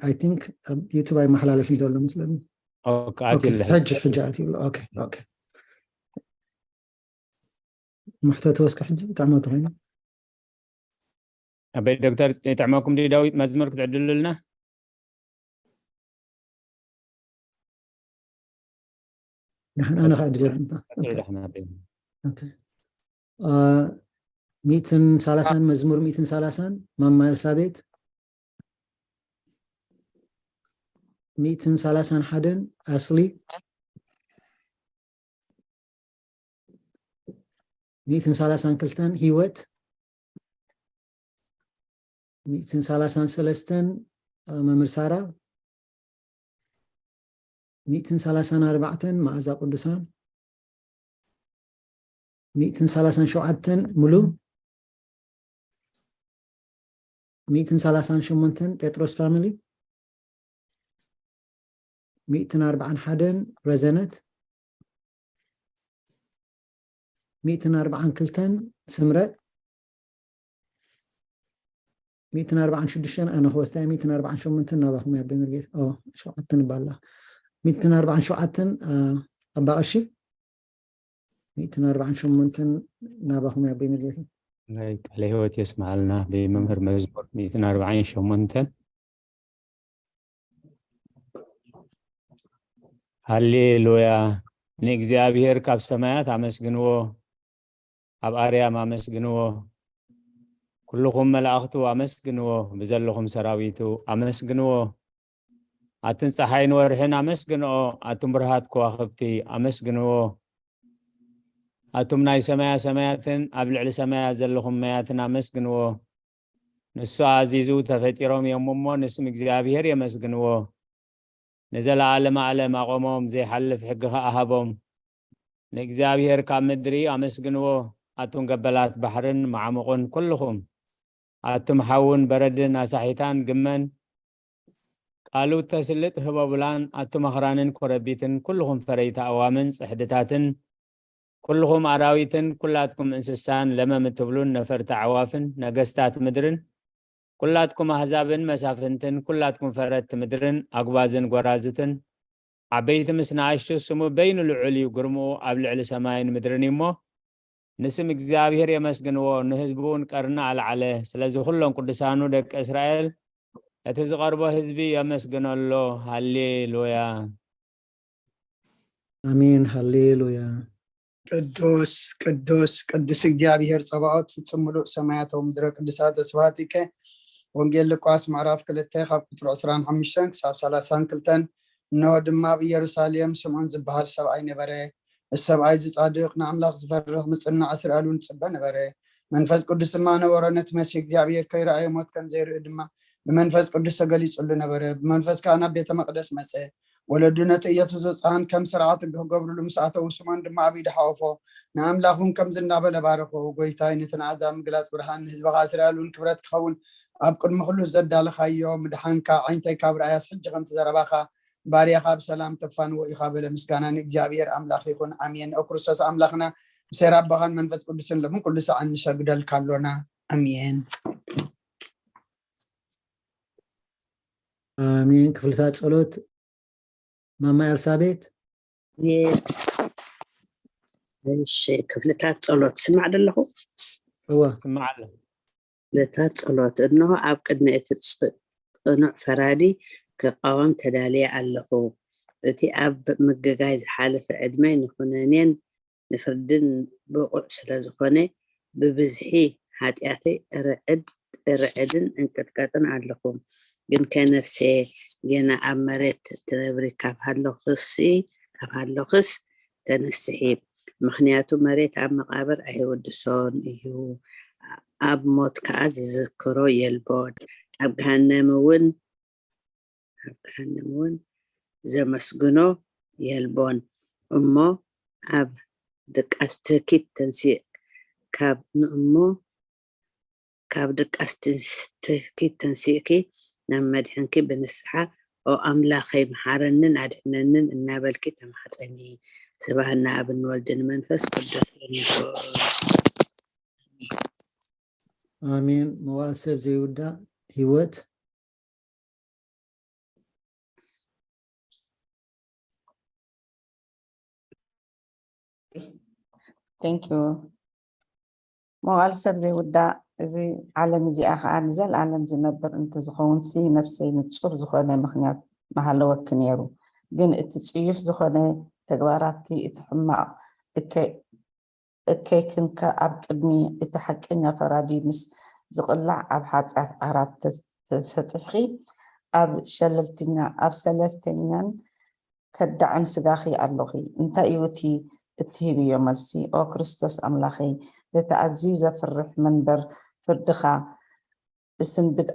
I think ኣብ YouTube ኣይመሓላለፍን ዘሎ መስለኒ። ኦኬ፣ ኣትዩ ኣሎ። ሕጂ ሕጂ ኣትዩ ኣሎ። ኦኬ ኦኬ። ምሕተት ወስከ ሕጂ ጥዕመቱ ኮይኑ ኣበይ ዶክተር፣ ይጥዕመኩም ድዩ ዳዊት መዝሙር ክትዕድሉልና? ንሕና ኣነ ክዕድል። ኣትዩ ደሕና ኣበይ? ሚእትን ሰላሳን መዝሙር ሚእትን ሰላሳን ማማ ኤልሳቤት፣ ሚእትን ሰላሳን ሓደን ኣስሊ፣ ሚእትን ሰላሳን ክልተን ህይወት፣ ሚእትን ሰላሳን ሰለስተን መምህር ሳራ፣ ሚእትን ሰላሳን ኣርባዕተን መኣዛ ቅዱሳን፣ ሚእትን ሰላሳን ሸውዓተን ሙሉ፣ ሚእትን ሰላሳን ሸሞንተን ጴጥሮስ ፋሚሊ፣ ሚእትን ኣርባዓን ሓደን ረዘነት፣ ሚእትን ኣርባዓን ክልተን ስምረት፣ ሚእትን ኣርባዓን ሽዱሽተን ኣነ ክወስዳ፣ ሚእትን ኣርባዓን ሸሞንተን ናባኹም ያበ መርጌት ሸውዓተን ባላ፣ ሚእትን ኣርባዓን ሸውዓተን ኣባቐሺ፣ ሚእትን ኣርባዓን ሸሞንተን ናባኹም ያበ መርጌት። ናይ ቃለ ህይወት የስምዓልና ብመምህር መዝሙር ሚእትን ኣርባዓን ሸሞንተን። ሃሌሉያ! ንእግዚኣብሔር ካብ ሰማያት ኣመስግንዎ፣ ኣብ ኣርያም ኣመስግንዎ፣ ኩልኹም መላእኽቱ ኣመስግንዎ፣ ብዘለኹም ሰራዊቱ ኣመስግንዎ። ኣትን ጸሓይን ወርሕን ኣመስግንኦ፣ ኣቱም ብርሃት ከዋኽብቲ ኣመስግንዎ። ኣቱም ናይ ሰማያ ሰማያትን ኣብ ልዕሊ ሰማያት ዘለኹም መያትን ኣመስግንዎ። ንሱ ኣዚዙ ተፈጢሮም እዮም እሞ ንስም እግዚኣብሔር የመስግንዎ። ንዘለዓለመ ዓለም ኣቖሞም፣ ዘይሓልፍ ሕጊ ኸኣ ሃቦም። ንእግዚኣብሔር ካብ ምድሪ ኣመስግንዎ፣ ኣቱም ገበላት ባሕርን መዓሙቕን ኩልኹም፣ ኣቱም ሓውን በረድን ኣሳሒታን ግመን፣ ቃሉ እተስልጥ ህበቡላን ኣቱም ኣኽራንን ኮረቢትን ኩልኹም ፈረይቲ ኣእዋምን ጽሕድታትን ኩልኹም ኣራዊትን ኩላትኩም እንስሳን ለመም እትብሉን ነፈርቲ ኣዕዋፍን ነገስታት ምድርን ኩላትኩም ኣህዛብን መሳፍንትን ኩላትኩም ፈረድቲ ምድርን ኣጉባዝን ጎራዙትን ዓበይቲ ምስ ንኣሽቱ ስሙ በይኑ ልዑል እዩ፣ ግርምኡ ኣብ ልዕሊ ሰማይን ምድርን እዩ እሞ ንስም እግዚኣብሔር የመስግንዎ፣ ንህዝቡ እውን ቀርኒ ኣልዓለ። ስለዚ ኩሎም ቅዱሳኑ ደቂ እስራኤል እቲ ዝቐርቦ ህዝቢ የመስግነሎ። ሃሌሉያ። ኣሜን ሃሌሉያ። ቅዱስ ቅዱስ ቅዱስ እግዚኣብሔር ጸባኦት ፍጹም ምሉእ ሰማያት ወምድረ ቅዱሳት ስብሐት ይከ። ወንጌል ሉቃስ ምዕራፍ ክልተ ካብ ቁጽሪ ዕስራን ሓሙሽተን ክሳብ ሰላሳን ክልተን። እንሆ ድማ ኣብ ኢየሩሳሌም ስምዖን ዝበሃል ሰብኣይ ነበረ። እዚ ሰብኣይ እዚ ጻድቕ ንኣምላኽ ዝፈርህ ምጽናዕ እስራኤል እውን ጽበ ነበረ። መንፈስ ቅዱስ ድማ ነበሮ፣ ነቲ መሲህ እግዚኣብሔር ከይረኣየ ሞት ከም ዘይርኢ ድማ ብመንፈስ ቅዱስ ተገሊጹሉ ነበረ። ብመንፈስ ከኣ ናብ ቤተ መቕደስ መጸ። ወለዱ ነቲ ኢየሱስ ህጻን ከም ስርዓት ክገብርሉ ምስ ኣተዉ ስሞን ድማ ኣብ ኢዱ ሓቆፎ ንኣምላኽ እውን ከምዚ እንዳበለ ባረኾ። ጎይታይ ነቲ ንኣሕዛብ ምግላጽ ብርሃን ንህዝብኻ እስራኤል እውን ክብረት ክኸውን ኣብ ቅድሚ ኩሉ ዘዳለኻዮ ምድሓንካ ዓይንተይ ካብ ረኣያስ ሕጂ ከምቲ ዘረባኻ ባርያኻ ብሰላም ተፋንዎ ኢኻ በለ። ምስጋና ንእግዚኣብሔር ኣምላኽ ይኹን ኣሜን። ኦ ክርስቶስ ኣምላኽና ብሴራ ኣቦኻን መንፈስ ቅዱስን ሎምን ኩሉ ሰዓን ንሰግደልካ ኣሎና ኣሜን። ኣሜን። ክፍልታት ጸሎት ማማ ኤልሳቤት። እሺ፣ ክፍልታት ጸሎት ስማዕ ደለኹ። እወ። ስማዕ ኣሎ። ክፍልታት ጸሎት። እንሆ ኣብ ቅድሚ እቲ ጽ- ጽኑዕ ፈራዲ ክቃወም ተዳልየ ኣለኹ። እቲ ኣብ ምግጋይ ዝሓለፈ ዕድመይ ንኹነኔን ንፍርድን ብቑዕ ስለ ዝኾነ ብብዝሒ ሓጢኣተይ እርዕድ እርዕድን እንቅጥቀጥን ኣለኹ። ግንከ ነፍሴ ጌና ኣብ መሬት ትነብሪ ካብ ሃለኹሲ ካብ ሃለኹስ ተነስሒ። ምኽንያቱ መሬት ኣብ መቓብር ኣይውድሶን እዩ፣ ኣብ ሞት ከኣ ዝዝክሮ የልቦን። ኣብ ገሃነም እውን ኣብ ገሃነም እውን ዘመስግኖ የልቦን። እሞ ኣብ ድቃስ ትህኪት ተንሲእ ካብ ንእሞ ካብ ድቃስ ትህኪት ተንሲእኪ ናብ መድሕንኪ ብንስሓ ኦ ኣምላኸይ መሓረንን ኣድሕነንን እናበልኪ ተማሕፀኒ። ስብሐት ንኣብን ወልድን መንፈስ ቅዱስን ይኹን። ኣሜን። መዋእል ሰብ ዘይውዳእ ህይወት። Thank you። መዋል ሰብ ዘይውዳእ፣ እዚ ዓለም እዚኣ ኸዓ ንዘለኣለም ዝነብር እንተዝኸውን ሲ፣ ነፍሰይ ንጹር ዝኾነ ምኽንያት ምሃለወኪ ነይሩ። ግን እቲ ጽዩፍ ዝኾነ ተግባራትኪ፣ እቲ ሕማቕ እከይ እከይክን ከ ኣብ ቅድሚ እቲ ሓቀኛ ፈራዲ ምስ ዝቕላዕ ኣብ ሓጢኣት ዓራት ተስ-፣ ተሰጢሕኺ ኣብ ሸለልተኛ-፣ ኣብ ሰለልተኛን ከዳዕን ስጋኺ ኣሎኺ። እንታይ እዩ እቲ እትህብዮ መልሲ? ኦ ክርስቶስ ኣምላኸይ፣ በቲ ኣዝዩ ዘፍርሕ መንበር ፍርድኻ እስንብድ፣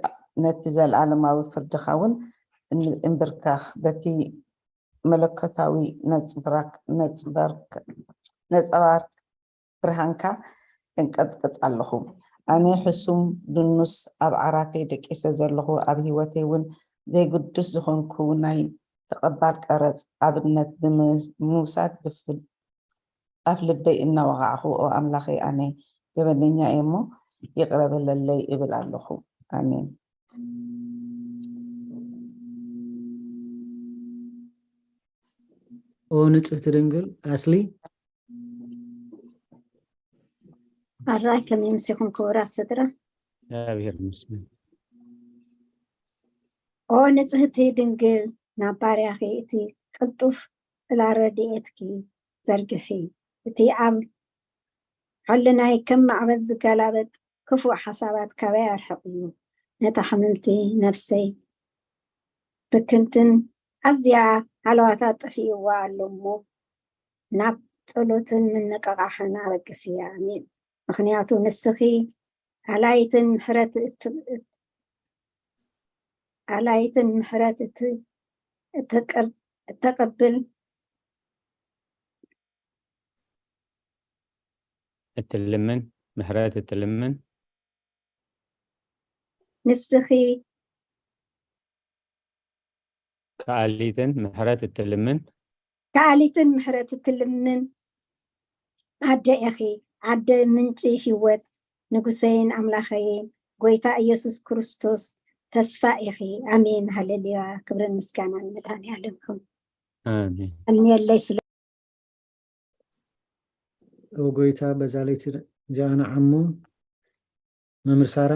ነቲ ዘለኣለማዊ ፍርድኻ እውን እን-፣ እንብርከኽ። በቲ መለኮታዊ ነጽብራክ-፣ ነጽበርክ-፣ ነጸባርክ ብርሃንካ እንቀጥቅጥ ኣለኹ። ኣነ ሕሱም ድኑስ ኣብ ዓራተይ ደቂሰ ዘለኹ፣ ኣብ ህይወተይ እውን ዘይግዱስ ዝኾንኩ ናይ ተቐባል ቀረጽ ኣብነት ብምውሳድ ብፍ-፣ ኣፍ ልበይ እናወቓዕኹ፣ ኦ ኣምላኸይ፣ ኣነ ገበነኛ እየ እሞ ይቕረ በለለይ እብል ኣለኹ። ኣሜን። ኦ ንጽህቲ ድንግል ኣስሊ። ኣራይ ከመይ ምሲኹም ክቡራት ስድራ? እግዚኣብሔር ይመስገን። ኦ ንጽህቲ ድንግል፣ ናብ ባርያኺ እቲ ቅልጡፍ ጽላል ረድኤትኪ ዘርግሒ። እቲ ኣብ ሕልናይ ከም ማዕበል ዝገላበጥ ክፉእ ሓሳባት ካባይ ኣርሕቕዮ። ነታ ሕምምቲ ነፍሰይ ብክንትን ኣዝያ ሃለዋታ ጠፊእዋ ኣሎ እሞ፣ ናብ ጸሎትን ምንቕቓሕን ኣበግስያ። ኣሜን። ምኽንያቱ ንስኺ ኣላይትን ምሕረት እት-፣ እት-፣ ኣላይትን ምሕረት እት-፣ እተቅር-፣ እተቅብል እትልምን፣ ምሕረት እትልምን። ንስኺ ከኣሊትን ምሕረት እትልምን። ከኣሊትን ምሕረት እትልምን ኣደ ኢኺ፣ ኣደ ምንጪ ህይወት፣ ንጉሰይን ኣምላኸይን፣ ጎይታ ኢየሱስ ክርስቶስ ተስፋ ኢኺ። ኣሜን፣ ሃሌሉያ፣ ክብርን ምስጋናን ንመድኃኔዓለም ይኹን። ኣሜን። እኔለይ ስለ ኦ ጎይታ፣ በዛ ለይቲ እዚኣ ንዓሞ መምህር ሳራ።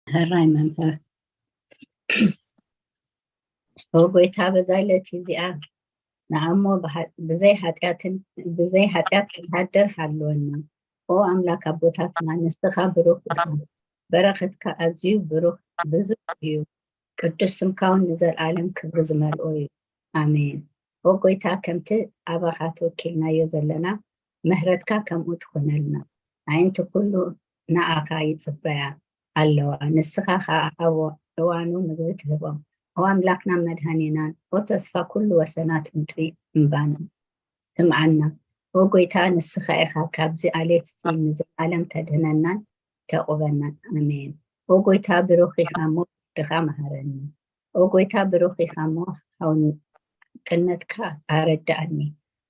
ሕራይ መምህር። ኦ ጎይታ፣ በዛ ለይቲ እዚኣ ንዓሞ ብሃ-፣ ብዘይ ኃጢኣትን፣ ብዘይ ኃጢኣት ክትሓድር ሃልወና። ኦ ኣምላክ ኣቦታትና፣ ንስኻ ብሩክ ኢኻ። በረኸትካ ኣዝዩ ብሩክ ብዙሕ እዩ። ቅዱስ ስምካ እውን ንዘለኣለም ክብሪ ዝመልኦ እዩ። ኣሜን። ኦ ጎይታ፣ ከምቲ ኣባኻ ተወኪልናዮ ዘለና፣ ምሕረትካ ከምኡ ትኹነልና። ኣዒንቲ ኩሉ ንዓኻ ይጽበያ ኣለዋ፣ ንስኻ ኸኣ ኣብ እዋኑ ምግቢ ትህቦም። ኦ ኣምላኽናን መድኃኒናን፣ ኦ ተስፋ ኩሉ ወሰናት ምድሪ እምባና፣ ስምዓና። ኦ ጎይታ፣ ንስኻ ኢኻ ካብዚ ኣሌት እዚ ንዘለኣለም ተድህነናን ተዕቁበናን። ኣሜን። ኦ ጎይታ፣ ብሩኽ ኢኻ እሞ ፍርድኻ መሃረኒ። ኦ ጎይታ፣ ብሩኽ ኢኻ እሞ ሓውኒ፣ ቅነትካ ኣረድኣኒ።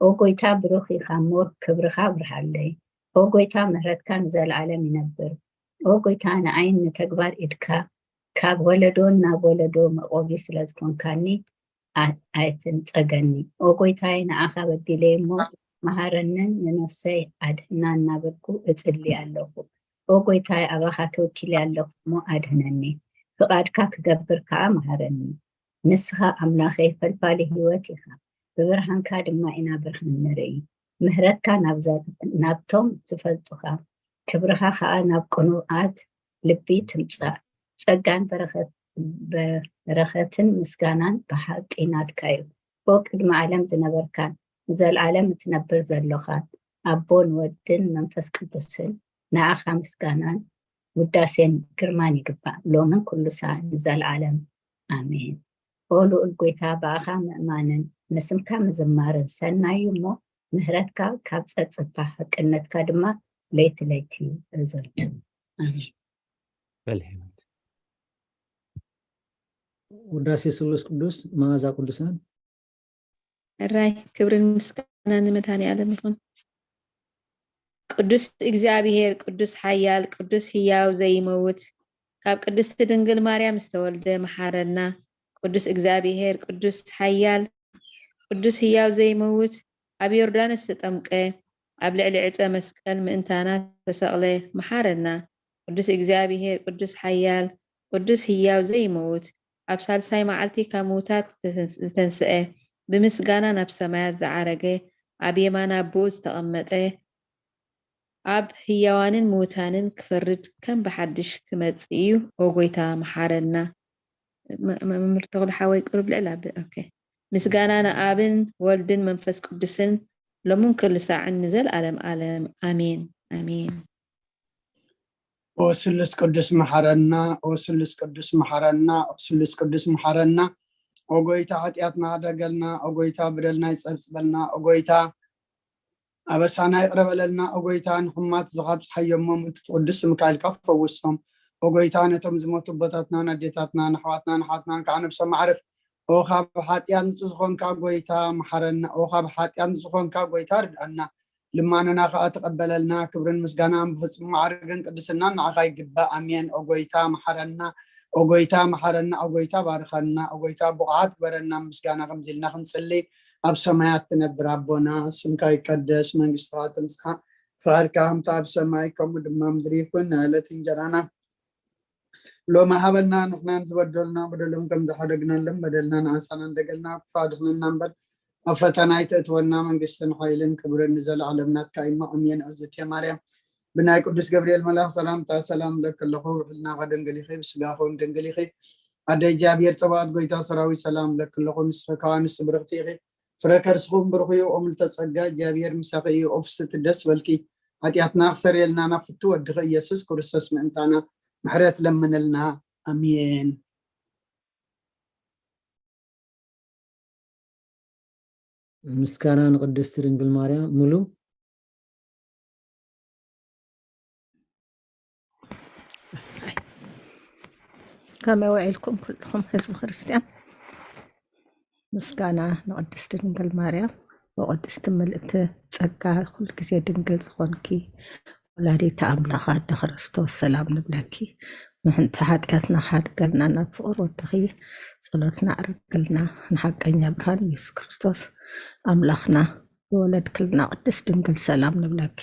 ኦ ጎይታ፣ ብሩኽ ኢኻ እሞ ክብርኻ ኣብርሃለይ። ኦ ጎይታ፣ ምሕረትካ ንዘለኣለም ይነብር። ኦ ጎይታ፣ ንዓይን ንተግባር ኢድካ ካብ ወለዶ ናብ ወለዶ መቆቢ ስለ ዝኾንካኒ፣ ኣ-፣ ኣይትንጸገኒ። ኦ ጎይታይ፣ ንዓኻ በዲለ እሞ መሃረንን ንነፍሰይ ኣድህና እናበልኩ እጽሊ ኣለኹ። ኦ ጎይታይ፣ ኣባኻ ተወኪለ ኣለኹ እሞ ኣድህነኒ። ፍቓድካ ክገብር ከኣ መሃረኒ። ንስኻ ኣምላኸይ ፈልፋሊ ህይወት ኢኻ። ብብርሃንካ ድማ ኢና ብርሃን ንርኢ። ምህረትካ ናብ ዘ-፣ ናብቶም ዝፈልጡኻ፣ ክብርኻ ኸኣ ናብ ቅኑዓት ልቢ ትምጻእ። ጸጋን በረኸት-፣ በረኸትን ምስጋናን ብሓቂ ናትካ እዩ። ኦ ቅድሚ ዓለም ዝነበርካን ንዘለኣለም እትነብር ዘሎኻን፣ ኣቦን ወድን መንፈስ ቅዱስን፣ ንዓኻ ምስጋናን ውዳሴን ግርማን ይግባእ፣ ሎምን ኩሉ ሰዓት ንዘለኣለም። ኣሜን። ኦ ልኡል ጎይታ፣ ብኣኻ ምእማንን ንስምካ ምዝማርን ሰናይ እዩ እሞ፣ ምህረትካ ካብ ጸጽባ፣ ሓቅነትካ ድማ ለይቲ ለይቲ እዘንቱ። ኣሜን። በል ህይወት። ውዳሴ ስሉስ ቅዱስ፣ መዓዛ ቅዱሳን። ሕራይ ክብርን ምስጋናን ንመድኃኔዓለም ይኹን። ቅዱስ እግዚኣብሔር፣ ቅዱስ ሓያል፣ ቅዱስ ህያው ዘይመውት፣ ካብ ቅድስቲ ድንግል ማርያም ዝተወልደ መሓረና፣ ቅዱስ እግዚኣብሔር፣ ቅዱስ ሓያል፣ ቅዱስ ህያው ዘይመውት፣ ኣብ ዮርዳኖስ ዝተጠምቀ፣ ኣብ ልዕሊ ዕፀ መስቀል ምእንታና ዝተሰቕለ፣ መሓረና። ቅዱስ እግዚኣብሔር፣ ቅዱስ ሓያል፣ ቅዱስ ህያው ዘይመውት፣ ኣብ ሳልሳይ መዓልቲ ካብ ምውታት ዝተንስአ፣ ብምስጋና ናብ ሰማያት ዝዓረገ፣ ኣብ የማን ኣቦኡ ዝተቐመጠ፣ ኣብ ህያዋንን ምውታንን ክፈርድ ከም ብሓድሽ ክመጽእ እዩ። ኦ ጎይታ፣ መሓረና። መ-፣ መ-፣ መምህር ተኽሉ ሓወይ ቅሩብ ልዕል ኣብ-፣ ኦኬ። ምስጋና ንኣብን ወልድን መንፈስ ቅዱስን ሎምን ክልሳዕን ንዘለዓለም ዓለም። ኣሜን፣ ኣሜን። ኦ ስሉስ ቅዱስ መሓረና፣ ኦ ስሉስ ቅዱስ መሓረና፣ ኦ ስሉስ ቅዱስ መሓረና። ኦ ጎይታ፣ ሓጢኣትና ደገልና፣ ኦ ጎይታ፣ በደልና ይጸብጽበልና፣ ኦ ጎይታ፣ ኣበሳና ይቕረ በለልና፣ ኦ ጎይታ፣ ንሕሙማት ዝኻብ ጸሓይ እሞ ምእንቲ ቅዱስ ስምካ ኢልካ ፈውሶም። ኦ ጎይታ፣ ነቶም ዝሞቱ ኣቦታትናን ኣዴታትናን ኣሕዋትናን ኣሓትናን ከዓ ነብሶም ኣዕርፍ። ኦ ካብ ሓጢኣት ንጹህ ዝኾንካ ጎይታ፣ መሓረና። ኦ ካብ ሓጢኣት ንጹህ ዝኾንካ ጎይታ፣ ርድኣና። ልማኖና ከዓ ተቐበለልና። ክብርን ምስጋናን ብፍጹም ማዕርግን ቅድስናን ንዓኻ ይግባእ። ኣሜን። ኦ ጎይታ፣ መሓረና። ኦ ጎይታ፣ መሓረና። ኦ ጎይታ፣ ባርኸና። ኦ ጎይታ፣ ብቑዓት ግበረና። ምስጋና ከምዚ ኢልና ክንጽሊ፣ ኣብ ሰማያት ትነብር ኣቦና፣ ስምካ ይቀደስ፣ መንግስትኻ ትምጻእ፣ ፍቓድካ ከምቲ ኣብ ሰማይ ከምኡ ድማ ምድሪ ይኹን። ንዕለት እንጀራና ሎሚ ሃበና፣ ንሕናን ዝበደሉና በደሎም ከም ዝሓደግናሎም በደልና ንኣሳና እንደገልና፣ ክፉእ ኣድሕነና እምበር፣ ኣብ ፈተና ኣይተእትወና፣ መንግስትን ሓይልን ክብርን ንዘለዓለም ናትካ እዩ። እሞ ኣሜን። እግዝእትየ ማርያም፣ ብናይ ቅዱስ ገብርኤል መልኣኽ ሰላምታ ሰላም እብለኪ ኣለኹ። ውሕልናኸ ድንግል ኢኺ፣ ብስጋኸ እውን ድንግል ኢኺ። ኣደ እግዚኣብሔር ጸባኦት፣ ጎይታ ሰራዊት፣ ሰላም እብለኪ ኣለኹ። ንስኺ ከኣ ኣንስቲ ብርኽቲ ኢኺ፣ ፍረ ከርስኹም ብሩኽ እዩ። ኦ ምልዕተ ጸጋ፣ እግዚኣብሔር ምሳኺ እዩ። ኦ ፍስሕቲ፣ ደስ በልኪ፣ ሓጢኣትና ክሰርየልና ናብ ፍቱ ወድኺ ኢየሱስ ክርስቶስ ምእንታና ምሕረት ለምንልና። ኣሜን። ምስጋና ንቅድስቲ ድንግል ማርያም። ሙሉ። ከመይ ውዒልኩም ኩልኹም ህዝቢ ክርስትያን? ምስጋና ንቅድስቲ ድንግል ማርያም። ወቅድስቲ ምልእቲ ጸጋ፣ ኩሉ ግዜ ድንግል ዝኾንኪ ወላዲተ ኣምላኽ ኣደ ክርስቶስ፣ ሰላም ንብለኪ። ምሕንቲ ሓጢኣትና ክሓድገልና ናብ ፍቑር ወድኺ ጸሎትና ኣዕርግልና። ንሓቀኛ ብርሃን ኢየሱስ ክርስቶስ ኣምላኽና ዝወለድክልና ቅድስት ድንግል፣ ሰላም ንብለኪ።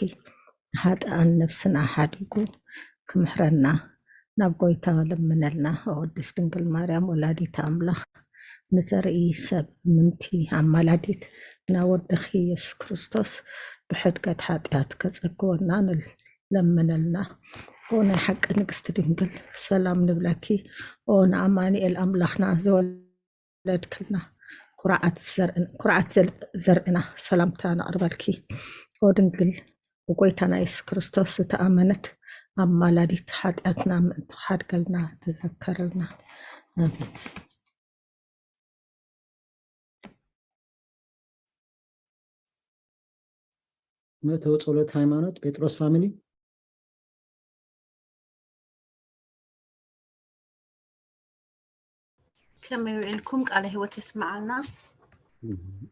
ንሓጥኣን ነፍስና ሓዲጉ ክምሕረና ናብ ጎይታ ለምነልና። ኦ ቅድስት ድንግል ማርያም ወላዲተ ኣምላኽ፣ ንዘርኢ ሰብ ምንቲ ኣማላዲት ናብ ወድኺ ኢየሱስ ክርስቶስ ብሕድገት ሓጢኣት ከጸግወና ንል-፣ ለምነልና። ኦ ናይ ሓቂ ንግስቲ ድንግል፣ ሰላም ንብለኪ። ኦ ንኣማኑኤል ኣምላኽና ዝወለድክልና፣ ኩርዓት ዘርእን-፣ ኩርዓት ዘል-፣ ዘርእና፣ ሰላምታ ነቕርበልኪ። ኦ ድንግል፣ ብጎይታና የሱስ ክርስቶስ ዝተኣመነት ኣማላዲት፣ ሓጢኣትና ምእንቲ ክሓድገልና ተዘከረልና። ኣሜን። መእተዊ ጸሎት ሃይማኖት ጴጥሮስ ፋሚሊ። ከመይ ውዒልኩም? ቃለ ህይወት የስምዓልና።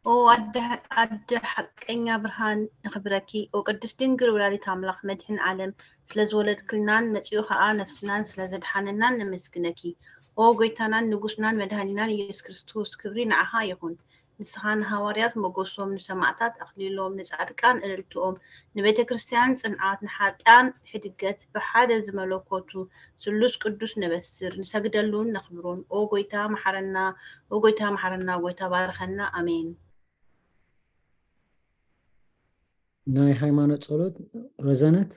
ኦ ኣደ፣ ኣደ ሓቀኛ ብርሃን ነኽብረኪ። ኦ ቅድስት ድንግል ወላዲት ኣምላኽ መድሕን ዓለም፣ ስለ ዝወለድክልናን መጺኡ ኸኣ ነፍስናን ስለ ዘድሓነናን ነመስግነኪ። ኦ ጎይታናን ንጉስናን መድሃኒናን ኢየሱስ ክርስቶስ፣ ክብሪ ንዓኻ ይኹን። ንስኻ ንሃዋርያት ሞገሶም፣ ንሰማዕታት ኣኽሊሎም፣ ንጻድቃን እልልትኦም፣ ንቤተ ክርስቲያን ጽንዓት፣ ንሓጥኣን ሕድገት፣ ብሓደ ዝመለኮቱ ስሉስ ቅዱስ ነበስር፣ ንሰግደሉን ነኽብሮን። ኦ ጎይታ መሓረና፣ ኦ ጎይታ መሓረና፣ ጎይታ ባርኸና። ኣሜን። ናይ ሃይማኖት ጸሎት ረዘነት።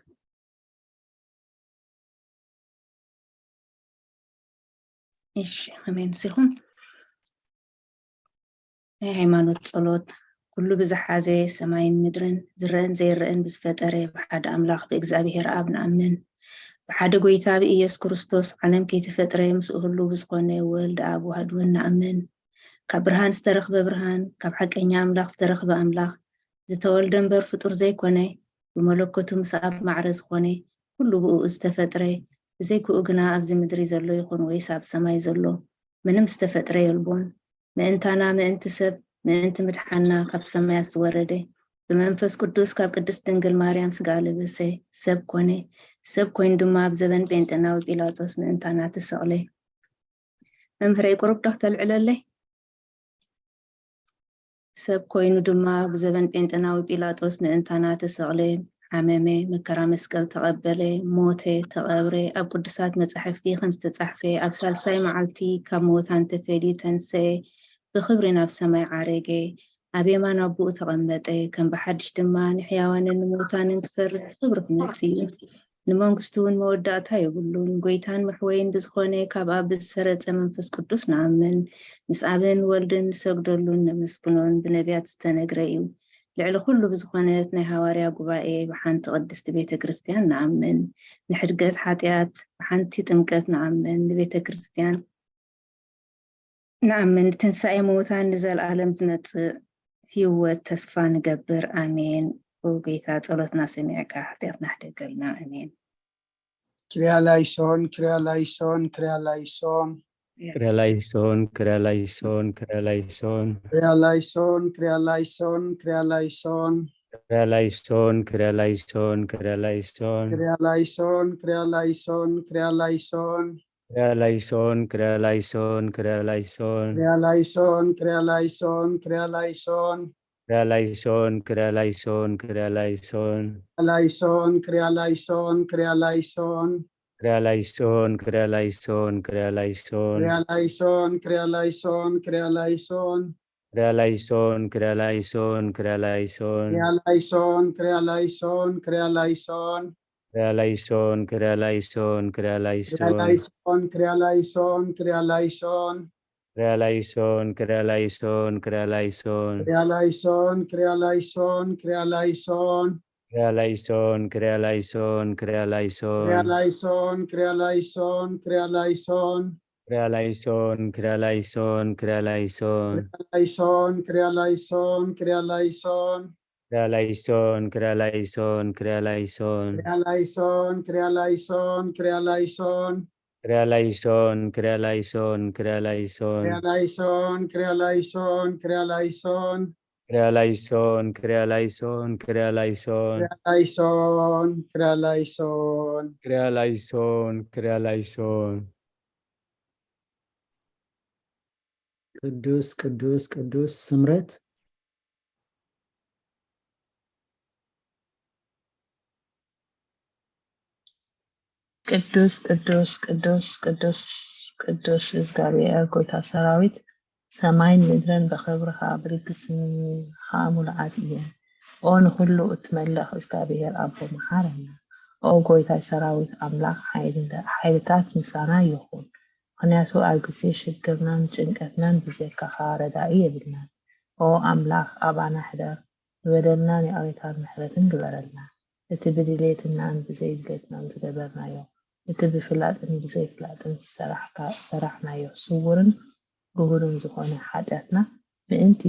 እሺ፣ ኣሜን። ሲኹም ናይ ሃይማኖት ጸሎት። ኩሉ ብዝሓዘ ሰማይን ምድርን ዝረአን ዘይረአን ብዝፈጠረ ብሓደ ኣምላኽ ብእግዚኣብሔር ኣብ ንኣምን። ብሓደ ጎይታ ብኢየሱስ ክርስቶስ ዓለም ከይተፈጥረ ምስኡ ህሉ ብዝኾነ ወልድ ኣብ ዋህድ እውን ንኣምን። ካብ ብርሃን ዝተረኽበ ብርሃን፣ ካብ ሓቀኛ ኣምላኽ ዝተረኽበ ኣምላኽ፣ ዝተወልደ እምበር ፍጡር ዘይኮነ፣ ብመለኮቱ ምስ ኣብ ማዕረ ዝኾነ፣ ኩሉ ብእኡ ዝተፈጥረ፣ ብዘይክኡ ግና ኣብዚ ምድሪ ዘሎ ይኹን ወይስ ኣብ ሰማይ ዘሎ ምንም ዝተፈጥረ የልቦን። ምእንታና፣ ምእንቲ ሰብ፣ ምእንቲ ምድሓንና ካብ ሰማያት ዝወረደ፣ ብመንፈስ ቅዱስ ካብ ቅድስት ድንግል ማርያም ስጋ ለበሰ፣ ሰብ ኮነ። ሰብ ኮይኑ ድማ ኣብ ዘበን ጴንጤናዊ ጲላጦስ ምእንታና ተሰቕለ። መምህረይ፣ ቁሩብ ዶ ክተልዕለለይ? ሰብ ኮይኑ ድማ፣ ብዘበን ጴንጠናዊ ጲላጦስ ምእንታና ተሰቕለ፣ ሓመመ፣ መከራ መስቀል ተቐበለ፣ ሞተ፣ ተቐብረ፣ ኣብ ቅዱሳት መጻሕፍቲ ከም ዝተጻሕፈ፣ ኣብ ሳልሳይ መዓልቲ ካብ ምዉታን ተፈልዩ ተንስአ፣ ብኽብሪ ናብ ሰማይ ዓረገ፣ ኣብ የማን ኣቦኡ ተቐመጠ፣ ከም ብሓድሽ ድማ ንሕያዋንን ንምዉታንን ክፈርድ ብኽብሪ ክመጽእ እዩ። ንመንግስቱ እውን መወዳእታ የብሉን። ጎይታን መሕወይን ብዝኾነ ካብ ኣብ ብዝሰረጸ መንፈስ ቅዱስ ንኣምን። ምስ ኣብን ወልድን ንሰግደሉን ነመስግኖን ብነቢያት ዝተነግረ እዩ። ልዕሊ ኩሉ ብዝኾነት ናይ ሃዋርያ ጉባኤ ብሓንቲ ቅድስቲ ቤተ ክርስቲያን ንኣምን። ንሕድገት ሓጢኣት ብሓንቲ ጥምቀት ንኣምን። ንቤተ ክርስቲያን ንኣምን። ንትንሳኤ ምዉታን ንዘለኣለም ዝመጽእ ህይወት ተስፋ ንገብር። ኣሜን። ኦ ጎይታ፣ ጸሎትና ሰሚዕካ ሓጢኣትና ሕደገልና። ኣሜን። ክሪያ ላይሶን፣ ክሪያ ላይሶን፣ ክሪያ ላይሶን። ክሪያ ላይሶን፣ ክሪያ ላይሶን፣ ክሪያ ላይሶን። ክሪያ ላይሶን፣ ክሪያ ላይሶን፣ ክሪያ ላይሶን። ክሪያ ላይሶን፣ ክሪያ ላይሶን፣ ክሪያ ላይሶን። ክሪያ ላይሶን፣ ክሪያ ላይሶን፣ ክሪያ ላይሶን። ክሪያ ላይሶን፣ ክሪያ ላይሶን፣ ክሪያ ላይሶን። ክሪያ ላይሶን፣ ክሪያ ላይሶን፣ ክሪያ ላይሶን። ክሪያ ላይሶን፣ ክሪያ ላይሶን፣ ክሪያ ላይሶን። ላይሶን፣ ክሪያ ላይሶን፣ ክሪያ ላይሶን። ክሪያ ላይሶን፣ ክሪያ ላይሶን፣ ክሪያ ላይሶን። ክሪያ ላይሶን፣ ክሪያ ላይሶን፣ ክሪያ ላይሶን። ክሪያ ላይሶን፣ ክሪያ ላይሶን፣ ክሪያ ላይሶን። ክሪያ ላይሶን፣ ክሪያ ላይሶን፣ ክሪያ ላይሶን። ክሪያ ላይሶን፣ ክሪያ ላይሶን፣ ክሪያ ክሪያ ላይሶን። ላይሶን፣ ክሪያ ላይሶን፣ ክሪያ ላይሶን። ክሪያ ላይሶን፣ ክሪያ ላይሶን፣ ክሪያ ላይሶን። ክሪያ ላይሶን፣ ክሪያ ላይሶን፣ ክሪያ ላይሶን። ክሪያ ላይሶን፣ ክሪያ ላይሶን፣ ክሪያ ላይሶን። ክሪያ ላይሶን፣ ክሪያ ላይሶን፣ ክሪያ ላይሶን። ክሪያ ላይሶን፣ ክሪያ ላይሶን፣ ክሪያ ላይሶን። ክሪያ ላይሶን፣ ክሪያ ላይሶን፣ ክሪያ ላይሶን። ክሪያ ላይሶን፣ ክሪያ ላይሶን፣ ክሪያ ላይሶን። ክሪያ ላይሶን፣ ክሪያ ላይሶን፣ ክሪያ ላይሶን። ክሪያ ላይሶን፣ ክሪያ ላይሶን፣ ክሪያ ላይሶን። ክሪያ ላይሶን፣ ክሪያ ላይሶን፣ ክሪያ ላይሶን። ክሪያ ላይሶን፣ ክሪያ ላይሶን፣ ክሪያ ላይሶን። ክሪያ ላይሶን፣ ክሪያ ላይሶን። ክሪያ ላይሶን፣ ክሪያ ላይሶን። ቅዱስ ቅዱስ ቅዱስ ስምረት። ቅዱስ ቅዱስ ቅዱስ ቅዱስ ቅዱስ እግዚኣብሔር ጎይታ ሰራዊት፣ ሰማይን ምድርን ብኽብርኻ ብልግስናኻ ምሉዓት እየን። ኦ ንኹሉ እትመልኽ እግዚኣብሔር ኣቦ መሓረና። ኦ ጎይታይ ሰራዊት ኣምላኽ ሓይሊ- ሓይልታት ምሳና ይኹን። ምኽንያቱ ኣብ ግዜ ሽግርናን ጭንቀትናን ብዘይካኻ ረዳኢ የብልናን። ኦ ኣምላኽ ኣባና ሕደር፣ ንበደልናን ይቕሬታን ምሕረትን ግበረልና። እቲ ብድሌትናን ብዘይድሌትናን ዝገበርናዮ፣ እቲ ብፍላጥን ብዘይፍላጥን ዝሰራሕካ- ዝሰራሕናዮ ስውርን ግሁርን ዝኾነ ሓጢኣትና ምእንቲ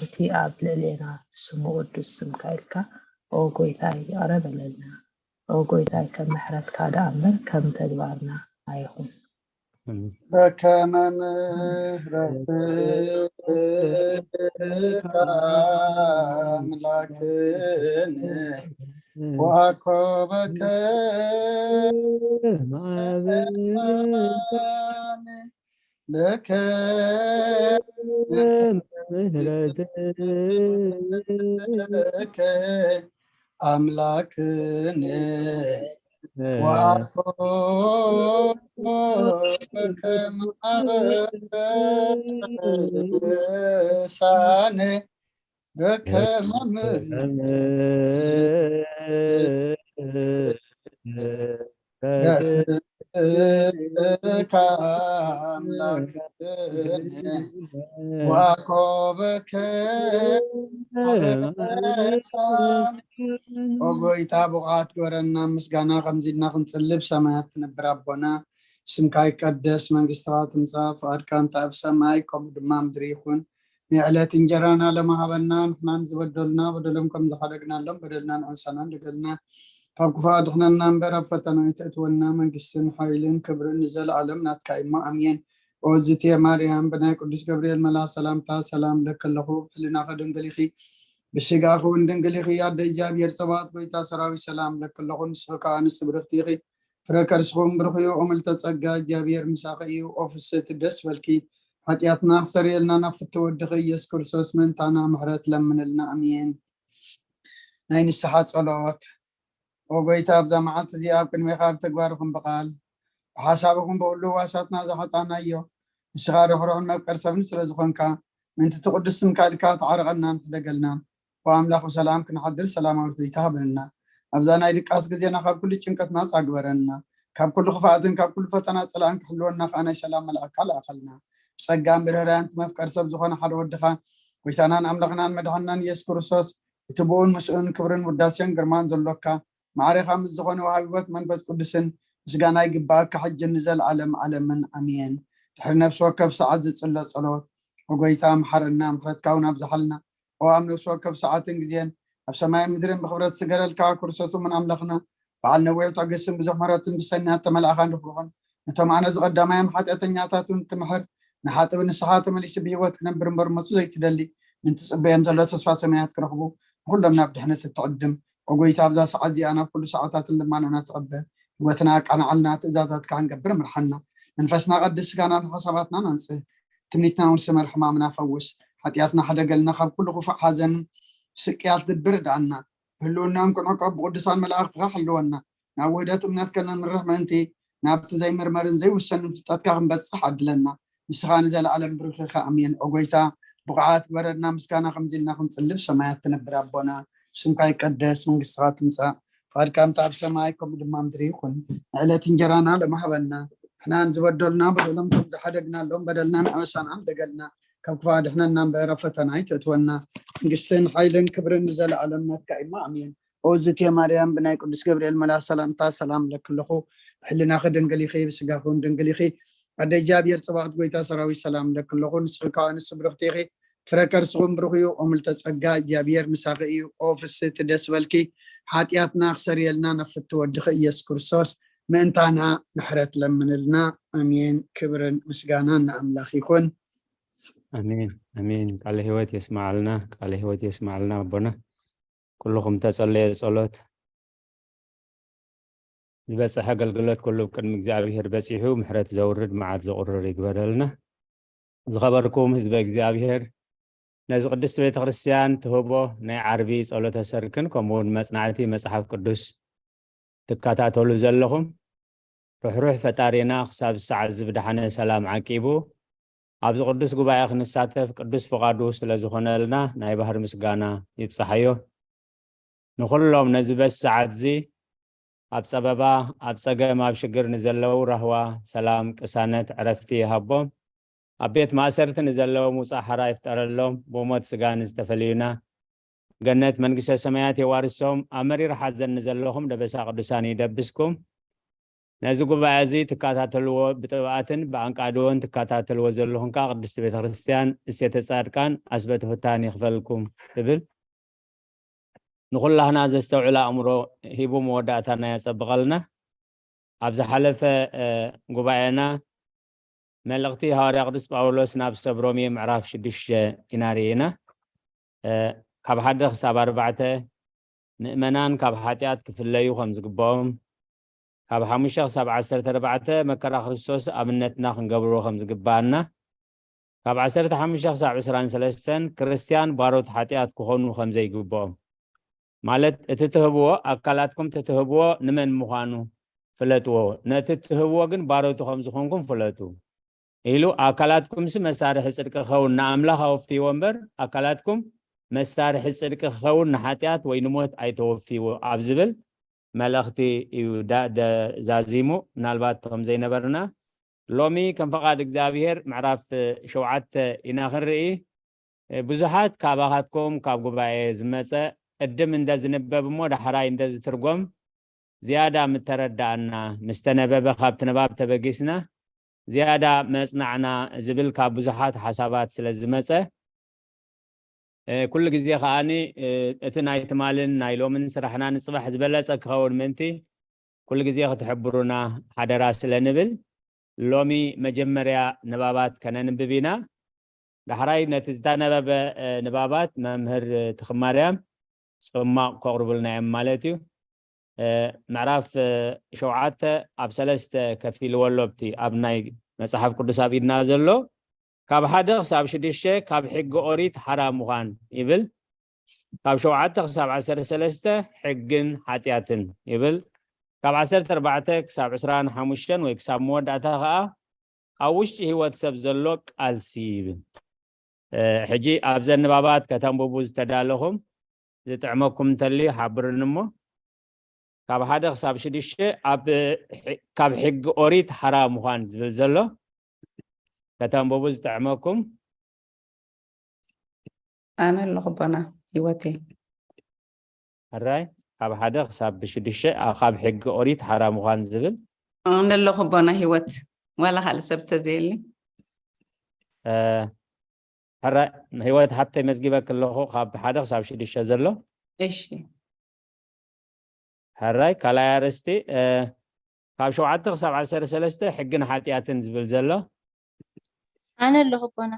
እቲ ኣብ ልዕሌና ስሙ ቅዱስ ስምካ ኢልካ ኦ ጎይታይ ይቕረ በለልና። ኦ ጎይታይ ከም ምሕረትካ ደኣ እምበር ከም ተግባርና ኣይኹን። በከመ ምሕረትከ ኣምላክነ ወአኮበከ በከመ ምሕረትከ ኣምላክነ ወአኮበከ ማበሳነ በከመ ምሕረትከ ኣምላክነ ወአኮበከ ማበሳነ። ኦ ጎይታ፣ ብቑዓት ግበረና ምስጋና። ከምዚ ኢልና ክንጽሊ፣ ብሰማያት ትነብር ኣቦና፣ ስምካ ይቀደስ፣ መንግስትኻ ትምጻእ፣ ፍቓድካ እንተ ኣብ ሰማይ ከምኡ ድማ ምድሪ ይኹን። ንዕለት እንጀራና ለመሃበና፣ ንሕናን ዝበደሉና በደሎም ከም ዝሓደግናሎም በደልና ንዕንሳና እንደገልና፣ ካብ ክፉእ ኣድሕነና እምበር ኣብ ፈተና ኣይተእትወና። መንግስትን ሓይልን ክብርን ንዘለኣለም ናትካ እሞ ኣሜን። ኦ ዝትየ ማርያም፣ ብናይ ቅዱስ ገብርኤል መልኣኽ ሰላምታ ሰላም እለኪ ኣለኹ። ብሕልናኺ ድንግል ኢኺ፣ ብስጋኺ እውን ድንግል ኢኺ። ኣደ እግዚኣብሔር ጸባኦት፣ ጎይታ ሰራዊት፣ ሰላም እለኪ ኣለኹ። ንስኺ ከኣ ኣንስቲ ብርኽቲ ኢኺ፣ ፍረ ከርስኹም ብሩኽ እዩ። ኦምልተ ጸጋ እግዚኣብሔር ምሳኺ እዩ። ኦፍስት ደስ በልኪ። ሓጢኣትና ክሰርየልና ናብ ፍትወ ወድኺ ኢየሱስ ክርስቶስ ምእንታና ምሕረት ለምንልና። ኣሜን። ናይ ንስሓ ጸሎት። ኦ ጎይታ፣ ኣብዛ መዓልቲ እዚኣ ኣብ ቅድሜኻ ብተግባርኹም ብቓል ብሓሳብኹም ብኹሉ ዋሳትና ዝሓጣናዮ፣ ንስኻ ርሕሩሕን መፍቀር ሰብን ስለ ዝኾንካ፣ ምእንቲ እቲ ቅዱስ ስምካ ኢልካ ተዓረቐናን ሕደገልናን። ኦ ኣምላኽ፣ ብሰላም ክንሓድር ሰላማዊት ለይቲ ሃበና። ኣብዛ ናይ ድቃስ ግዜና ካብ ኩሉ ጭንቀት ናጻ ግበረና። ካብ ኩሉ ክፍኣትን ካብ ኩሉ ፈተና ጽላእን ክሕልወና ከኣ ናይ ሰላም መልኣካ ለኣኸልና። ብጸጋን ብርህራን እቲ መፍቀር ሰብ ዝኾነ ሓደ ወድኻ፣ ጎይታናን ኣምላኽናን መድሓንናን ኢየሱስ ክርስቶስ፣ እቲ ብኡን ምስኡን ክብርን ውዳሴን ግርማን ዘሎካ፣ ማዕሬኻ ምስ ዝኾነ ወሃቢ ህይወት መንፈስ ቅዱስን ምስጋና ይግባኣካ፣ ሕጂ ንዘለኣለም ዓለምን። ኣሜን። ድሕሪ ነፍሲ ወከፍ ሰዓት ዝጽሎ ጸሎት፣ ኦ ጎይታ፣ መሓረና፣ ምሕረትካ እውን ኣብዝሓልና። ኦ ኣብ ነፍሲ ወከፍ ሰዓትን ግዜን፣ ኣብ ሰማይን ምድርን ብኽብረት ዝስገደልካ ክርስቶስ እውን ኣምላኽና፣ በዓል ነዊሕ ትዕግስትን ብዙሕ ምሕረትን ብሰናያት ተመላእኻን ርሕሩሕን፣ ነቶም ኣነ ዝቐዳማዮም ሓጢኣተኛታት እውን ትምሕር፣ ንሓጥብ ንስኻ ተመሊሱ ብህይወት ክነብር እምበር ሞቱ ዘይትደሊ፣ ምእንቲ ጽበዮም ዘሎ ተስፋ ሰማያት ክረኽቡ፣ ንኹሎም ናብ ድሕነት እትዕድም። ኦ ጎይታ፣ ኣብዛ ሰዓት እዚኣ ናብ ኩሉ ሰዓታትን ልማናና ትቐበ፣ ህይወትና ኣቃናዓልና፣ ትእዛዛትካ ክንገብር ምርሓና። መንፈስና ቀድስ፣ ስጋናን ሓሳባትናን ኣንጽህ። ትምኒትና እውን ስመር፣ ሕማምና ፈውስ። ሓጢኣትና ሕደገልና፣ ካብ ኩሉ ክፉእ ሓዘንን ስቅያት ልቢ ርድኣና። ብህልውናን ክንዕቀብ ብቅዱሳን መላእኽትኻ ሕልወና። ናብ ውህደት እምነት ከነምርሕ ምእንቲ፣ ናብቲ ዘይምርመርን ዘይውሰንን ፍልጠትካ ክንበጽሕ ዓድለና። ንስኻ ንዘለኣለም ብሩኽ ኢኻ። ኣሜን። ኦ ጎይታ፣ ብቑዓት ግበረና፣ ምስጋና ከምዚ ኢልና ክንጽልብ ሰማያት ትነብር ኣቦና፣ ስምካ ይቀደስ፣ መንግስትኻ ትምጻእ፣ ፍቓድካ ከምቲ ኣብ ሰማይ ከምኡ ድማ ምድሪ ይኹን። ንዕለት እንጀራና ሎሚ ሃበና፣ ንሕናን ዝበደሉና በደሎም ከም ዝሓደግናሎም በደልናን ኣበሳናን ደገልና፣ ካብ ክፉእ ኣድሕነና እምበር ኣብ ፈተና ኣይተእትወና። መንግስትን ሓይልን ክብርን ንዘለኣለም ናትካ እዩ። ኣሜን። ኦዝቴ ማርያም፣ ብናይ ቅዱስ ገብርኤል መልኣክ ሰላምታ ሰላም እለኪ ኣለኹ። ብሕልናኺ ድንግል ኢኺ፣ ብስጋኺ እውን ድንግል ኢኺ። ኣደ እግዚኣብሔር ጽባኦት፣ ጎይታ ሰራዊት፣ ሰላም እለኪ ኣለኹ። ንስኺ ከኣ ኣንስቲ ብርኽቲ ኢኺ፣ ፍረ ከርስኹም ብሩኽ እዩ። ኦምልተ ጸጋ፣ እግዚኣብሔር ምሳኺ እዩ። ኦ ፍስህቲ፣ ደስ በልኪ፣ ሓጢኣትና ክሰርየልና ናብ ፍትወ ወድኺ ኢየሱስ ክርስቶስ ምእንታና ምሕረት ለምንልና። ኣሜን። ክብርን ምስጋናን ንኣምላኽ ይኹን። ኣሜን፣ ኣሜን። ቃለ ህይወት የስምዓልና፣ ቃለ ህይወት የስምዓልና ኣቦና። ኩሉ ክም ተጸለየ ጸሎት ዝበጽሐ ኣገልግሎት ኩሉ ቅድሚ እግዚኣብሔር በጺሑ ምሕረት ዘውርድ መዓት ዘቑርር ይግበረልና። ዝኸበርኩም ህዝበ እግዚኣብሔር፣ ነዚ ቅድስቲ ቤተ ክርስቲያን ትህቦ ናይ ዓርቢ ጸሎተ ሰርክን ከምኡ እውን መጽናዕቲ መጽሓፍ ቅዱስ ትከታተሉ ዘለኹም፣ ርሕሩሕ ፈጣሪና ክሳብ ሰዓት እዚ ብደሓነ ሰላም ዓቂቡ ኣብዚ ቅዱስ ጉባኤ ክንሳተፍ ቅዱስ ፍቓዱ ስለ ዝኾነልና ናይ ባህሪ ምስጋና ይብጽሓዮ። ንኹሎም ነዚ በዚ ሰዓት እዚ ኣብ ጸበባ፣ ኣብ ጸገም፣ ኣብ ሽግር ንዘለዉ ራህዋ፣ ሰላም፣ ቅሳነት፣ ዕረፍቲ ይሃቦም። ኣብ ቤት ማእሰርቲ ንዘለዎም ውጻእ ሓራ ይፍጠረሎም። ብሞት ስጋ ንዝተፈለዩና ገነት መንግስተ ሰማያት የዋርሶም። ኣብ መሪር ሓዘን ንዘለኹም ደበሳ ቅዱሳን ይደብስኩም። ነዚ ጉባኤ እዚ ትከታተልዎ ብጥብኣትን ብኣንቃድዎን ትከታተልዎ ዘለኹም ከዓ ቅድስቲ ቤተ ክርስቲያን እሴተ ጻድቃን ኣስበተ ፍታን ይኽፈልኩም ትብል። ንኹላህና ዘስተውዕል ኣእምሮ ሂቡ መወዳእታና የጸብቐልና። ኣብ ዝሓለፈ፣ እ፣ ጉባኤና መልእኽቲ ሃዋርያ ቅዱስ ጳውሎስ ናብ ሰብ ሮሜ ምዕራፍ ሽዱሽተ ኢና ርኢና። እ፣ ካብ ሓደ ክሳብ ኣርባዕተ፣ ምእመናን ካብ ሓጢኣት ክፍለዩ ከም ዝግብኦም፣ ካብ ሓሙሽተ ክሳብ ዓሰርተ ኣርባዕተ መከራ ክርስቶስ ኣብነትና ክንገብሮ ከም ዝግብኣና፣ ካብ ዓሰርተ ሓሙሽተ ክሳብ ዕስራን ሰለስተን ክርስትያን ባሮት ሓጢኣት ክኾኑ ከም ዘይግብኦም፣ ማለት እቲ ትህብዎ፣ ኣካላትኩም እቲ ትህብዎ ንመን ምዃኑ ፍለጥዎ፣ ነቲ ትህብዎ ግን ባሮቱ ከም ዝኾንኩም ፍለጡ ኢሉ፣ ኣካላትኩምሲ መሳርሒ ጽድቂ ክኸውን ንኣምላኽ ኣወፍይዎ እምበር፣ ኣካላትኩም መሳርሒ ጽድቂ ክኸውን ንሓጢኣት ወይ ንሞት ኣይተወፍይዎ ኣብ ዝብል መልእኽቲ እዩ ዳ-፣ ደ-፣ ዛዚሙ። ምናልባት እቶም ዘይነበርና ሎሚ ከም ፈቓድ እግዚኣብሔር ምዕራፍ ሸውዓተ ኢና ክንርኢ። ብዙሓት ካባኻትኩም ካብ ጉባኤ ዝመጸ ቅድም እንደ ዝንበብ እሞ ዳሕራይ እንደ ዝትርጎም ዝያዳ ምተረዳኣና፣ ምስተነበበ ካብቲ ንባብ ተበጊስና ዝያዳ መጽናዕና ዝብል ካብ ብዙሓት ሓሳባት ስለ ዝመጸ፣ እ፣ ኩሉ ግዜ ከኣኒ፣ እ፣ እቲ ናይ ትማልን ናይ ሎምን ስራሕና ንጽባሕ ዝበለጸ ክኸውን ምእንቲ ኩሉ ግዜ ክትሕብሩና ሓደራ ስለ ንብል፣ ሎሚ መጀመርያ ንባባት ከነንብብ ኢና። ዳሕራይ ነቲ ዝተነበበ፣ እ፣ ንባባት መምህር ተኽማርያም ጽማቕ ከቕርቡልና እዮም ማለት እዩ። ምዕራፍ ሸውዓተ ኣብ ሰለስተ ከፊልዎ ኣሎ። ኣብቲ ኣብ ናይ መጽሓፍ ቅዱስ ኣብ ኢድና ዘሎ ካብ ሓደ ክሳብ ሽዱሽተ ካብ ሕጊ ኦሪት ሓራ ምዃን ይብል። ካብ ሸውዓተ ክሳብ ዓሰርተ ሰለስተ ሕግን ሓጢኣትን ይብል። ካብ ዓሰርተ ኣርባዕተ ክሳብ ዕስራን ሓሙሽተን ወይ ክሳብ መወዳእታ ከኣ ኣብ ውሽጢ ህይወት ሰብ ዘሎ ቃልሲ ይብል። ሕጂ ኣብዘን ንባባት ከተንብቡ ዝተዳለኹም ዝጥዕመኩም እንተልዩ ሓብሩኒ እሞ፣ ካብ ሓደ ክሳብ ሽዱሽተ ኣብ ካብ ሕጊ ኦሪት ሓራ ምዃን ዝብል ዘሎ ከተንብቡ ዝጥዕመኩም። ኣነ ኣለኹ ኣቦና ህይወተይ። ሕራይ፣ ካብ ሓደ ክሳብ ብሽዱሽተ ካብ ሕጊ ኦሪት ሓራ ምዃን ዝብል። ኣነ ኣለኹ ኣቦና ህይወት፣ ዋላ ካልእ ሰብ ተዘየሊ። ሕራይ፣ ህይወት ሃብተይ መዝጊበ ከለኹ ካብ ሓደ ክሳብ ሽዱሽተ ዘሎ። እሺ። ሕራይ፣ ካልኣይ ኣርእስቲ ካብ ሸውዓተ ክሳብ ዓሰርተ ሰለስተ ሕግን ሓጢኣትን ዝብል ዘሎ። ኣነ ኣለኹ ኣቦና።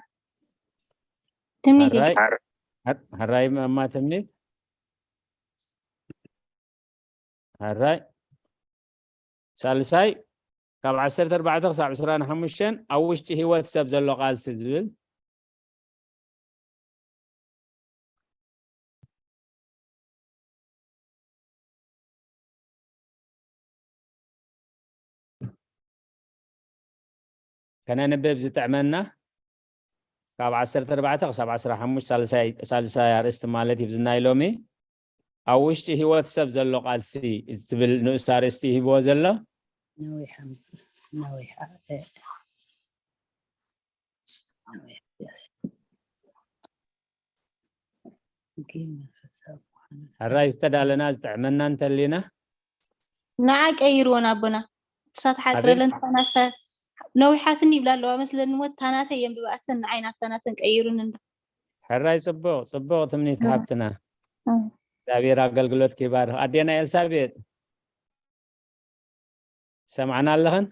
ትምኒት ሕራይ፣ ማማ ትምኒት። ሕራይ፣ ሳልሳይ ካብ ዓሰርተ ኣርባዕተ ክሳብ ዕስራን ሓሙሽተን ኣብ ውሽጢ ህይወት ሰብ ዘሎ ቃልሲ ዝብል። ከነንብብ ዝጥዕመና ካብ ዓሰርተ ኣርባዕተ ክሳብ ዓሰርተ ሓሙሽተ፣ ሳልሳይ ኣርእስቲ ማለት እዩ። ብዝናይ ሎሚ ኣብ ውሽጢ ህይወት ሰብ ዘሎ ቃልሲ ዝትብል ንኡስ ኣርእስቲ ሂብዎ ዘሎ። ሕራይ ዝተዳለና ዝጥዕመና እንተሊና ንዓ ቀይርዎን ኣቦና። እሳት ሓፅረለን ታናሳ ነዊሓትን ይብላ ኣለዋ መስለኒ። ሞት ታናተ የንብባ ኣሰን ንዓይ ናብታ ናተን ቀይሩን እንዶ። ሕራይ ጽቡቕ ጽቡቕ ትምኒት ሓብትና። እግዚኣብሔር ኣገልግሎት ኪባርኽ። ኣዴና ኤልሳቤጥ ሰምዓና ኣለኽን?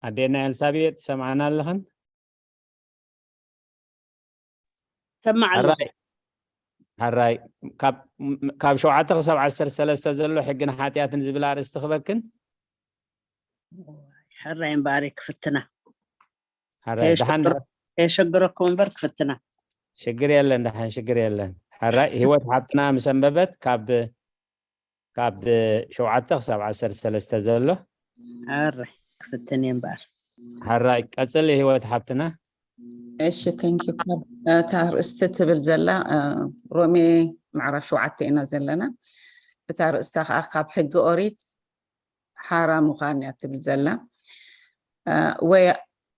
ኣዴና ኤልሳቤጥ ሰምዓና ኣለኽን? ሰማዕ ኣለኹ። ሕራይ ሕራይ፣ ካብ ሸውዓተ ክሳብ ዓሰርተ ሰለስተ ዘሎ ሕግን ሓጢኣትን ዝብል ኣርእስቲ ክበክን። ሕራይ እምበኣር ክፍትና። ሕራይ ደሓን ከየሸግረኩም እምበር ክፍትና። ሽግር የለን፣ ደሓን ሽግር የለን። ሕራይ ህይወት ሓብትና ምስ ኣንበበት ካብ ካብ ሸውዓተ ክሳብ ዓሰርተ ሰለስተ ዘሎ። ሕራይ ክፍትን እየ እምበኣር። ሕራይ ቀጽል ህይወት ሓብትና። እሺ፣ ቴንክ ዩ። ካብ እታ ርእስቲ ትብል ዘላ ሮሜ ምዕራፍ ሸውዓተ ኢና ዘለና። እታ ርእስታ ከዓ ካብ ሕጊ ኦሪት ሓራ ምዃን እያ ትብል ዘላ።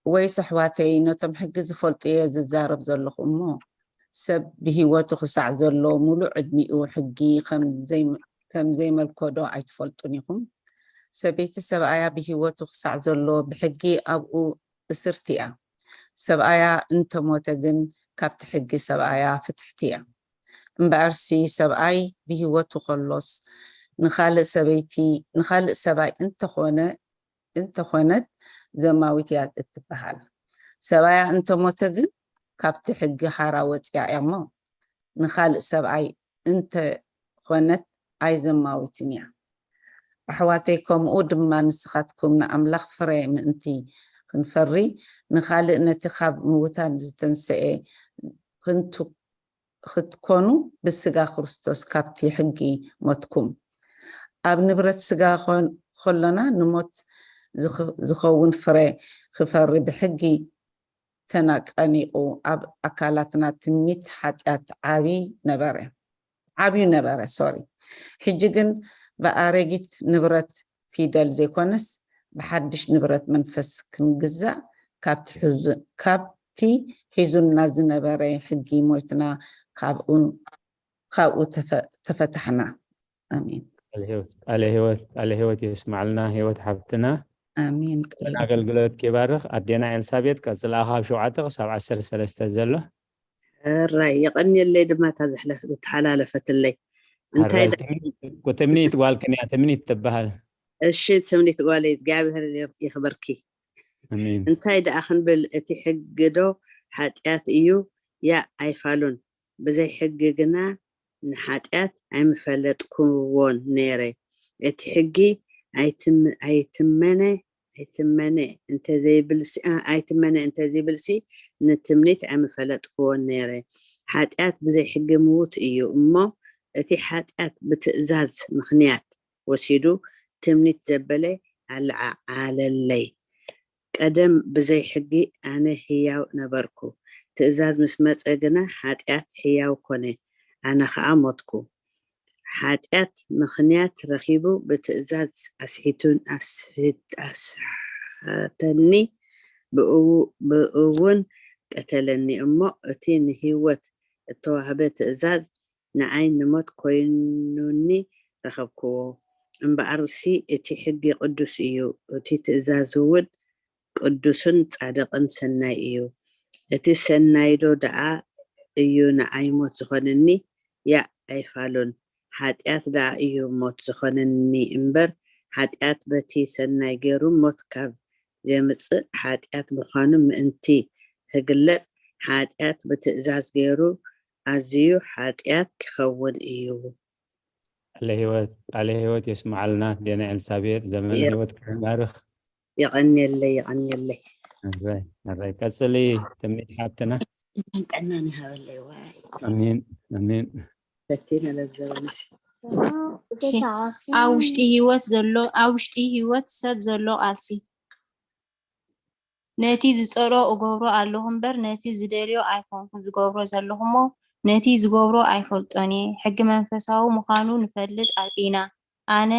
ወይስ ኣሕዋተይ፣ ነቶም ሕጊ ዝፈልጡ እየ ዝዛረብ ዘለኹ እሞ፣ ሰብ ብህይወቱ ክሳዕ ዘሎ ምሉእ ዕድሚኡ ሕጊ ከም ዘይመልኮዶ ኣይትፈልጡን ኢኹም? ሰበይቲ ሰብኣያ ብህይወቱ ክሳዕ ዘሎ ብሕጊ ኣብኡ እስርቲ እያ። ሰብኣያ እንተሞተ ግን ካብቲ ሕጊ ሰብኣያ ፍትሕቲ እያ። እምበኣርሲ ሰብኣይ ብህይወቱ ከሎስ ንኻልእ ሰበይቲ ንኻልእ ሰብኣይ እንተኾነ እንተኾነት ዘማዊት እያ እትበሃል። ሰብኣያ እንተሞተ ግን ካብቲ ሕጊ ሓራ ወፂኣ እያ እሞ ንኻልእ ሰብኣይ እንተኾነት ኣይዘማዊትን እያ። ኣሕዋተይ፣ ከምኡ ድማ ንስኻትኩም ንኣምላኽ ፍረ ምእንቲ ክንፈሪ ንኻልእ ነቲ ካብ ምዉታን ዝተንሰኤ ክንቱ ክትኮኑ ብስጋ ክርስቶስ ካብቲ ሕጊ ሞትኩም። ኣብ ንብረት ስጋ ከሎና ንሞት ዝኸውን ፍረ ክፈሪ ብሕጊ ተናቀኒቁ ኣብ ኣካላትና ትምኒት ሓጢኣት ዓብይ ነበረ ዓብዩ ነበረ ሶሪ ሕጂ ግን ብኣረጊት ንብረት ፊደል ዘይኮነስ ብሓድሽ ንብረት መንፈስ ክንግዛእ ካብቲ ሒዙና ዝነበረ ሕጊ ሞትና ካብኡ ተፈታሕና። ኣሜን። ቃለ ህይወት የስማዕልና ህይወት ሓብትና። ኣሜን። ኣገልግሎት ይባርኽ። ኣዴና ኤልሳቤጥ ቀፅላ ካብ ሸውዓተ ክሳብ ዓሰርተ ሰለስተ ዘሎ። ሕራይ የቐንየለይ ድማ እታ ዝሓላለፈትለይ። እንታይ ትምኒት ጓልክን እያ ትምኒት ትበሃል። እሺ ትምኒት ጓለይ እግዚኣብሔር ይኽበርኪ። እንታይ ደኣ ክንብል እቲ ሕጊ ዶ ሓጢኣት እዩ? ያእ ኣይፋሉን። ብዘይ ሕጊ ግና ንሓጢኣት ኣይምፈለጥክዎን ነይረ። እቲ ሕጊ ኣይትም-፣ ኣይትመነ፣ ኣይትመነ እንተዘይብልሲ፣ ኣ፣ ኣይትመነ እንተዘይብልሲ ንትምኒት ኣይምፈለጥክዎን ነይረ። ሓጢኣት ብዘይ ሕጊ ምዉት እዩ እሞ፣ እቲ ሓጢኣት ብትእዛዝ ምኽንያት ወሲዱ ትምኒት ዘበለ ኣለዓዓለለይ። ቀደም ብዘይ ሕጊ ኣነ ህያው ነበርኩ። ትእዛዝ ምስ መጸ ግና ሓጢኣት ህያው ኮነ፣ ኣነ ኸኣ ሞትኩ። ሓጢኣት ምኽንያት ረኺቡ ብትእዛዝ ኣስሒቱን ኣስሕት-፣ ኣስሓተኒ፣ ብእው-፣ ብእውን ቀተለኒ። እሞ እቲ ንህይወት እተዋህበ ትእዛዝ ንዓይ ንሞት ኮይኑኒ ረኸብክዎ። እምበኣርሲ እቲ ሕጊ ቅዱስ እዩ፣ እቲ ትእዛዝ እውን ቅዱስን ጻድቕን ሰናይ እዩ። እቲ ሰናይዶ ደኣ እዩ ንዓይ ሞት ዝኾነኒ? ያእ ኣይፋሉን። ሓጢኣት ደኣ እዩ ሞት ዝኾነኒ እምበር፣ ሓጢኣት በቲ ሰናይ ገይሩ ሞት ካብ ዘምጽእ፣ ሓጢኣት ምዃኑ ምእንቲ ክግለጽ፣ ሓጢኣት ብትእዛዝ ገይሩ ኣዝዩ ሓጢኣት ክኸውን እዩ። ቃለ ህይወት፣ ቃለ ህይወት የስምዓልና። ዴና ኤልሳቤጥ፣ ዘመን የር- ህይወት ይባርኽ። የቐንየለይ፣ የቐንየለይ። ኣራይ፣ ኣራይ። ቀጽሊ ትምኒት ሓብትና። ጥዕናን ይሃበለይ። ዋይ። ኣሜን፣ ኣሜን። በቲ ነበብዘበንሲ። እሺ፣ ኣብ ውሽጢ ህይወት ዘሎ፣ ኣብ ውሽጢ ህይወት ሰብ ዘሎ ቃልሲ። ነቲ ዝጸልኦ እገብሮ ኣለኹ እምበር፣ ነቲ ዝደልዮ ኣይኮንኩን ዝገብሮ ዘለኹ እሞ፣ ነቲ ዝገብሮ ኣይፈልጦን እየ። ሕጊ መንፈሳዊ ምዃኑ ንፈልጥ ኣ-፣ ኢና። ኣነ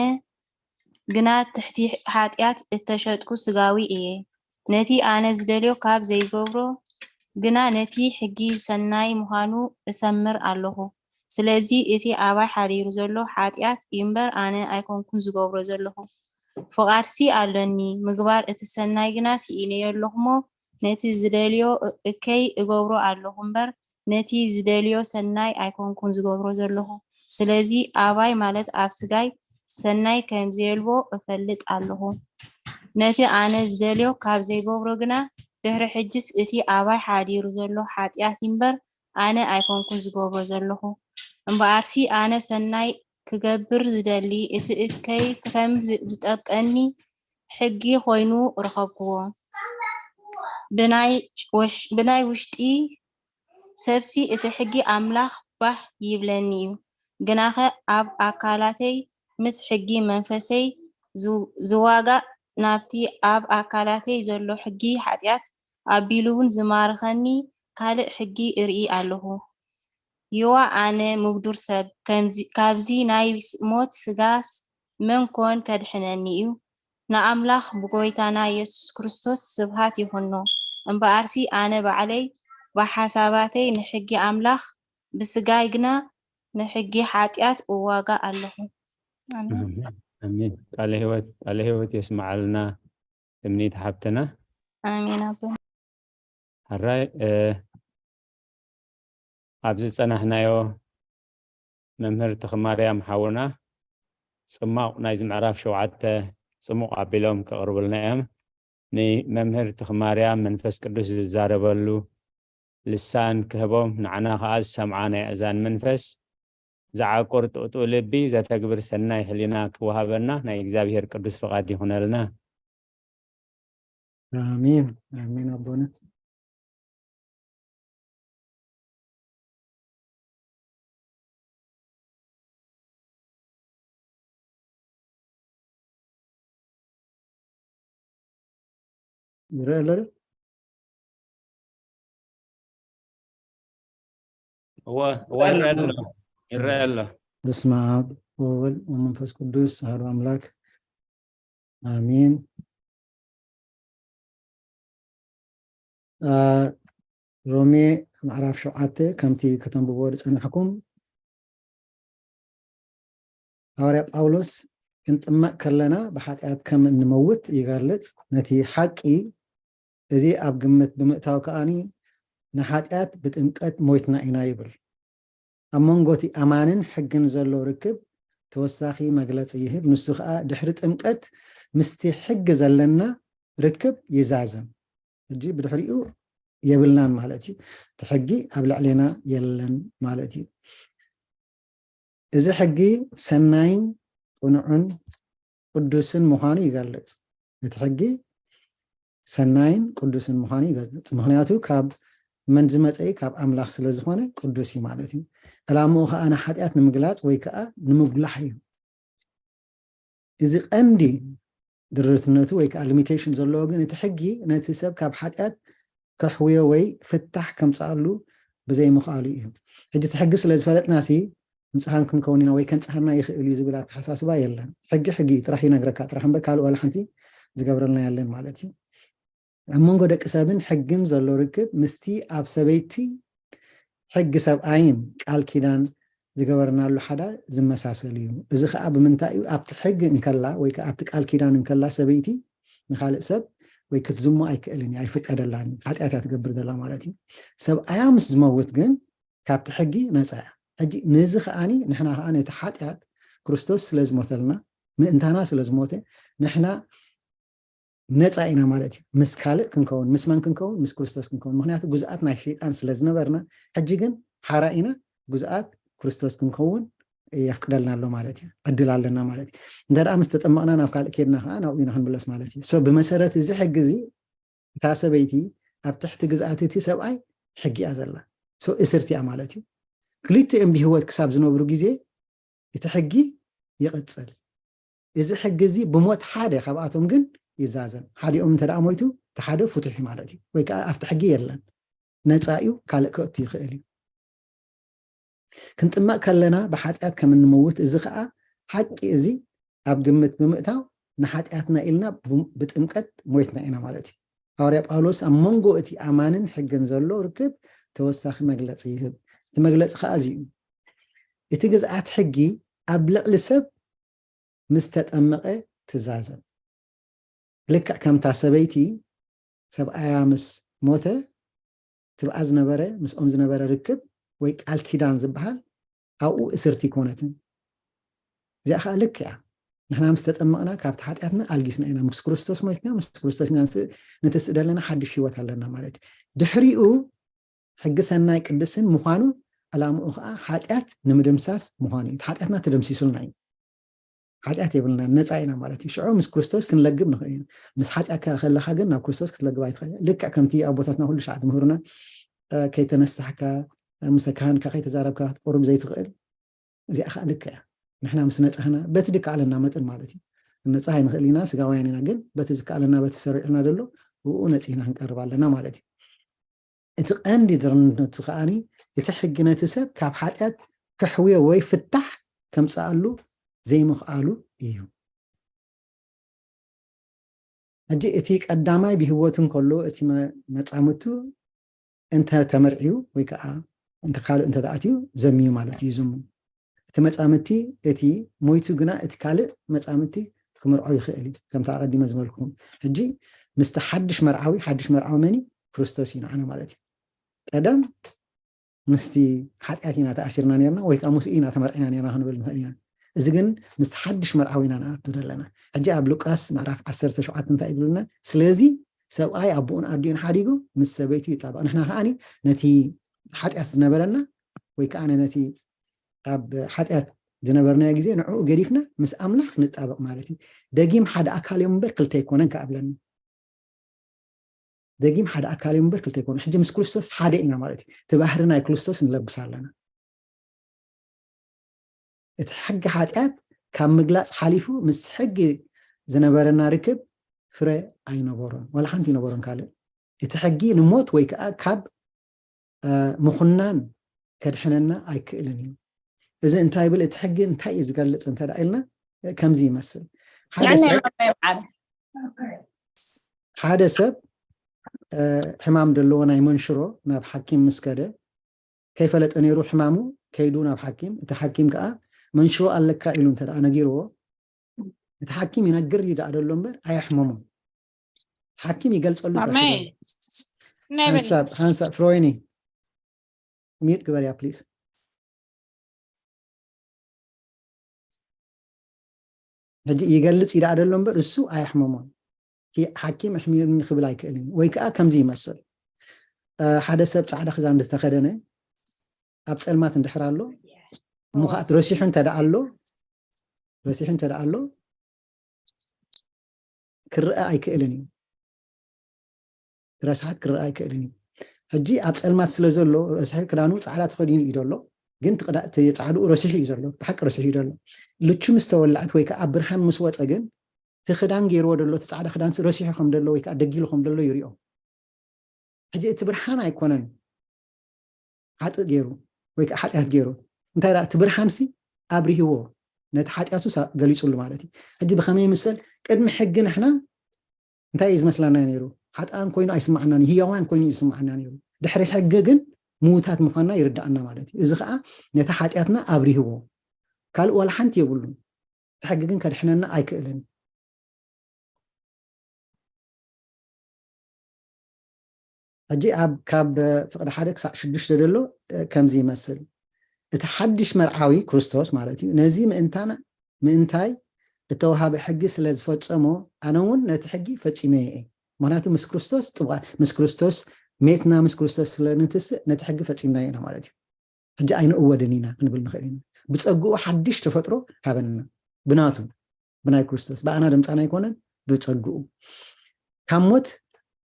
ግና ትሕቲ ሓጢኣት እተሸጥኩ ስጋዊ እየ። ነቲ ኣነ ዝደልዮ ካብ ዘይገብሮ ግና፣ ነቲ ሕጊ ሰናይ ምዃኑ እሰምር ኣለኹ። ስለዚ እቲ ኣባይ ሓዲሩ ዘሎ ሓጢኣት እዩ እምበር፣ ኣነ ኣይኮንኩን ዝገብሮ ዘለኹ። ፍቓድሲ ኣሎኒ፣ ምግባር እቲ ሰናይ ግና ስኢነዮ ኣለኹ እሞ፣ ነቲ ዝደልዮ እ-፣ እከይ እገብሮ ኣለኹ እምበር፣ ነቲ ዝደልዮ ሰናይ ኣይኮንኩን ዝገብሮ ዘለኹ። ስለዚ ኣባይ ማለት ኣብ ስጋይ ሰናይ ከም ዘየልቦ እፈልጥ ኣለኹ። ነቲ ኣነ ዝደልዮ ካብ ዘይገብሮ ግና፣ ድሕሪ ሕጅስ እቲ ኣባይ ሓዲሩ ዘሎ ሓጢኣት እዩ እምበር፣ ኣነ ኣይኮንኩን ዝገብሮ ዘለኹ። እምበኣርሲ ኣነ ሰናይ ክገብር ዝደሊ፣ እቲ እከይ ከም ዝ-፣ ዝጠብቀኒ ሕጊ ኮይኑ ረኸብክዎ። ብናይ ወሽ-፣ ብናይ ውሽጢ ሰብሲ እቲ ሕጊ ኣምላኽ ባህ ይብለኒ እዩ። ግናኸ ኣብ ኣካላተይ ምስ ሕጊ መንፈሰይ ዝ-፣ ዝዋጋእ፣ ናብቲ ኣብ ኣካላተይ ዘሎ ሕጊ ሓጢኣት ኣቢሉ እውን ዝማርኸኒ ካልእ ሕጊ እርኢ ኣለኹ። ይዋ ኣነ ምጉዱር ሰብ፣ ከምዚ፣ ካብዚ ናይ ሞት ስጋስ መን ኮን ከድሕነኒ እዩ? ንኣምላኽ ብጎይታና የሱስ ክርስቶስ ስብሃት ይኹኖ። እምበኣርሲ ኣነ ባዕለይ ብሓሳባተይ ንሕጊ ኣምላኽ፣ ብስጋይ ግና ንሕጊ ሓጢኣት እዋጋእ ኣለኹ። ኣሜን። ኣሜን፣ ኣሜን። ቃለ ህይወት፣ ቃለ ህይወት የስምዓልና ትምኒት ሓብትና። ኣሜን ኣቦ። ሕራይ፣ እ፣ ኣብዚ ዝጸናሕናዮ መምህር ተኽማርያም ሓውና ጽማቕ ናይዚ ምዕራፍ ሸውዓተ ጽሙቕ ኣቢሎም ከቕርቡልና እዮም። ንመምህር ተኽማርያም መንፈስ ቅዱስ ዝዛረበሉ ልሳን ክህቦም፣ ንዓና ኸኣ ዝሰምዓ ናይ ኣእዛን መንፈስ፣ ዝዓቁር ጥቕጡቕ ልቢ፣ ዘተግብር ሰናይ ሕሊና ክወሃበና ናይ እግዚኣብሔር ቅዱስ ፍቓድ ይኹነልና። ኣሜን፣ ኣሜን ኣቦነ። ይረአ ኣሎ ዶ? እወ፣ እወ፣ ይረአ ኣሎ። ይረአ ኣሎ። በስመ ኣብ ወወልድ ወመንፈስ ቅዱስ ኣሐዱ ኣምላክ ኣሜን። አ፣ ሮሜ ምዕራፍ ሸውዓተ ከምቲ ከተንብብዎ ዝጸናሕኩም፣ ሃዋርያ ጳውሎስ ክንጥመቕ ከለና ብሓጢኣት ከም እንመውት ይገልጽ። ነቲ ሓቂ እዚ ኣብ ግምት ብምእታው ከኣኒ ንሓጢኣት ብጥምቀት ሞይትና ኢና ይብል። ኣብ መንጎ እቲ ኣማንን ሕግን ዘሎ ርክብ ተወሳኺ መግለጺ ይህብ። ንሱ ከኣ ድሕሪ ጥምቀት ምስቲ ሕጊ ዘለና ርክብ ይዛዝም። ሕጂ ብድሕሪኡ የብልናን ማለት እዩ። እቲ ሕጊ ኣብ ልዕሌና የለን ማለት እዩ። እዚ ሕጊ ሰናይን ቅኑዕን ቅዱስን ምዃኑ ይገልጽ። እቲ ሕጊ ሰናይን ቅዱስን ምዃኑ ይገልጽ። ምኽንያቱ ካብ መን ዝመጸ እዩ? ካብ ኣምላኽ ስለ ዝኾነ ቅዱስ እዩ ማለት እዩ። ዕላምኡ ከኣ ንሓጢኣት ንምግላጽ ወይ ከኣ ንምጉላሕ እዩ። እዚ ቀንዲ ድርትነቱ ወይ ከዓ ሊሚቴሽን ዘለዎ ግን እቲ ሕጊ ነቲ ሰብ ካብ ሓጢኣት ከሕውዮ ወይ ፍታሕ ከምፅኣሉ ብዘይምኽኣሉ እዩ። ሕጂ እቲ ሕጊ ስለ ዝፈለጥና ሲ ምፅሃን ክንከውን ኢና ወይ ከንፅሃና ይኽእል እዩ ዝብል ኣተሓሳስባ የለን። ሕጊ ሕጊ እዩ፣ ጥራሕ ይነግረካ ጥራሕ እምበር ካልእ ዋላ ሓንቲ ዝገብረልና የለን ማለት እዩ። ኣብ መንጎ ደቂ ሰብን ሕግን ዘሎ ርክብ ምስቲ ኣብ ሰበይቲ ሕጊ ሰብኣይን ቃል ኪዳን ዝገበርናሉ ሓዳር ዝመሳሰል እዩ። እዚ ከዓ ብምንታይ እዩ? ኣብቲ ሕጊ እንከላ ወይ ከዓ ኣብቲ ቃል ኪዳን እንከላ ሰበይቲ ንካልእ ሰብ ወይ ክትዝሙ ኣይክእልን እዩ፣ ኣይፍቀደላን፣ ሓጢኣት እያ ትገብር ዘላ ማለት እዩ። ሰብኣያ ምስ ዝመውት ግን ካብቲ ሕጊ ነፃ እያ። ሕጂ ነዚ ከዓኒ ንሕና ከዓ ነቲ ሓጢኣት ክርስቶስ ስለ ዝሞተልና ምእንታና ስለ ዝሞተ ንሕና ነፃ ኢና ማለት እዩ። ምስ ካልእ ክንከውን ምስ መን ክንከውን? ምስ ክርስቶስ ክንከውን። ምክንያቱ ግዙኣት ናይ ሸይጣን ስለ ዝነበርና ሕጂ ግን ሓራ ኢና፣ ግዙኣት ክርስቶስ ክንከውን የፍቅደልና ኣሎ ማለት እዩ። ዕድል ኣለና ማለት እዩ። እንተ ደኣ ምስ ተጠመቕና ናብ ካልእ ኬድና ከዓ ናብኡ ኢና ክንምለስ ማለት እዩ። So ብመሰረት እዚ ሕጊ እዚ እታ ሰበይቲ ኣብ ትሕቲ ግዝኣት እቲ ሰብኣይ ሕጊ እያ ዘላ። So እስርቲ እያ ማለት እዩ። ክልቲኦም ብህይወት ክሳብ ዝነብሩ ግዜ እቲ ሕጊ ይቕጽል። እዚ ሕጊ እዚ ብሞት ሓደ ካብኣቶም ግን ይዛዘም። ሓዲኦም እንተ ደኣ ሞይቱ እቲ ሓደ ፍቱሕ እዩ ማለት እዩ። ወይ ከዓ ኣብቲ ሕጊ የለን፣ ነፃ እዩ፣ ካልእ ከእቱ ይኽእል እዩ። ክንጥመቕ ከለና ብሓጢኣት ከም እንመውት፣ እዚ ከዓ ሓቂ እዚ ኣብ ግምት ብምእታው ንሓጢኣትና ኢልና ብ- ብጥምቀት ሞይትና ኢና ማለት እዩ። ሃዋርያ ጳውሎስ ኣብ መንጎ እቲ ኣማንን ሕግን ዘሎ ርክብ ተወሳኺ መግለፂ ይህብ። እቲ መግለፂ ከዓ እዚ እዩ። እቲ ግዝኣት ሕጊ ኣብ ልዕሊ ሰብ ምስ ተጠመቐ ትዛዘም። ልክዕ ከምታ ሰበይቲ ሰብኣያ ምስ ሞተ ትብኣ ዝነበረ ምስኦም ዝነበረ ርክብ ወይ ቃል ኪዳን ዝበሃል ኣብኡ እስርቲ ኣይኮነትን። እዚኣ ከዓ ልክዕ እያ። ንሕና ምስ ተጠመቕና ካብቲ ሓጢኣትና ኣልጊስና ኢና፣ ምስ ክርስቶስ ሞትና፣ ምስ ክርስቶስ ኢና ንስ- ንትስእ ዘለና ሓድሽ ህይወት ኣለና ማለት እዩ። ድሕሪኡ ሕጊ ሰናይ ቅድስን ምዃኑ ዕላምኡ ከዓ ሓጢኣት ንምድምሳስ ምዃኑ እዩ። እቲ ሓጢኣትና ተደምሲሱልና እዩ። ሓጢኣት የብልናን፣ ነፃ ኢና ማለት እዩ። ሽዑ ምስ ክርስቶስ ክንለግብ ንኽእል ኢና። ምስ ሓጢኣትካ ከለኻ ግን ናብ ክርስቶስ ክትለግብ ኣይትኽእል። ልክዕ ከምቲ ኣቦታትና ኩሉ ሻዕ ትምህሩና፣ እ፣ ከይተነሳሕካ፣ እ፣ ምስ ካህንካ ከይተዛረብካ ክትቆርብ ዘይትኽእል፣ እዚኣ ከዓ ልክዕ እያ። ንሕና ምስ ነፃህና በቲ ድካኣለና መጠን ማለት እዩ። ክንነፃህ ኣይንኽእል ኢና፣ ስጋውያን ኢና፣ ግን በቲ ዝከኣለና በቲ ሰሪዕልና ዘሎ ብኡ ነፂህና ክንቀርብ ኣለና ማለት እዩ። እቲ ቀንዲ ድርነቱ ከዓኒ እቲ ሕጊ ነቲ ሰብ ካብ ሓጢኣት ከሕውዮ ወይ ፍታሕ ከምፅኣሉ ዘይምኽኣሉ እዩ። ሕጂ እቲ ቀዳማይ ብህይወቱ እንከሎ እቲ መ- መጻምድቱ እንተ ተመርዕዩ ወይ ከዓ እንተ ካልእ እንተ ተኣትዩ ዘምዩ ማለት እዩ። ዝሙ እቲ መጻምድቲ እቲ ሞይቱ ግና እቲ ካልእ መጻምድቲ ክምርዖ ይኽእል እዩ። ከምቲ ኣቐዲመ ዝበልኩኹም ሕጂ ምስቲ ሓድሽ መርዓዊ፣ ሓድሽ መርዓዊ መን እዩ? ክርስቶስ እዩ ንዓና ማለት እዩ። ቀደም ምስቲ ሓጢኣት ኢና ተኣሲርና ነርና ወይ ከዓ ምስኡ ኢና ተመርዒና ነርና ክንብል ንኽእል ኢና። እዚ ግን ምስቲ ሓድሽ መርዓዊ ኢና ንኣቱ ዘለና። ሕጂ ኣብ ሉቃስ ምዕራፍ ዓሰርተ ሸውዓተ እንታይ ይብሉና? ስለዚ ሰብኣይ ኣቦኡን ኣዲኡን ሓዲጉ ምስ ሰበይቱ ይጣበቕ። ንሕና ከዓኒ ነቲ ሓጢኣት ዝነበረና ወይ ከዓ ነቲ ኣብ ሓጢኣት ዝነበርናዮ ግዜ ንዕኡ ገዲፍና ምስ ኣምላኽ ንጣበቕ ማለት እዩ። ደጊም ሓደ ኣካል እዮም እምበር ክልተ ኣይኮነን ከኣብለኒ። ደጊም ሓደ ኣካል እዮም እምበር ክልተ ኣይኮኑ። ሕጂ ምስ ክርስቶስ ሓደ ኢና ማለት እዩ። እቲ ባህሪ ናይ ክርስቶስ ንለብስ ኣለና። እቲ ሕጊ ሓጢኣት ካብ ምግላፅ ሓሊፉ ምስ ሕጊ ዝነበረና ርክብ ፍረ ኣይነበሮን፣ ዋላ ሓንቲ ኣይነበሮን ካልእ። እቲ ሕጊ ንሞት ወይ ከዓ ካብ እ፣ ምኹናን ከድሕነና ኣይክእልን እዩ። እዚ እንታይ ይብል? እቲ ሕጊ እንታይ እዩ ዝገልፅ እንተ ደኣ ኢልና ከምዚ ይመስል። ሓደ ሰብ ሓደ ሰብ ሕማም ዘለዎ ናይ መንሽሮ ናብ ሓኪም ምስ ከደ ከይፈለጠ ነይሩ ሕማሙ ከይዱ ናብ ሓኪም፣ እቲ ሓኪም ከዓ መንሽሮ ኣለካ ኢሉ እንተ ደኣ ነጊርዎ እቲ ሓኪም ይነግር እዩ ደኣ ደሎ እምበር ኣየሕመሞን። ሓኪም ይገልፀሉ ሓንሳብ ሓንሳብ ፍሮይኒ ሚዩት ግበርያ ፕሊዝ። ሕጂ ይገልፅ ይደኣ ደሎ እምበር እሱ ኣየሕመሞን። እቲ ሓኪም ኣሕሚሩኒ ክብል ኣይክእልን ወይ ከዓ ከምዚ ይመስል። ሓደ ሰብ ፃዕዳ ክዳን ዝተኸደነ ኣብ ፀልማት እንድሕር ኣሎ፣ እሞ ከዓ ረሲሑ እንተ ደኣ ኣሎ፣ ረሲሑ እንተ ደኣ ኣሎ፣ ክረአ ኣይክእልን እዩ። ረስሓት ክረአ ኣይክእልን እዩ። ሕጂ ኣብ ፀልማት ስለ ዘሎ፣ ረስሒ ክዳኑ ፃዕዳ ተኸዲኑ እዩ ዘሎ፣ ግን እቲ ቅዳ-፣ እቲ ፃዕድኡ ረሲሑ እዩ ዘሎ፣ ብሓቂ ረሲሑ እዩ ዘሎ። ልቹ ምስ ተወልዐት ወይ ከዓ ኣብ ብርሃን ምስ ወፀ ግን፣ እቲ ክዳን ገይርዎ ዘሎ፣ እቲ ፃዕዳ ክዳን ረሲሑ ከም ዘሎ ወይ ከዓ ደጊሉ ከም ዘሎ ይሪኦ። ሕጂ እቲ ብርሃን ኣይኮነን ሓጥእ ገይሩ ወይ ከዓ ሓጢኣት ገይሩ። እንታይ ደኣ፣ እቲ ብርሃንሲ ኣብሪህዎ፣ ነቲ ሓጢኣቱ ሳ-፣ ገሊጹሉ ማለት እዩ። ሕጂ ብኸመይ ይምሰል? ቅድሚ ሕጊ ንሕና እንታይ እዩ ዝመስለና ነይሩ? ሓጥኣን ኮይኑ ኣይስማዓናን እዩ፣ ህያዋን ኮይኑ እዩ ዝስማዓና ነይሩ። ድሕሪ ሕጊ ግን ምዉታት ምዃንና ይርድኣና ማለት እዩ። እዚ ኸኣ ነቲ ሓጢኣትና ኣብሪህዎ። ካልእ ዋላ ሓንቲ የብሉን። እቲ ሕጊ ግን ከድሕነና ኣይክእልን። ሕጂ ኣብ ካብ ፍቕዲ ሓደ ክሳዕ ሽዱሽተ ዘሎ፣ እ፣ ከምዚ ይመስል። እቲ ሓድሽ መርዓዊ ክርስቶስ ማለት እዩ። ነዚ ምእንታና፣ ምእንታይ እተወሃበ ሕጊ ስለ ዝፈጸሞ፣ ኣነ እውን ነቲ ሕጊ ፈጺመዮ እየ። ምኽንያቱ ምስ ክርስቶስ ጥቡቓት፣ ምስ ክርስቶስ ሜትና፣ ምስ ክርስቶስ ስለ ንትስእ ነቲ ሕጊ ፈጺምናዮ ኢና ማለት እዩ። ሕጂ ኣይንእወድን ኢና ክንብል ንኽእል ኢና። ብጸግኡ ሓድሽ ተፈጥሮ ሃበንና። ብናቱ፣ ብናይ ክርስቶስ፣ ብኣና ድምጻና ኣይኮነን፣ ብጸግኡ። ካብ ሞት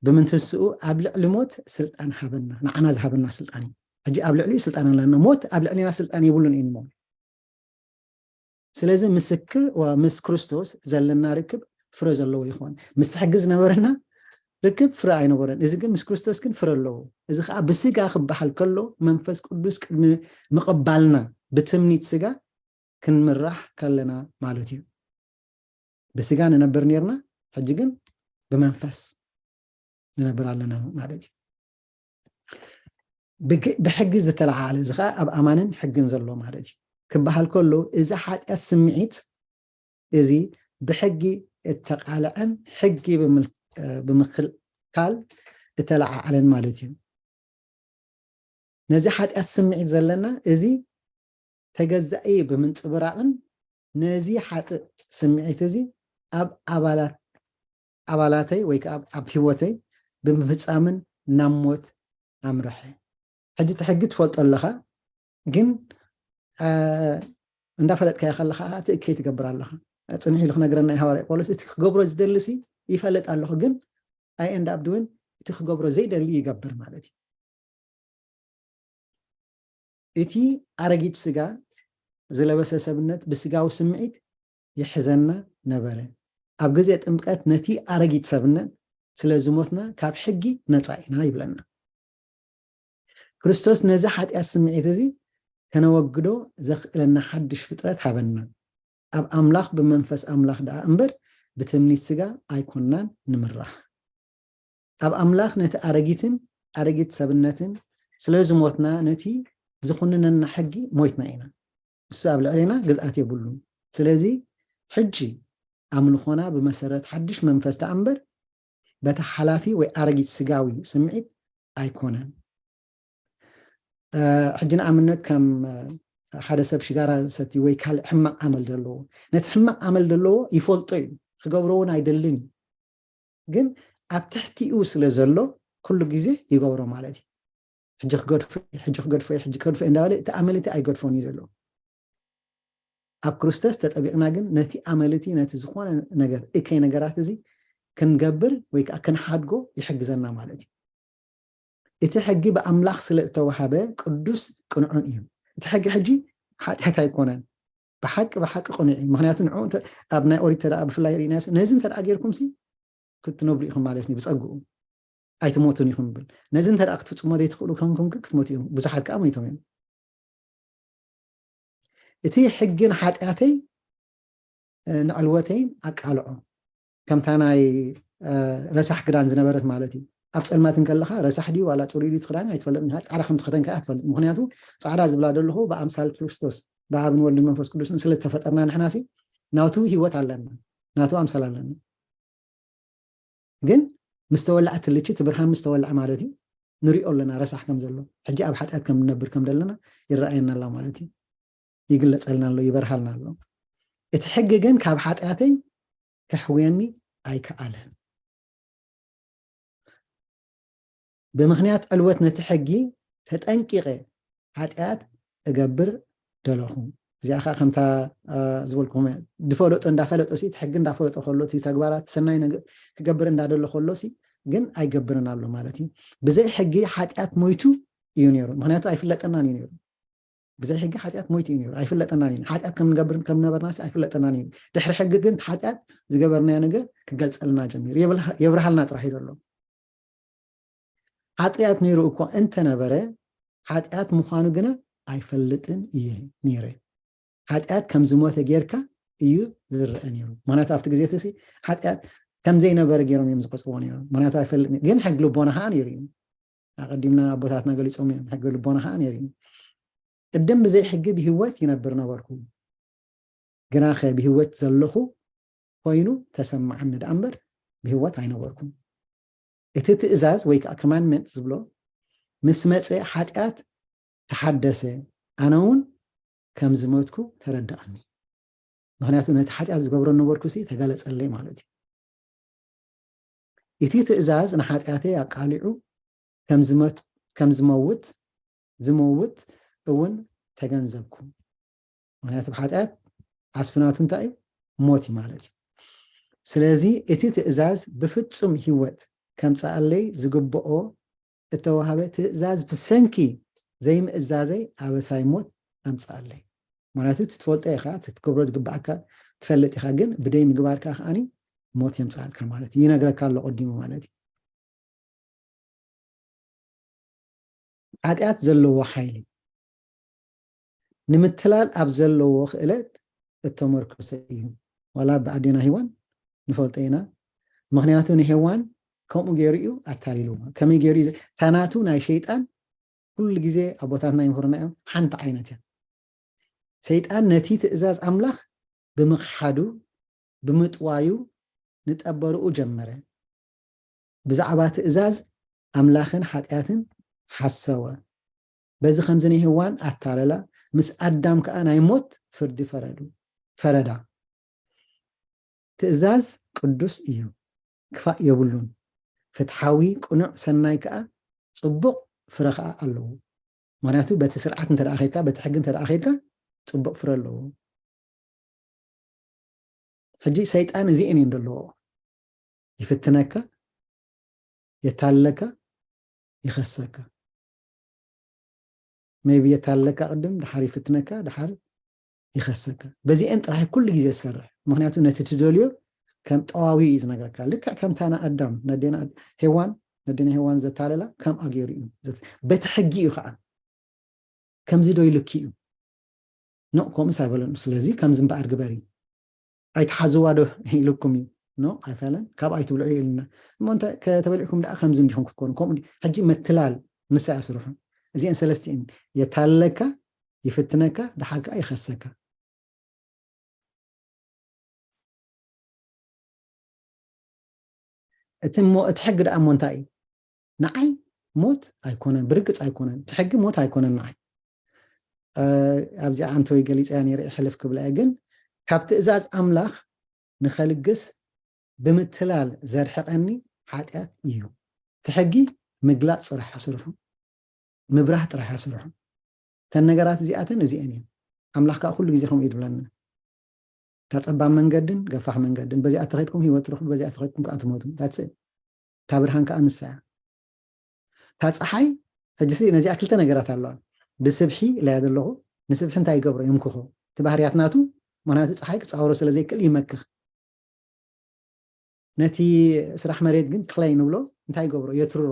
ብምንትስኡ ኣብ ልዕሊ ሞት ስልጣን ሃበና። ንዓና ዝሃበና ስልጣን እዩ። ሕጂ ኣብ ልዕሊኡ ስልጣን ኣለና። ሞት ኣብ ልዕሊና ስልጣን የብሉን እዩ ንሞ። ስለዚ ምስክር ወ-፣ ምስ ክርስቶስ ዘለና ርክብ ፍረ ዘለዎ ይኾን። ምስቲ ሕጊ ዝነበረና ርክብ ፍረ ኣይነበረን። እዚ ግን ምስ ክርስቶስ ግን ፍረ ኣለዎ። እዚ ኸኣ ብስጋ ክበሃል ከሎ መንፈስ ቅዱስ ቅድሚ ምቕባልና ብትምኒት ስጋ ክንምራሕ ከለና ማለት እዩ። ብስጋ ንነብር ነርና፣ ሕጂ ግን ብመንፈስ ንነብር ኣለና ማለት እዩ። ብግ-፣ ብሕጊ ዝተለዓዓለ፣ እዚ ኸኣ ኣብ ኣማንን ሕግን ዘሎ ማለት እዩ። ክበሃል ከሎ፣ እዚ ሓጢኣት ስምዒት እዚ ብሕጊ እተቃልዐን ሕጊ ብምል-፣ እ፣ ብምክልካል እተለዓዓለን ማለት እዩ። ነዚ ሓጢኣት ስምዒት ዘለና፣ እዚ ተገዛኢ ብምንጽብራቕን ነዚ ሓጥእ ስምዒት እዚ ኣብ ኣባላት፣ ኣባላተይ ወይ ከዓ ኣብ፣ ኣብ ህይወተይ ብምፍጻምን ናብ ሞት ኣምርሐ። ሕጂ እቲ ሕጊ ትፈልጦ ኣለኻ፣ ግን፣ እ፣ እንዳፈለጥካዮ ከለኻ እቲ እከይ ትገብር ኣለኻ። ጽንሕ ኢሉ ክነግረና እዩ ሃዋርያ ጳውሎስ፣ እቲ ክገብሮ ዝደልሲ ይፈልጥ ኣለኹ፣ ግን I end up doing፣ እቲ ክገብሮ ዘይደሊ ይገብር ማለት እዩ። እቲ ኣረጊት ስጋ ዝለበሰ ሰብነት ብስጋዊ ስምዒት ይሕዘና ነበረ። ኣብ ግዜ ጥምቀት ነቲ ኣረጊት ሰብነት ስለ ዝሞትና ካብ ሕጊ ነጻ ኢና ይብለና። ክርስቶስ ነዚ ሓጢኣት ስምዒት እዚ ከነወግዶ ዘኽእለና ሓድሽ ፍጥረት ሃበና። ኣብ ኣምላኽ ብመንፈስ ኣምላኽ ደኣ እምበር ብትምኒት ስጋ ኣይኮንናን ንምራሕ። ኣብ ኣምላኽ ነቲ ኣረጊትን ኣረጊት ሰብነትን ስለ ዝሞትና ነቲ ዝኹንነና ሕጊ ሞይትና ኢና። እሱ ኣብ ልዕሌና ግዝኣት የብሉን። ስለዚ ሕጂ ኣምልኾና ብመሰረት ሓድሽ መንፈስ ደኣ እምበር በታ ሓላፊ ወይ ኣረጊት ስጋዊ ስምዒት ኣይኮነን። እ፣ ሕጂ ንኣብነት ከም፣ እ፣ ሓደ ሰብ ሽጋራ ዝሰቲ ወይ ካልእ ሕማቕ ኣመል ዘለዎ፣ ነቲ ሕማቕ ኣመል ዘለዎ ይፈልጦ እዩ፣ ክገብሮ እውን ኣይደልን እዩ። ግን ኣብ ትሕቲኡ ስለ ዘሎ ኩሉ ግዜ ይገብሮ ማለት እዩ። ሕጂ ክገድፎ፣ ሕጂ ክገድፎ፣ ሕጂ ክገድፎ እንዳበለ እቲ ኣመል እቲ ኣይገድፎን እዩ ዘሎ። ኣብ ክርስቶስ ተጠቢቕና ግን ነቲ ኣመል እቲ፣ ነቲ ዝኾነ ነገር፣ እከይ ነገራት እዚ ክንገብር ወይ ከዓ ክንሓድጎ ይሕግዘና ማለት እዩ። እቲ ሕጊ ብኣምላኽ ስለ እተዋሃበ ቅዱስ ቅኑዕን እዩ። እቲ ሕጊ ሕጂ ሓጢኣት ኣይኮነን። ብሓቂ፣ ብሓቂ ቅኑዕ እዩ። ምኽንያቱ ንዕኡ እንተ-፣ ኣብ ናይ ኦሪት እንተ ደኣ ብፍላይ ርኢናዮ፣ ነዚ እንተ ደኣ ጌርኩምሲ ክትነብሩ ኢኹም ማለት እዩ፣ ብጸግኡ ኣይትሞቱን ኢኹም ይብል። ነዚ እንተ ደኣ ክትፍጽሞ ዘይትኽእሉ ኮንኩም ግን ክትሞቱ ኢኹም። ብዙሓት ከኣ ሞይቶም እዮም። እቲ ሕጊ ንሓጢኣተይ፣ እ፣ ንዕልወተይን ኣቃልዖ። ከምታ ናይ፣ እ፣ ረሳሕ ክዳን ዝነበረት ማለት እዩ። ኣብ ጸልማት እንከለኻ ረሳሕ ድዩ ዋላ ጽሩይ ድዩ እቲ ክዳን ኣይትፈልጥን ኢኻ። ጻዕዳ ከም ትኽደን ከኣ ትፈልጥ። ምኽንያቱ ጻዕዳ ዝብላ ዘለኹ ብኣምሳል ክርስቶስ፣ ብኣብን ወልድን መንፈስ ቅዱስን ስለ ዝተፈጠርና ንሕናሲ ናቱ ህይወት ኣለና፣ ናቱ ኣምሳል ኣለና። ግን ምስ ተወልዐ ትልቺ፣ እቲ ብርሃን ምስ ተወልዐ ማለት እዩ፣ ንሪኦ ኣለና ረሳሕ ከም ዘሎ። ሕጂ ኣብ ሓጢኣት ከም ንነብር ከም ዘለና ይረኣየና ኣሎ ማለት እዩ። ይግለጸልና ኣሎ፣ ይበርሃልና ኣሎ። እቲ ሕጊ ግን ካብ ሓጢኣተይ ከሕውየኒ ኣይከኣለን። ብምኽንያት ዕልወት ነቲ ሕጊ ተጠንቂቐ ሓጢኣት እገብር ደለኹ። እዚኣ ከዓ ከምታ ዝበልኩም ድፈለጦ እንዳፈለጦ ሲ ሕጊ እንዳፈለጦ ከሎ እቲ ተግባራት ሰናይ ነገር ክገብር እንዳደሎ ከሎ ሲ ግን ኣይገብርን ኣሎ ማለት እዩ። ብዘይ ሕጊ ሓጢኣት ሞይቱ እዩ ነይሩ። ምክንያቱ ኣይፍለጠናን እዩ ነይሩ። ብዘይ ሕጊ ሓጢኣት ሞይቱ እዩ ነይሩ። ኣይፍለጠናን እዩ። ሓጢኣት ከም ንገብር ከም ነበርና ሲ ኣይፍለጠናን እዩ። ድሕሪ ሕጊ ግን ሓጢኣት ዝገበርናዮ ነገር ክገልጸልና ጀሚሩ። የብርሃልና ጥራሕ እዩ ዘሎ። ሓጢኣት ነይሩ እኳ እንተነበረ ሓጢኣት ምዃኑ ግና ኣይፈልጥን እየ ነይረ። ሓጢኣት ከም ዝሞተ ጌርካ እዩ ዝረአ ነይሩ። ምክንያቱ ኣብቲ ግዜ እቲ ሓጢኣት ከም ዘይነበረ ገይሮም እዮም ዝቆፅርዎ ነይሮም። ምክንያቱ ኣይፈልጥን ግን ሕጊ ልቦና ከዓ ነይሩ እዩ። ኣቐዲምና ኣቦታትና ገሊፆም እዮም። ሕጊ ልቦና ከዓ ነይሩ እዩ። ቅድም ብዘይ ሕጊ ብህይወት ይነብር ነበርኩ። ግናኸ ብህይወት ዘለኹ ኮይኑ ተሰማዓኒ ደኣ እምበር ብህይወት ኣይነበርኩን። እቲ ትእዛዝ ወይ ከዓ ኮማንድመንት ዝብሎ ምስ መፀ ሓጢኣት ተሓደሰ፣ ኣነ እውን ከም ዝሞትኩ ተረዳኣኒ። ምክንያቱ ነቲ ሓጢኣት ዝገብሮ ነበርኩ ሲ ተገለፀለይ ማለት እዩ። እቲ ትእዛዝ ንሓጢኣተይ ኣቃሊዑ ከም ዝመት- ከም ዝመውት ዝመውት እውን ተገንዘብኩ። ምክንያቱ ብሓጢኣት ዓስቢ ናቱ እንታይ እዩ? ሞት እዩ ማለት እዩ። ስለዚ እቲ ትእዛዝ ብፍጹም ህይወት ከምፅኣለይ ዝግብኦ እተዋህበ ትእዛዝ ብሰንኪ ዘይምእዛዘይ ኣበሳይ ሞት ኣምፅኣለይ። ምክንያቱ እቲ ትፈልጦ ኢኻ፣ እቲ ክትገብሮ ዝግባኣካ ትፈልጥ ኢኻ፣ ግን ብደይ ምግባርካ ከዓኒ ሞት የምፅኣልካ ማለት እዩ። ይነግረካ ኣሎ ቀዲሙ ማለት እዩ። ሓጢኣት ዘለዎ ሓይሊ ንምትላል ኣብ ዘለዎ ክእለት እተመርኮሰ እዩ። ዋላ ብኣዴና ሄዋን ንፈልጦ ኢና። ምክንያቱ ንሄዋን ከምኡ ገይሩ እዩ ኣታሊልዋ። ከመይ ገይሩ እዩ? እታ ናቱ ናይ ሸይጣን ኩሉ ግዜ ኣቦታትና ይምህሩና እዮም፣ ሓንቲ ዓይነት እያ። ሰይጣን ነቲ ትእዛዝ ኣምላኽ ብምኽሓዱ ብምጥዋዩ ንጠበርኡ ጀመረ። ብዛዕባ ትእዛዝ ኣምላኽን ሓጢኣትን ሓሰወ። በዚ ከምዚ ንሄዋን ኣታለላ፣ ምስ ኣዳም ከኣ ናይ ሞት ፍርዲ ፈረዱ ፈረዳ። ትእዛዝ ቅዱስ እዩ፣ ክፋእ የብሉን። ፍትሓዊ፣ ቅኑዕ፣ ሰናይ ከኣ ጽቡቕ ፍረ ከኣ ኣለዎ። ምክንያቱ በቲ ስርዓት እንተ ደኣ ኸድካ፣ በቲ ሕጊ እንተ ደኣ ኸድካ ጽቡቕ ፍረ ኣለዎ። ሕጂ ሰይጣን እዚኤን እየን ዘለዎ። ይፍትነካ፣ የታልለካ፣ ይኸሰካ። ሜቢ የታልለካ ቅድም፣ ድሓር ይፍትነካ፣ ድሓር ይኸሰካ። በዚኤን ጥራሕ ኩሉ ግዜ ዝሰርሕ። ምክንያቱ ነቲ ትደልዮ ከም ጠዋዊ እዩ ዝነግረካ። ልክዕ ከምታ ንኣዳም፣ ነዴና ኣድ- ሄዋን፣ ነዴና ሄዋን ዘታለላ ከምኣ ገይሩ እዩ። ዘት- በቲ ሕጊ እዩ ከዓ። ከምዚ ዶ ኢሉኪ እዩ? ኖ፣ ከምኡስ ኣይበለን። ስለዚ ከምዚ እምበኣር ግበሪ። ኣይትሓዝዋ ዶ ኢሉኩም እዩ? ኖ፣ ኣይፈለን። ካብ ኣይትብልዑ ኢልና። እሞ እንተ ከተበሊዕኩም ደኣ ከምዚ እንዲኹም ክትኮኑ። ከምኡ እንዲ- ሕጂ መትላል ንሳ እያ ስርሑ። እዚአን ሰለስቲአን የታልለካ፣ ይፍትነካ፣ ድሓር ከኣ ይኸሰካ። እቲ እሞ እቲ ሕጊ ደኣ እሞ እንታይ እዩ? ንዓይ ሞት ኣይኮነን፣ ብርግጽ ኣይኮነን። እቲ ሕጊ ሞት ኣይኮነን ንዓይ። እ፣ ኣብዚኣ ኣንተ ወይ ገሊጸያ ነይረ ሕልፍ ክብላ እየ፣ ግን ካብ ትእዛዝ ኣምላኽ ንኸልግስ ብምትላል ዘርሕቐኒ ሓጢኣት እዩ። እቲ ሕጊ ምግላጽ ጥራሕ እያ ስርሑ፣ ምብራህ ጥራሕ እያ ስርሑ። እተን ነገራት እዚኣተን እዚአን እየን። ኣምላኽ ከዓ ኩሉ ግዜ ከምኡ እዩ ዝብለና። እታ ጸባብ መንገድን ገፋሕ መንገድን፣ በዚኣ ተኸድኩም ህይወት ትረኽቡ፣ በዚኣ ተኸድኩም ከዓ ትሞቱ። That's it። እታ ብርሃን ከዓ ንሳ እያ። እታ ጸሓይ፣ ሕጂ ሲ ነዚኣ ክልተ ነገራት ኣለዋ። ብስብሒ ኢለያ ዘለኹ፣ ንስብሒ እንታይ ይገብሮ? የምክኾ። እቲ ባህርያት ናቱ፣ ምኽንያቱ ጸሓይ ክጻወሮ ስለ ዘይክእል ይመክኽ። ነቲ ስራሕ መሬት ግን ክለይ ንብሎ፣ እንታይ ይገብሮ? የትርሮ።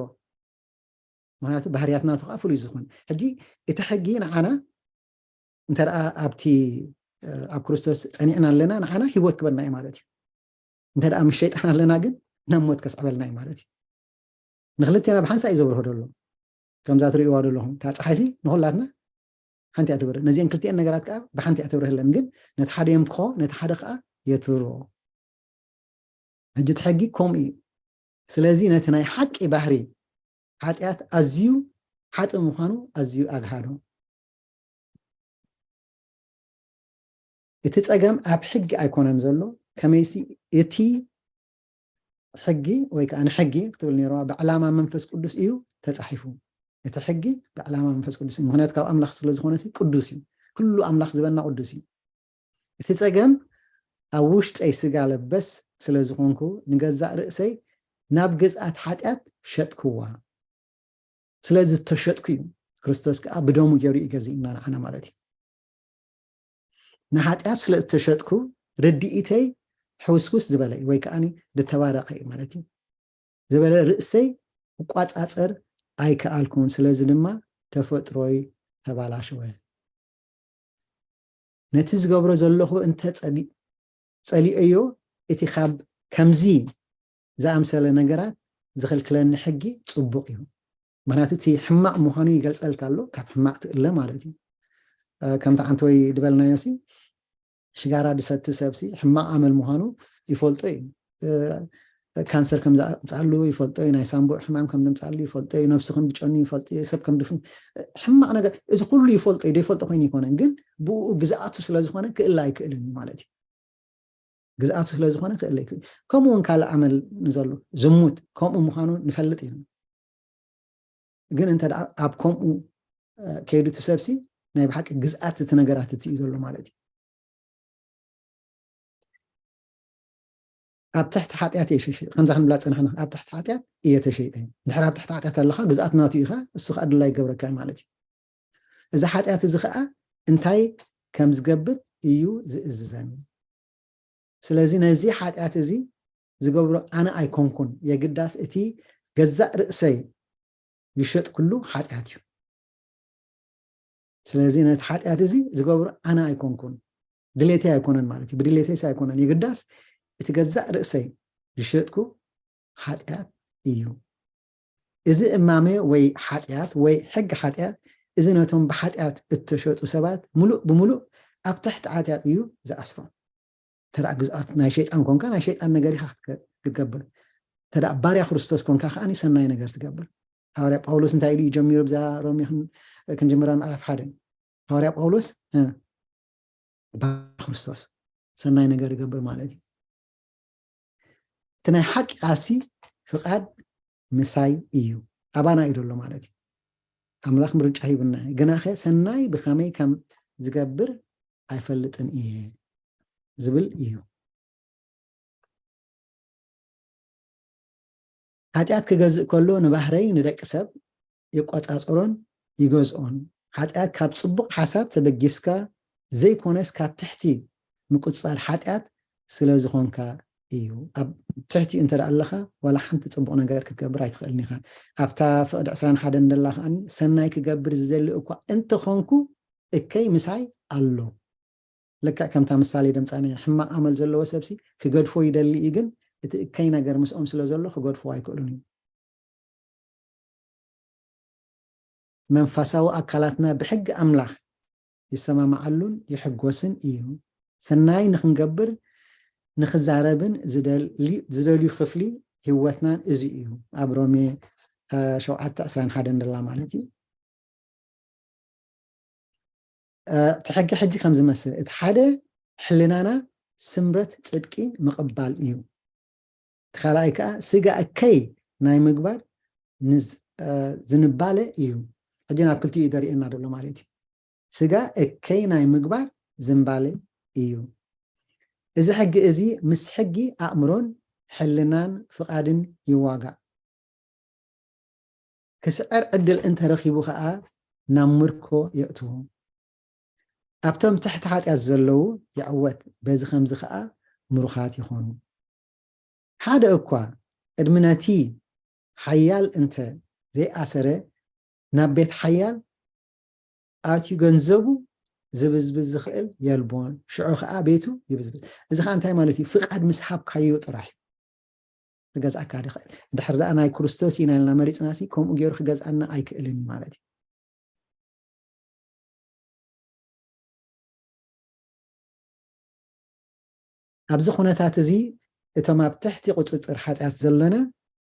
ምኽንያቱ ባህርያት ናቱ ከዓ ፍሉይ ዝኾነ። ሕጂ እቲ ሕጊ ንዓና እንተ ደኣ ኣብቲ፣ እ፣ ኣብ ክርስቶስ ጸኒዕና ኣለና፣ ንዓና ህይወት ክበና እዩ ማለት እዩ። እንተ ደኣ ምስ ሸይጣን ኣለና ግን ናብ ሞት ከስዕበልና እዩ ማለት እዩ። ንክልቴና ብሓንሳእ እዩ ዘብርሆ ደሎ። ከምዛ ትርእይዋ ደለኹም፣ እታ ጸሓይሲ ንኹላትና ሓንቲ እያ ትብርህ። ነዚአን ክልቲአን ነገራት ከዓ ብሓንቲ እያ ትብርህለን። ግን ነቲ ሓደ የምክኾ፣ ነቲ ሓደ ከዓ የትርሮ። ሕጂ እቲ ሕጊ ከምኡ እዩ። ስለዚ ነቲ ናይ ሓቂ ባህሪ ሓጢኣት ኣዝዩ ሓጢእ ምዃኑ ኣዝዩ ኣግሃዶ። እቲ ጸገም ኣብ ሕጊ ኣይኮነን ዘሎ፣ ከመይሲ እቲ ሕጊ ወይ ከዓ ንሕጊ ክትብል ነይርዋ፣ ብዕላማ መንፈስ ቅዱስ እዩ ተጻሒፉ። እቲ ሕጊ ብዕላማ መንፈስ ቅዱስ እዩ። ምኽንያቱ ካብ ኣምላኽ ስለ ዝኾነ ሲ ቅዱስ እዩ። ኩሉ ኣምላኽ ዝበና ቅዱስ እዩ። እቲ ጸገም ኣብ ውሽጠይ ስጋ ለበስ ስለ ዝኾንኩ ንገዛእ ርእሰይ ናብ ግዝኣት ሓጢኣት ሸጥክዋ። ስለዚ ዝተሸጥኩ እዩ። ክርስቶስ ከዓ ብደሙ ገይሩ እዩ ገዚእና ንዓና ማለት እዩ። ንሓጢኣት ስለ ዝተሸጥኩ ርድኢተይ ሕውስውስ ዝበለ እዩ፣ ወይ ከዓ ዝተባረቐ እዩ ማለት እዩ። ዝበለ ርእሰይ እቋጻጸር ኣይከኣልኩን። ስለዚ ድማ ተፈጥሮይ ተባላሸወ። ነቲ ዝገብሮ ዘለኹ እንተ ጸሊ-፣ ጸሊኦዮ፣ እቲ ካብ ከምዚ ዝኣምሰለ ነገራት ዝኽልክለኒ ሕጊ ጽቡቕ እዩ። ምኽንያቱ እቲ ሕማቕ ምዃኑ ይገልጸልካ ኣሎ፣ ካብ ሕማቕ ትእለ ማለት እዩ። እ፣ ከምቲ ዓንተወይ ዝበልናዮ ሲ፣ ሽጋራ ዝሰቲ ሰብ ሲ ሕማቕ ኣመል ምዃኑ ይፈልጦ እዩ። እ፣ ካንሰር ከም ዘምጽኣሉ ይፈልጦ እዩ፣ ናይ ሳንቡእ ሕማም ከም ዘምጽኣሉ ይፈልጦ እዩ፣ ነብሱ ከም ዝጨኑ ይፈልጦ እዩ፣ ሰብ ከም ድፍን፣ እ፣ ሕማቕ ነገር፣ እዚ ኩሉ ይፈልጦ እዩ፣ ዘይፈልጦ ኮይኑ ኣይኮነን፣ ግን ብኡ ግዝኣቱ ስለ ዝኾነ ክእለ ኣይክእልን እዩ ማለት እዩ። ግዝኣቱ ስለ ዝኾነ ክእለ ኣይክእልን። ከምኡ እውን ካልእ ኣመል ንዘሎ ዝሙት ከምኡ ምዃኑ ንፈልጥ ኢና። ግን እንተ ደኣ ኣብ ከምኡ፣ እ፣ ከይዱ እቲ ሰብሲ ናይ ብሓቂ ግዝኣት እቲ ነገራት እቲ እዩ ዘሎ ማለት እዩ። ኣብ ትሕቲ ሓጢኣት እየ ተሸይጠ። ከምዛ ክንብላ ጸናሕና፣ ኣብ ትሕቲ ሓጢኣት እየ ተሸይጠ። እንድሕር ኣብ ትሕቲ ሓጢኣት ኣለኻ፣ ግዝኣት ናቱ ኢኻ፣ እሱ ኸኣ ድላይ ይገብረካ እዩ ማለት እዩ። እዚ ሓጢኣት እዚ ኸኣ እንታይ ከም ዝገብር እዩ ዝእዝዘኒ። ስለዚ ነዚ ሓጢኣት እዚ ዝገብሮ ኣነ ኣይኮንኩን፣ የግዳስ እቲ ገዛእ ርእሰይ ዝሸጥኩሉ ሓጢኣት እዩ። ስለዚ ነቲ ሓጢኣት እዚ ዝገብሮ ኣነ ኣይኮንኩን፣ ድሌተይ ኣይኮነን ማለት እዩ። ብድሌተይስ ኣይኮነን፣ የግዳስ እቲ ገዛእ ርእሰይ ዝሸጥኩ ሓጢኣት እዩ። እዚ እማመ ወይ ሓጢኣት ወይ ሕጊ ሓጢኣት፣ እዚ ነቶም ብሓጢኣት እተሸጡ ሰባት ምሉእ ብምሉእ ኣብ ትሕቲ ሓጢኣት እዩ ዝኣስሮም። እንተ ደኣ ግዝኣት ናይ ሸይጣን ኮንካ፣ ናይ ሸይጣን ነገር ኢኻ ክትገ-፣ ክትገብር። እንተ ደኣ ባርያ ክርስቶስ ኮንካ ከኣ ሰናይ ነገር ትገብር። ሃዋርያ ጳውሎስ እንታይ ኢሉ እዩ ጀሚሩ? ብዛ ሮሜ ክን-፣ ክንጅምራ ምዕራፍ ሓደ። ሃዋርያ ጳውሎስ፣ እ፣ ባርያ ክርስቶስ ሰናይ ነገር ይገብር ማለት እዩ። እቲ ናይ ሓቂ ቃልሲ ፍቓድ ምሳይ እዩ። ኣባና እዩ ዘሎ ማለት እዩ። ኣምላኽ ምርጫ ሂቡና። ግናኸ ሰናይ ብኸመይ ከም ዝገብር ኣይፈልጥን እየ ዝብል እዩ። ሓጢኣት ክገዝእ ከሎ ንባህረይ ንደቂ ሰብ ይቆጻጸሮን ይገዝኦን። ሓጢኣት ካብ ጽቡቕ ሓሳብ ተበጊስካ ዘይኮነስ ካብ ትሕቲ ምቁጽጻር ሓጢኣት ስለ ዝኾንካ እዩ። ኣብ ትሕቲኡ እንተ ደኣ ኣለኻ ዋላ ሓንቲ ጽቡቕ ነገር ክትገብር ኣይትኽእልን ኢኻ። ኣብታ ፍቕዲ ዕስራን ሓደን ደላ ከኣ ሰናይ ክገብር ዝደሊ እኳ እንተኾንኩ እከይ ምሳይ ኣሎ። ልክዕ ከምታ ምሳሌ ደምጻናያ፣ ሕማቕ ኣመል ዘለዎ ሰብሲ ክገድፎ ይደሊ እዩ፣ ግን እቲ እከይ ነገር ምስኦም ስለ ዘሎ ክገድፍዎ ኣይክእሉን እዩ። መንፈሳዊ ኣካላትና ብሕጊ ኣምላኽ ይሰማማዓሉን ይሕጎስን እዩ። ሰናይ ንኽንገብር ንኽዛረብን ዝደሊ-፣ ዝደልዩ ክፍሊ ህይወትናን እዚ እዩ። ኣብ ሮሜ፣ እ፣ ሸውዓተ ዕስራን ሓደን ደላ ማለት እዩ። እ፣ እቲ ሕጊ ሕጂ ከም ዝመስል፣ እቲ ሓደ ሕልናና ስምረት ጽድቂ ምቕባል እዩ። እቲ ካልኣይ ከኣ ስጋ እከይ ናይ ምግባር ንዝ-፣ እ፣ ዝንባለ እዩ። ሕጂ ናብ ክልቲኡ እዩ ዘርእየና ዘሎ ማለት እዩ። ስጋ እከይ ናይ ምግባር ዝንባለ እዩ። እዚ ሕጊ እዚ ምስ ሕጊ ኣእምሮን ሕልናን ፍቓድን ይዋጋእ። ክስዕር ዕድል እንተረኺቡ ኸኣ ናብ ምርኮ የእትዎ። ኣብቶም ትሕቲ ሓጢኣት ዘለዉ ይዕወት፣ በዚ ኸምዚ ኸኣ ምሩኻት ይኾኑ። ሓደ እኳ ቅድሚ ነቲ ሓያል እንተ ዘይኣሰረ፣ ናብ ቤት ሓያል ኣትዩ ገንዘቡ ዝብዝብዝ ዝኽእል የልቦን፣ ሽዑ ኸኣ ቤቱ ይብዝብዝ። እዚ ኸኣ እንታይ ማለት እዩ? ፍቓድ ምስ ሃብካዮ ጥራሕ እዩ ክገዝኣካ ዝኽእል። እንድሕር ደኣ ናይ ክርስቶስ ኢና ኢልና መሪጽናሲ፣ ከምኡ ገይሩ ክገዝኣና ኣይክእልን እዩ ማለት እዩ። ኣብዚ ኩነታት እዚ እቶም ኣብ ትሕቲ ቁጽጽር ሓጢኣት ዘለና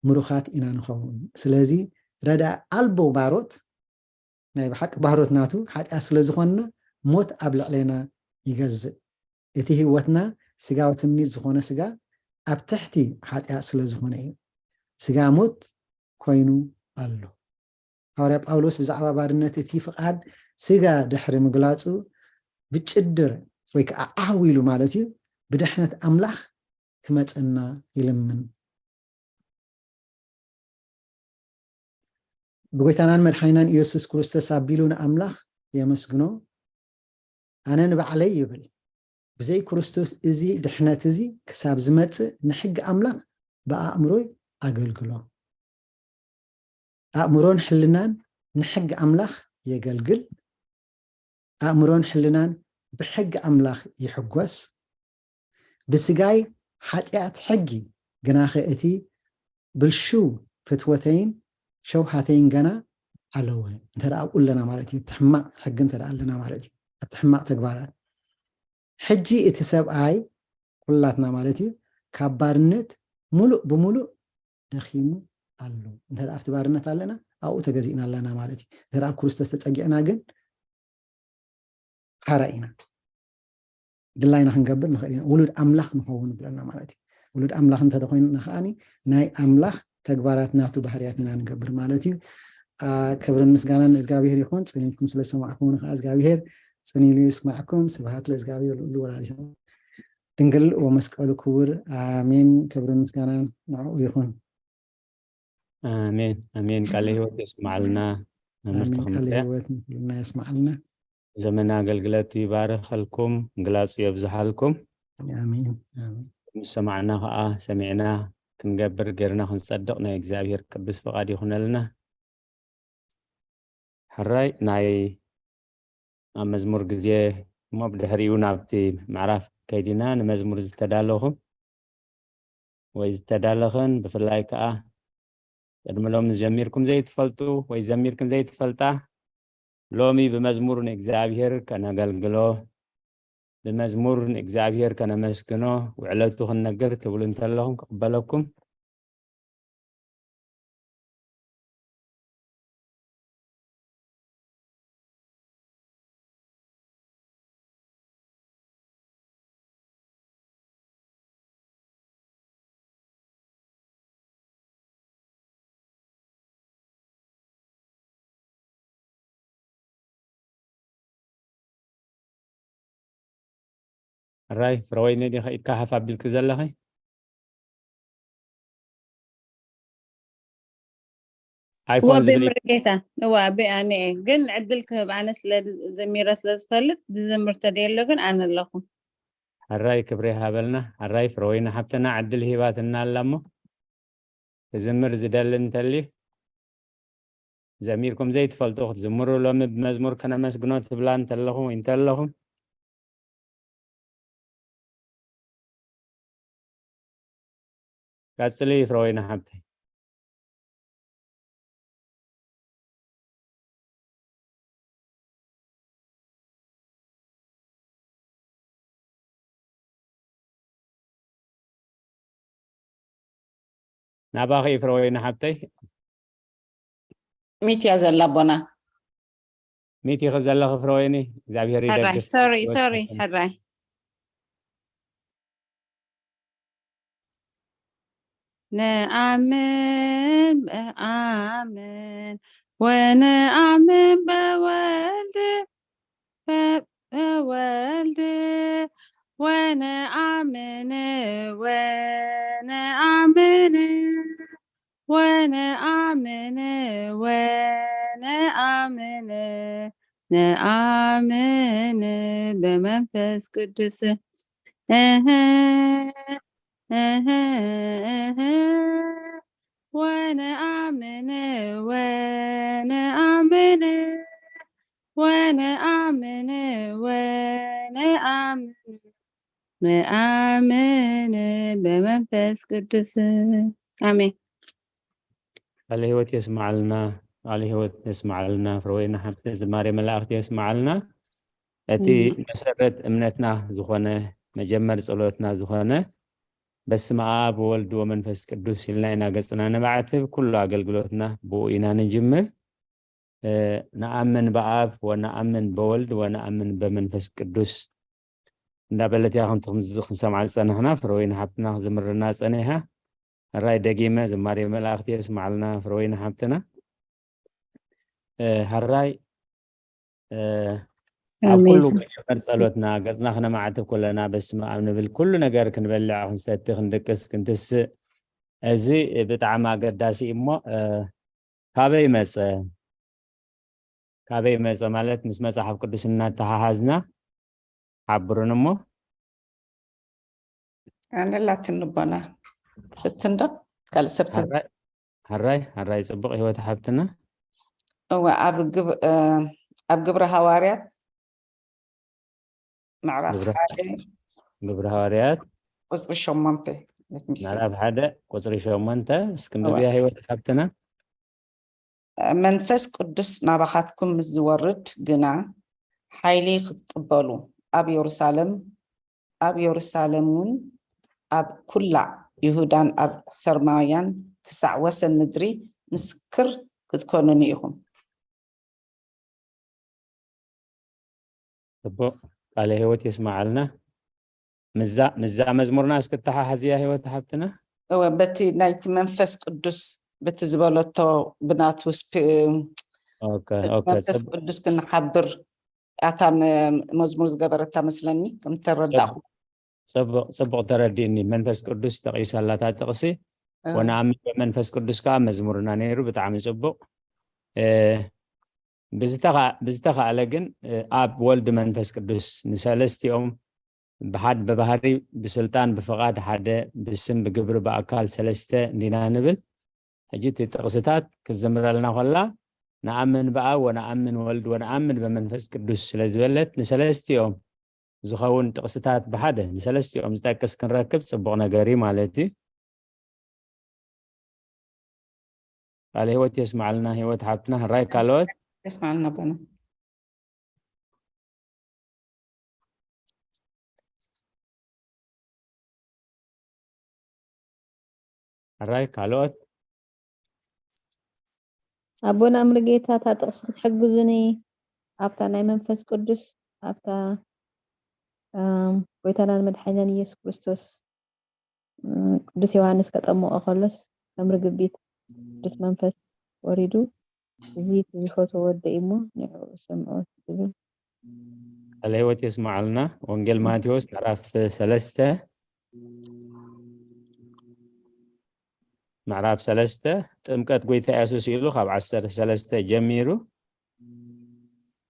ምሩኻት ኢና ንኸውን። ስለዚ ረድኣ ኣልቦ ባሮት፣ ናይ ብሓቂ ባሮት ናቱ ሓጢኣት ስለ ዝኾንና ሞት ኣብ ልዕሌና ይገዝእ። እቲ ህይወትና ስጋዊ ትምኒት ዝኾነ ስጋ ኣብ ትሕቲ ሓጢኣት ስለ ዝኾነ እዩ። ስጋ ሞት ኮይኑ ኣሎ። ሃዋርያ ጳውሎስ ብዛዕባ ባርነት እቲ ፍቓድ ስጋ ድሕሪ ምግላጹ፣ ብጭድር ወይ ከዓ ዓው ኢሉ ማለት እዩ፣ ብድሕነት ኣምላኽ ክመጸና ይልምን። ብጎይታናን መድሓኒናን ኢየሱስ ክርስቶስ ኣቢሉ ንኣምላኽ የመስግኖ። ኣነ ንባዕለይ ይብል፣ ብዘይ ክርስቶስ እዚ ድሕነት እዚ ክሳብ ዝመጽእ ንሕጊ ኣምላኽ ብኣእምሮይ ኣገልግሎ። ኣእምሮን ሕልናን ንሕጊ ኣምላኽ የገልግል። ኣእምሮን ሕልናን ብሕጊ ኣምላኽ ይሕጎስ። ብስጋይ ሓጢኣት ሕጊ፣ ግናኸ እቲ ብልሹው ፍትወተይን ሸውሃተይን ገና ኣለወ። እንተ ደኣ ኣብኡ ኣለና ማለት እዩ፣ እቲ ሕማቕ ሕጊ እንተ ደኣ ኣለና ማለት እዩ፣ ኣብቲ ሕማቕ ተግባራት። ሕጂ እቲ ሰብኣይ፣ ኩላትና ማለት እዩ፣ ካብ ባርነት ሙሉእ ብሙሉእ ደኺሙ ኣሎ። እንተ ደኣ ኣብቲ ባርነት ኣለና፣ ኣብኡ ተገዚእና ኣለና ማለት እዩ። እንተ ደኣ ኣብ ክርስቶስ ተጸጊዕና ግን ሓራ ኢና። ድላይና ክንገብር ንኽእል ኢና። ውሉድ ኣምላኽ ንኸውን ይብለና ማለት እዩ። ውሉድ ኣምላኽ እንተ ኮይንና ከኣኒ ናይ ኣምላኽ ተግባራት ናቱ ባህርያት ኢና ንገብር ማለት እዩ። ኣ፣ ክብርን ምስጋናን ንእግዚኣብሔር ይኹን። ጽን ኢልኩም ስለ ዝሰማዕኩምኒ ከኣ እግዚኣብሔር ጽን ኢሉ ይስማዕኩም። ስብሃት ለእግዚኣብሔር ልዑል ወላዲተ ድንግል ወመስቀሉ ክቡር። ኣሜን። ክብርን ምስጋናን ንዕኡ ይኹን። ኣሜን፣ ኣሜን። ቃለ ህይወት የስምዓልና። መምህር ኣሜን። ቃለ ተኽምተ ህይወት ንኩልና የስምዓልና። ዘመን ኣገልግለት ይባርኸልኩም፣ ግላጹ የብዝሓልኩም። ኣሜን፣ ኣሜን። ምስ ሰማዕና ኸኣ ሰሚዕና ክንገብር፣ ጌርና ክንጸድቕ ናይ እግዚኣብሔር ቅዱስ ፍቓድ ይኹነልና። ሕራይ ናይ ኣብ መዝሙር ግዜ እሞ ብድሕሪኡ ናብቲ ምዕራፍ ከይዲና ንመዝሙር ዝተዳለኹ ወይ ዝተዳለኽን ብፍላይ ከኣ ቅድሚ ሎሚ ጀሚርኩም ዘይትፈልጡ ወይ ጀሚርክን ዘይትፈልጣ ሎሚ ብመዝሙር ንእግዚኣብሔር ከነገልግሎ ብመዝሙር ንእግዚኣብሔር ከነመስግኖ ውዕለቱ ክንነግር ትብሉ እንተለኹም ክቕበለኩም። ራይ ፍረወይኒ ዲኻ ኢድካ ሓፍ ኣቢልክ ዘለኺ? ኣይፎን ዝብል እዩ። ወብምርጌታ እዋ ብኣነ እየ ግን ዕድል ክህብ ኣነ ስለ ዘሚረ ስለ ዝፈልጥ ዝዝምር ተደየሎ ግን ኣነ ኣለኹ። ኣራይ ክብሪ ሃበልና ኣራይ ፍረወይኒ ሓብትና ዕድል ሂባትና ኣላ እሞ ክዝምር ዝደሊ እንተልዩ ዘሚርኩም ዘይትፈልጡ ክትዝምሩ ሎሚ ብመዝሙር ከነመስግኖ ትብላ እንተለኹም ወይ እንተለኹም ቀጽሊ ፍረወይኒ ሓብተይ። ናባኺ ፍረወይኒ ሓብተይ። ሚትያ ዘላ ኣቦና። ሚት ኢኺ ዘለኺ ፍረወይኒ እግዚኣብሔር ሕራይ ይደግፍ። ሶሪ ሶሪ ሕራይ ነኣምን በኣምን ወነኣምን በወልድ በ- በወልድ ወነኣምን ወነኣምን ወነኣምን ወነኣምን ነኣምን በመንፈስ ቅዱስ እህ እህ እህ ወነኣምን ወነኣምን ወነኣምን ወነኣምን ነኣምን በመንፈስ ቅዱስ ኣሜን። ቃለ ህይወት የስማዓልና። ቃለ ህይወት የስማዓልና። ፍረወይና ሓብቲ ዝማሬ መላእክቲ የስማዓልና። እቲ መሰረት እምነትና ዝኾነ መጀመር ጸሎትና ዝኾነ በስመ ኣብ ወወልድ ወመንፈስ ቅዱስ ኢልና ኢና ገጽና ነባዕትብ። ኩሉ ኣገልግሎትና ብኡ ኢና ንጅምር። እ፣ ነኣምን በኣብ ወነኣምን በወልድ ወነኣምን በመንፈስ ቅዱስ እንዳበለት እያ ከምቲ ከምዚ ክንሰምዓ ዝጸናሕና። ፍረወይኒ ሓብትና ክዝምርና ጸኒሓ። ሕራይ ደጊመ ዝማሬ መላእክቲ የስማዓልና ፍረወይኒ ሓብትና። እ፣ ሀራይ፣ እ፣ ኣብ ኩሉ መጀመር ጸሎትና ገጽና ክነማዕትብ ከለና በስመ ኣብ ንብል፣ ኩሉ ነገር ክንበልዕ፣ ክንሰቲ፣ ክንድቅስ፣ ክንትስእ፣ እዚ ብጣዕሚ ኣገዳሲ እዩ። እሞ፣ እ፣ ካበይ መጸ? ካበይ መጸ ማለት ምስ መጽሓፍ ቅዱስ እናተሓሓዝና ሓብሩን እሞ። ኣነ ኣላትኒ ኣቦና። ፍትን ዶ? ካልእ ሰብ ተዝ- ሀራይ፣ ሀራይ፣ ሀራይ ጽቡቕ ህይወት ሓብትና። እወ፣ ኣብ ግብ-፣ እ፣ ኣብ ግብረ ሃዋርያት ምዕራፍ ግብረ፣ ሓደ ግብረ ሃዋርያት ቁጽሪ ሸሞንተ። Let me see። ምዕራፍ ሓደ ቁጽሪ ሸሞንተ። እስኪ እወ። ንብያ ህይወት ሓብትና። መንፈስ ቅዱስ ናባኻትኩም ምስ ዝወርድ ግና፣ ሓይሊ ክትቅበሉ፣ ኣብ የሩሳሌም፣ ኣብ የሩሳሌም እውን፣ ኣብ ኩላ ይሁዳን ኣብ ሰማርያን ክሳዕ ወሰን ምድሪ ምስክር ክትኮኑኒ ኢኹም። ጽቡቕ፣ ቃለ ህይወት የስምዓልና። ምዛ፣ ምዛ መዝሙርና እስኪ ተሓሓዝያ ህይወት ሓብትና። እወ፣ በቲ ናይቲ መንፈስ ቅዱስ፣ በቲ ዝበለቶ ብናቱ ስፒ-፣ ኦኬ፣ ኦኬ፣ መንፈስ ጽቡቕ። ቅዱስ ክንሓብር ኣታ መ-፣ መዝሙር ዝገበረታ መስለኒ፣ ከም ተረዳእኹ። ጽቡቕ፣ ጽቡቕ፣ ጽቡቕ ተረዲእኒ። መንፈስ ቅዱስ ተቒሳላታ ጥቕሲ፣ እ። ወነኣምን በመንፈስ ቅዱስ ከኣ መዝሙርና ነይሩ። ብጣዕሚ ጽቡቕ። እ፣ ብዝተኻ-፣ ብዝተኻእለ ግን፣ እ፣ ኣብ ወልድ መንፈስ ቅዱስ ንሰለስቲኦም ብሓድ ብባህሪ ብስልጣን ብፍቓድ ሓደ ብስም ብግብሪ ብኣካል ሰለስተ እንዲና ንብል። ሕጂ እቲ ጥቕስታት ክትዝምረልና ከላ ነኣምን በኣብ ወነኣምን ወልድ ወነኣምን በመንፈስ ቅዱስ ስለ ዝበለት ንሰለስቲኦም ዝኸውን ጥቕስታት ብሓደ ንሰለስቲኦም ዝጠቅስ ክንረክብ ጽቡቕ ነገር እዩ ማለት እዩ። ቃለ ህይወት የስምዓልና ህይወት ሓብትና። ሕራይ ካልኦት? የስምዓልና ኣቦና። ሕራይ ካልኦት? ኣቦና ምርጌታ፣ እታ ጥቕሲ ክትሕግዙኒ፣ ኣብታ ናይ መንፈስ ቅዱስ፣ ኣብታ፣ ኣም፣ ጎይታናን መድሓኒናን ኢየሱስ ክርስቶስ፣ እም፣ ቅዱስ ዮሃንስ ከጠምቖ ከሎስ፣ ከም ርግቢት ቅዱስ መንፈስ ወሪዱ፣ "እዚ እቲ ዝፈትዎ ወደይ እሞ ንዕኡ ስምዑ" ዝብል። ቃለ ህይወት የስምዓልና። ወንጌል ማቴዎስ ምዕራፍ ሰለስተ፣ ምዕራፍ ሰለስተ፣ ጥምቀት ጎይታ የሱስ ኢሉ ካብ ዓሰርተ ሰለስተ ጀሚሩ፣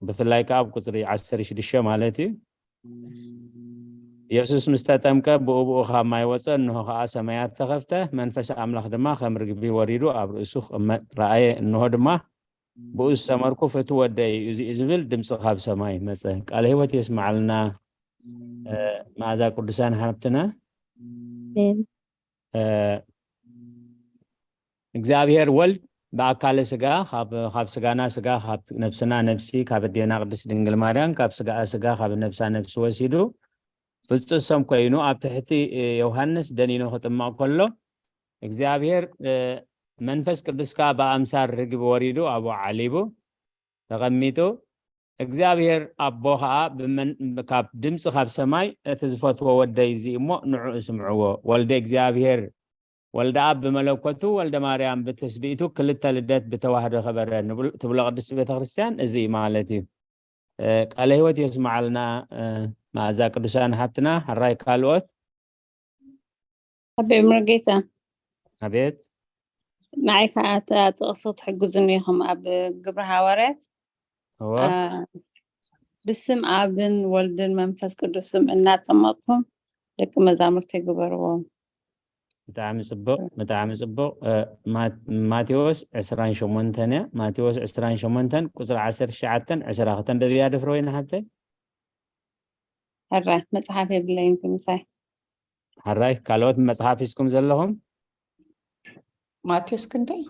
ብፍላይ ከኣ ኣብ ቁጽሪ ዓሰርተ ሽዱሽተ ማለት እዩ። የሱስ ምስ ተጠምቀ፣ ብኡ ብኡ ካብ ማይ ወጸ፣ እንሆ ከኣ ሰማያት ተኸፍተ፣ መንፈስ ኣምላኽ ድማ ከም ርግቢ ወሪዱ ኣብ ርእሱ ክቕመጥ ረኣየ። እንሆ ድማ ብኡ ዝሰመርኩ ፍትው ወደይ እዩ፣ እዚ እዩ ዝብል ድምጺ ካብ ሰማይ መጸ። ቃለ ህይወት የስምዓልና፣ እ፣ መኣዛ ቅዱሳን ሓብትና። ኣሜን። እ፣ እግዚኣብሔር ወልድ ብኣካለ ስጋ፣ ካብ፣ ካብ ስጋና ስጋ፣ ካብ ነብስና ነብሲ፣ ካብ ኣዴና ቅድስት ድንግል ማርያም፣ ካብ ስጋኣ ስጋ፣ ካብ ነብሳ ነብሲ ወሲዱ ፍጹም ሰብ ኮይኑ ኣብ ትሕቲ፣ እ፣ ዮሃንስ ደኒኑ ክጥመቕ ከሎ፣ እግዚኣብሔር፣ እ፣ መንፈስ ቅዱስ ከኣ ብኣምሳል ርግቢ ወሪዱ ኣብኡ ዓሊቡ ተቐሚጡ፣ እግዚኣብሔር ኣቦ ኸኣ ብመን-፣ ካብ ድምጺ ካብ ሰማይ፣ "እቲ ዝፈትዎ ወደይ እዚ እሞ ንዕኡ ስምዕዎ፣ ወልደ እግዚኣብሔር፣ ወልደ ኣብ ብመለኮቱ፣ ወልደ ማርያም ብትስብእቱ፣ ክልተ ልደት ብተዋህዶ ከበረ" ንብል-፣ ትብሎ ቅድስቲ ቤተ ክርስቲያን እዚ እዩ ማለት እዩ። እ፣ ቃለ ህይወት የስምዓልና፣ እ፣ መኣዛ ቅዱሳን ሓብትና፣ ሕራይ ካልኦት? ኣቤ ሙሉጌታ። ኣቤት። ንዓይ ከኣ እታ ጥቕሲ ክትሕግዙኒ ኢኹም። ኣብ ግብረ ሃዋርያት፣ እወ። ኣ፣ "ብስም ኣብን ወልድን መንፈስ ቅዱስም እናጠመቕኩም ደቂ መዛሙርተይ ግበርዎም።" ብጣዕሚ ጽቡቕ፣ ብጣዕሚ ጽቡቕ። እ፣ ማ-፣ ማቴዎስ ዕስራን ሸሞንተን እያ። ማቴዎስ ዕስራን ሸሞንተን ቁጽሪ ዓሰርተ ትሽዓተን ዕስራ ከተንብብያ ዶ ፍረወይኒ ሓብተይ? ሕራይ፣ መጽሓፍ የብለይን፣ ምሳይ። ሕራይ፣ ካልኦት መጽሓፍ ሒዝኩም ዘለኹም? ማቴዎስ ክንደይ?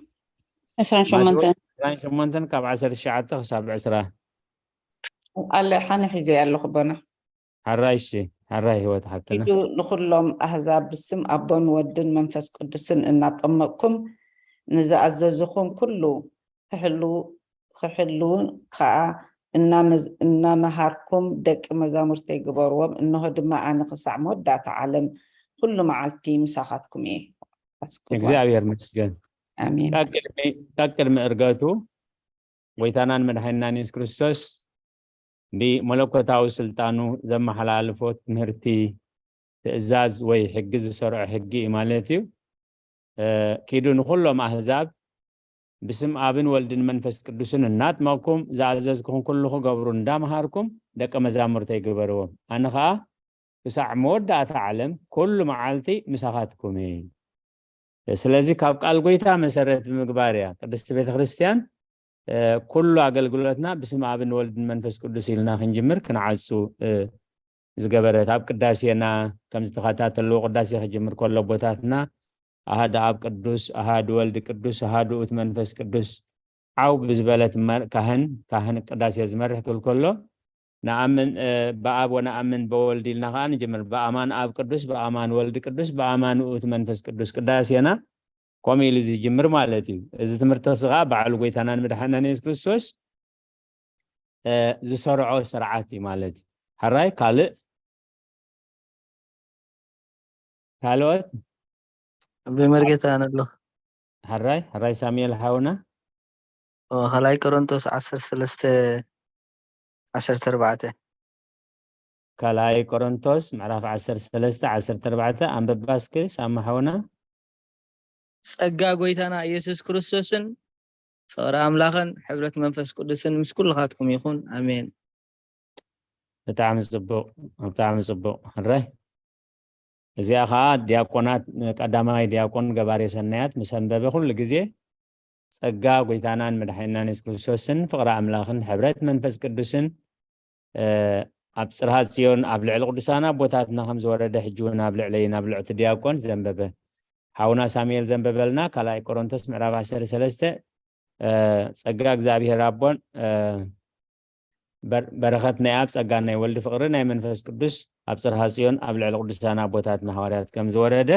ዕስራን ሸሞንተን። ማቴዎስ ዕስራን ሸሞንተን ካብ ዓሰርተ ትሽዓተ ክሳብ ዕስራ። ኣለ፣ ሓነ ሒዘ ኣለኹ ኣቦና። ሕራይ፣ እሺ፣ ሕራይ ህይወት ሓብትና። ኢሉ ንኹሎም ኣህዛብ ብስም ኣቦን ወድን መንፈስ ቅዱስን እናጠመቅኩም ንዝኣዘዝኹም ኩሉ ክሕሉ-፣ ክሕልዉ ከኣ እናመዝ-፣ እናመሃርኩም ደቂ መዛሙርተይ ግበርዎም። እንሆ ድማ ኣነ ክሳዕ መወዳእታ ዓለም ኩሉ መዓልቲ ምሳኻትኩም እየ። ኣስክዋ። እግዚኣብሔር ይመስገን። ኣሜን። ካብ ቅድሚ፣ ካብ ቅድሚ ዕርገቱ ጎይታናን መድሓኒናን የሱስ ክርስቶስ ብመለኮታዊ ስልጣኑ ዘመሓላልፎ ትምህርቲ፣ ትእዛዝ ወይ ሕጊ ዝሰርዖ ሕጊ እዩ ማለት እዩ። እ፣ ኪዱ ንኹሎም ኣህዛብ ብስም ኣብን ወልድን መንፈስ ቅዱስን እናጥመቕኩም ዝኣዘዝኩኹም ኩሉ ክገብሩ እንዳምሃርኩም ደቀ መዛሙርተይ ግበርዎም። ኣነ ኸኣ ክሳዕ መወዳእታ ዓለም ኩሉ መዓልቲ ምሳኻትኩም እየ። ስለዚ ካብ ቃል ጎይታ መሰረት ብምግባር እያ ቅድስቲ ቤተ ክርስቲያን፣ እ፣ ኩሉ ኣገልግሎትና ብስም ኣብን ወልድን መንፈስ ቅዱስ ኢልና ክንጅምር ክንዓጹ፣ እ፣ ዝገበረት። ኣብ ቅዳሴና ከም ዝተኸታተልዎ ቅዳሴ ክጅምር ከሎ ኣቦታትና ኣሃዱ ኣብ ቅዱስ፣ ኣሃዱ ወልድ ቅዱስ፣ ኣሃዱ ውእቱ መንፈስ ቅዱስ ዓው ብዝበለት መር-፣ ካህን፣ ካህን ቅዳሴ ዝመርሕ ክብል ከሎ ንኣምን፣ እ፣ ብኣብ ወነኣምን በወልድ ኢልና ከኣ ንጅምር። በኣማን ኣብ ቅዱስ፣ በኣማን ወልድ ቅዱስ፣ በኣማን ውእቱ መንፈስ ቅዱስ ቅዳሴና ከምኡ ኢሉ ዝጅምር ማለት እዩ። እዚ ትምህርቲ እዚ ከኣ ባዕሉ ጎይታናን መድሓናን የሱስ ክርስቶስ፣ እ፣ ዝሰርዖ ስርዓት እዩ ማለት እዩ። ሕራይ ካልእ፣ ካልኦት? ኣቦይ መርጌታ ኣነ ኣለኹ። ሕራይ፣ ሕራይ ሳሙኤል ሓውና። ኦ፣ ካልኣይ ቆሮንቶስ ዓሰርተ ሰለስተ ዓሰርተ ኣርባዕተ። ካልኣይ ቆሮንቶስ ምዕራፍ ዓሰርተ ሰለስተ ዓሰርተ ኣርባዕተ፣ ኣንብባ እስኪ ሳሚ ሓውና። ጸጋ ጎይታና ኢየሱስ ክርስቶስን ፍቕሪ ኣምላኽን ሕብረት መንፈስ ቅዱስን ምስ ኩልኻትኩም ይኹን። ኣሜን። ብጣዕሚ ጽቡቕ፣ ብጣዕሚ ጽቡቕ። ሕራይ። እዚኣ ኸኣ ዲያቆናት፣ ቀዳማይ ዲያቆን ገባሬ ሰናያት ምስ ኣንበበ ኩሉ ግዜ ጸጋ ጎይታናን መድሓኒናን የሱስ ክርስቶስን ፍቕሪ ኣምላኽን ሕብረት መንፈስ ቅዱስን፣ እ፣ ኣብ ጽርሃ ጽዮን ኣብ ልዕሊ ቅዱሳን ኣቦታትና ከም ዝወረደ ሕጂ እውን ኣብ ልዕለይን ኣብ ልዕቲ ዲያቆን ዘንበበ ሓውና ሳሙኤል ዘንበበልና ካልኣይ ቆሮንቶስ ምዕራፍ ዓሰርተ ሰለስተ፣ እ፣ ጸጋ እግዚኣብሔር ኣቦን፣ እ፣ በር-፣ በረኸት ናይ ኣብ ጸጋ ናይ ወልድ ፍቕሪ ናይ መንፈስ ቅዱስ ኣብ ጽርሃ ጽዮን ኣብ ልዕሊ ቅዱሳን ኣቦታትና ሃዋርያት ከም ዝወረደ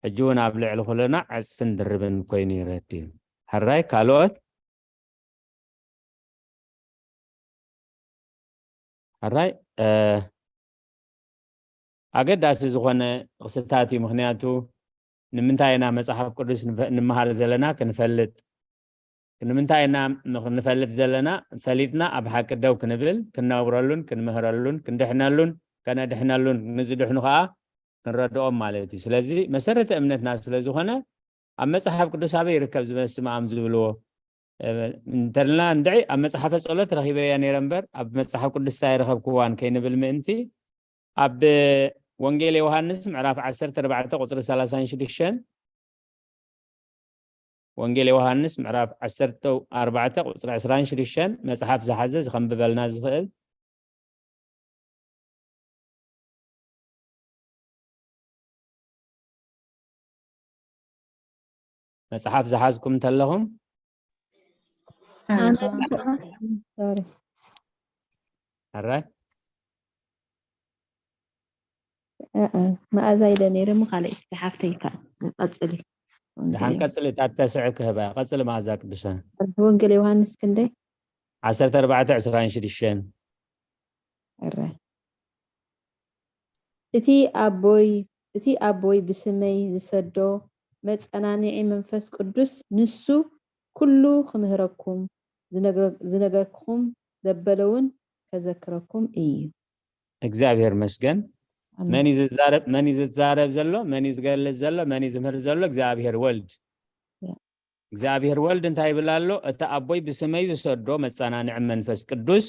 ሕጂ እውን ኣብ ልዕሊ ኩልና ዕጽፍን ድርብን ኮይኑ ይረድ እዩ። ሕራይ ካልኦት? ሕራይ፣ እ፣ ኣገዳሲ ዝኾነ ጥቕስታት እዩ። ምኽንያቱ ንምንታይ ኢና መጽሓፍ ቅዱስ ንፈ-፣ ንምሃር ዘለና? ክንፈልጥ። ንምንታይ ኢና ንኽ-፣ ንፈልጥ ዘለና? ፈሊጥና ኣብ ሓቂ ደው ክንብል፣ ክንነብረሉን ክንምህረሉን ክንድሕነሉን ከነድሕነሉን ንዝድሕኑ ኸኣ ክንረድኦም ማለት እዩ። ስለዚ መሰረተ እምነትና ስለ ዝኾነ ኣብ መጽሓፍ ቅዱስ ኣበይ ይርከብ ዝበስመኣም ዝብልዎ፣ እ፣ እንተልና እንድዒ ኣብ መጽሓፈ ጸሎት ረኺበያ ነይረ እምበር ኣብ መጽሓፍ ቅዱስ ኣይረኸብክዋን ከይንብል ምእንቲ ኣብ ወንጌል ዮሃንስ ምዕራፍ ዓሰርተ ኣርባዕተ ቁጽሪ ሰላሳን ሽዱሽተን፣ ወንጌል ዮሃንስ ምዕራፍ ዓሰርተ ኣርባዕተ ቁጽሪ ዕስራን ሽዱሽተን መጽሓፍ ዝሓዘ ዝኸንብበልና ዝኽእል። መጽሓፍ ዝሓዝኩም እንተለኹም። ኣነ ሶሪ። ሕራይ። እ፣ እ፣ መኣዛ ኢለ ነይረ እሞ ካልኣይቲ ሓፍተይ ከኣ ቀጽሊ። ደሓን ቀጽሊ፣ እታ እተስዕብ ክህባ እያ። ቀጽሊ መኣዛ ቅዱሳን። ወንጌል ዮሃንስ ክንደይ? ዓሰርተ ኣርባዕተ ዕስራን ሽዱሽተን። ሕራይ። እቲ ኣቦይ፣ እቲ ኣቦይ ብስመይ ዝሰዶ መጸናንዒ መንፈስ ቅዱስ ንሱ ኩሉ ክምህረኩም፣ ዝነግረ-፣ ዝነገርኩኹም ዘበለ እውን ከዘክረኩም እዩ። እግዚኣብሔር መስገን። ኣሜን። መን እዩ ዝዛረብ? መን እዩ ዝዛረብ ዘሎ? መን እዩ ዝገልጽ ዘሎ? መን እዩ ዝምህር ዘሎ? እግዚኣብሔር ወልድ። ያ። እግዚኣብሔር ወልድ እንታይ ይብል ኣሎ? እቲ ኣቦይ ብስመይ ዝሰዶ መጸናንዒ መንፈስ ቅዱስ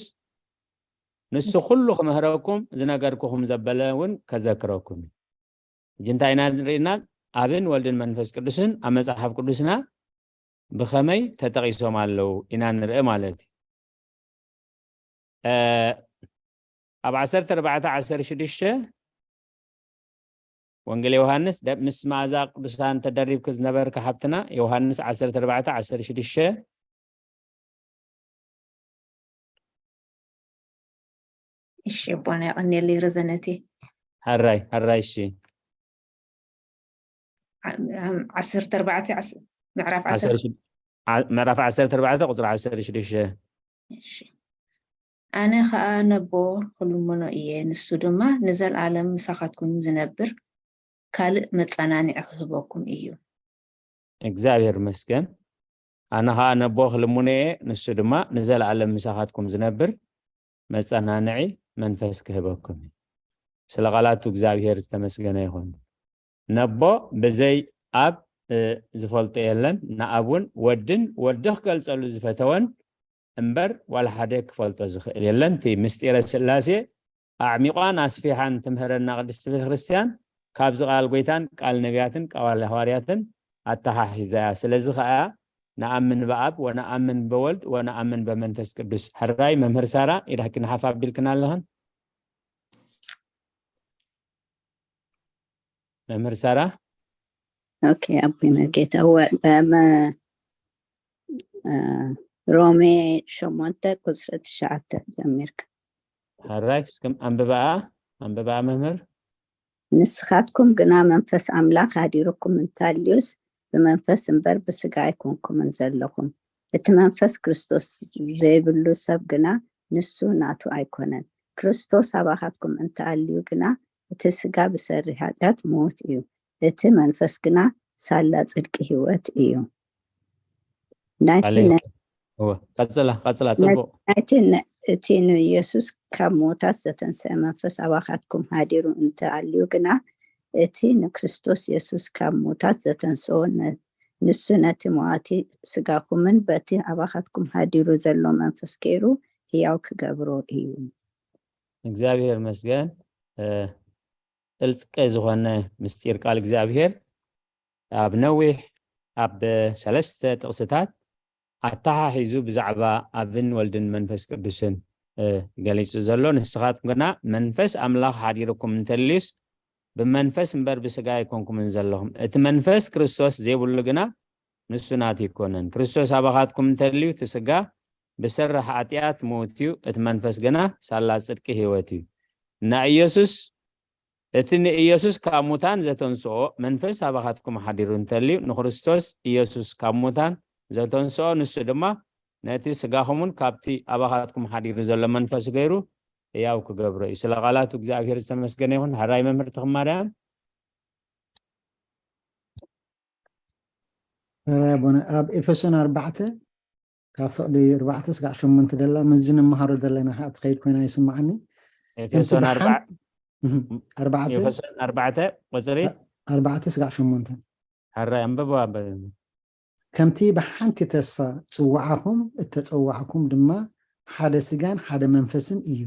ንሱ ኩሉ ክምህረኩም፣ ዝነገርኩኹም ዘበለ እውን ከዘክረኩም እዩ። ሕጂ እንታይ ኢና ንርኢ ዘለና? ኣብን ወልድን መንፈስ ቅዱስን ኣብ መጽሓፍ ቅዱስና ብኸመይ ተጠቒሶም ኣለዉ ኢና ንርኢ ማለት እዩ። እ፣ ኣብ ዓሰርተ ኣርባዕተ ዓሰርተ ሽዱሽተ ወንጌል ዮሃንስ፣ ደ-፣ ምስ መኣዛ ቅዱሳን ተደሪብኪ ዝነበርኪ ሓብትና፣ ዮሃንስ ዓሰርተ ኣርባዕተ ዓሰርተ ሽዱሽተ። እሺ፣ ኣቦና የቐንየለይ ረዘነቲ። ሕራይ፣ ሕራይ፣ እሺ። ዓ-፣ ዓሰርተ ኣርባዕተ፣ ዓስ-፣ ምዕራፍ ዓሰርተ ዓሰርተ ሽዱሽተ፣ ዓ-፣ ምዕራፍ ዓሰርተ ኣርባዕተ ቁጽሪ ዓሰርተ ሽዱሽተ። እሺ። ኣነ ኸኣ ነቦ ክልምኖ እየ፣ ንሱ ድማ ንዘለኣለም ምሳኻትኩም ዝነብር ካልእ መጸናንዒ ክህበኩም እዩ። እግዚኣብሔር ይመስገን። ኣነ ኸኣ ነቦ ክልምኖ እየ፣ ንሱ ድማ ንዘለኣለም ምሳኻትኩም ዝነብር መጸናንዒ መንፈስ ክህበኩም እዩ። ስለ ቃላቱ እግዚኣብሔር ዝተመስገነ ይኹን። ነቦ ብዘይ ኣብ፣ እ፣ ዝፈልጦ የለን። ንኣብ እውን ወድን ወዲ ክገልጸሉ ዝፈተወን እምበር ዋላ ሓደ ክፈልጦ ዝኽእል የለን። እቲ ምስጢረ ስላሴ ኣዕሚቋን ኣስፊሓን ትምህረና ቅድስቲ ቤተ ክርስቲያን ካብዚ ቃል ጎይታን ቃል ነቢያትን ቃል ሃዋርያትን ኣተሓሒዛ እያ። ስለዚ ኸኣ ነኣምን ብኣብ ወነኣምን በወልድ ወነኣምን በመንፈስ ቅዱስ። ሕራይ መምህር ሳራ፣ ኢድኪ ንሓፍ ኣቢልክን ኣለኽን። መምህር ሳራ። ኦኬ፣ ኣቦይ መርጌታ፣ ወ-፣ በመ-፣ እ፣ ሮሜ ሸሞንተ ቁጽሪ ትሽዓተ ጀሚርካ። ሕራይ፣ እስክም ኣንብባኣ፣ ኣንብባኣ መምህር። ንስኻትኩም ግና መንፈስ ኣምላኽ ሃዲሩኩም እንተሃልዩስ፣ ብመንፈስ እምበር ብስጋ ኣይኮንኩምን ዘለኹም። እቲ መንፈስ ክርስቶስ ዘይብሉ ሰብ ግና ንሱ ናቱ ኣይኮነን። ክርስቶስ ኣባኻትኩም እንተሃልዩ ግና፣ እቲ ስጋ ብሰሪ ኃጢኣት ሞት እዩ፣ እቲ መንፈስ ግና ሳላ ጽድቂ ህይወት እዩ። ናይቲ ኣለ-፣ ነ-፣ እወ፣ ቀጽላ፣ ቀጽላ፣ ጽቡቕ። ናይቲ ነ-፣ እቲ ንኢየሱስ ካብ ሞታት ዘተንስአ መንፈስ ኣባኻትኩም ሃዲሩ እንተኣልዩ ግና፣ እቲ ንክርስቶስ የሱስ ካብ ሞታት ዘተንስኦ ነ-፣ ንሱ ነቲ መዋቲ ስጋኹምን በቲ ኣባኻትኩም ሃዲሩ ዘሎ መንፈስ ገይሩ ህያው ክገብሮ እዩ። እግዚኣብሔር ይመስገን። እ፣ ጥልቂ ዝኾነ ምስጢር ቃል እግዚኣብሔር ኣብ ነዊሕ፣ ኣብ ሰለስተ ጥቕስታት ኣተሓሒዙ ብዛዕባ ኣብን ወልድን መንፈስ ቅዱስን፣ እ፣ ገሊጹ ዘሎ። ንስኻትኩም ግና መንፈስ ኣምላኽ ሓዲሩኩም እንተልዩስ ብመንፈስ እምበር ብስጋ ኣይኮንኩምን ዘለኹም። እቲ መንፈስ ክርስቶስ ዘይብሉ ግና ንሱ ናቱ ኣይኮነን። ክርስቶስ ኣባኻትኩም እንተልዩ እቲ ስጋ ብሰሪ ኃጢኣት ምዉት እዩ፣ እቲ መንፈስ ግና ሳላ ጽድቂ ህይወት እዩ። እና ኢየሱስ፣ እቲ ንኢየሱስ ካብ ሙታን ዘተንስኦ መንፈስ ኣባኻትኩም ሓዲሩ እንተልዩ፣ ንክርስቶስ ኢየሱስ ካብ ሙታን ዘተንስኦ ንሱ ድማ ነቲ ስጋኹምን ካብቲ ኣባኻትኩም ሓዲሩ ዘሎ መንፈስ ገይሩ ህያው ክገብሮ እዩ። ስለ ቃላቱ እግዚኣብሔር ዝተመስገነ ይኹን። ሕራይ መምህር ተኽማርያም። ሕራይ ኣቦና፣ ኣብ ኤፌሶን ኣርባዕተ ካብ ፍቕዲ ኣርባዕተ ስጋዕ ሸሞንተ ደላ ምስዚ ንመሃሮ ዘለና ከዓ ትኸይድ ኮይና ይስምዓኒ። ከምቲ ኤፌሶን ብሓን-፣ ኣርባ-፣ እህ፣ ኣርባዕተ፣ ኤፌሶን ኣርባዕተ ቁጽሪ ኣርባዕተ ስጋዕ ሸሞንተ። ሕራይ ኣንብቦ ኣበ-፣ ከምቲ ብሓንቲ ተስፋ ጽውዓኹም እተጸዋዕኩም ድማ ሓደ ስጋን ሓደ መንፈስን እዩ።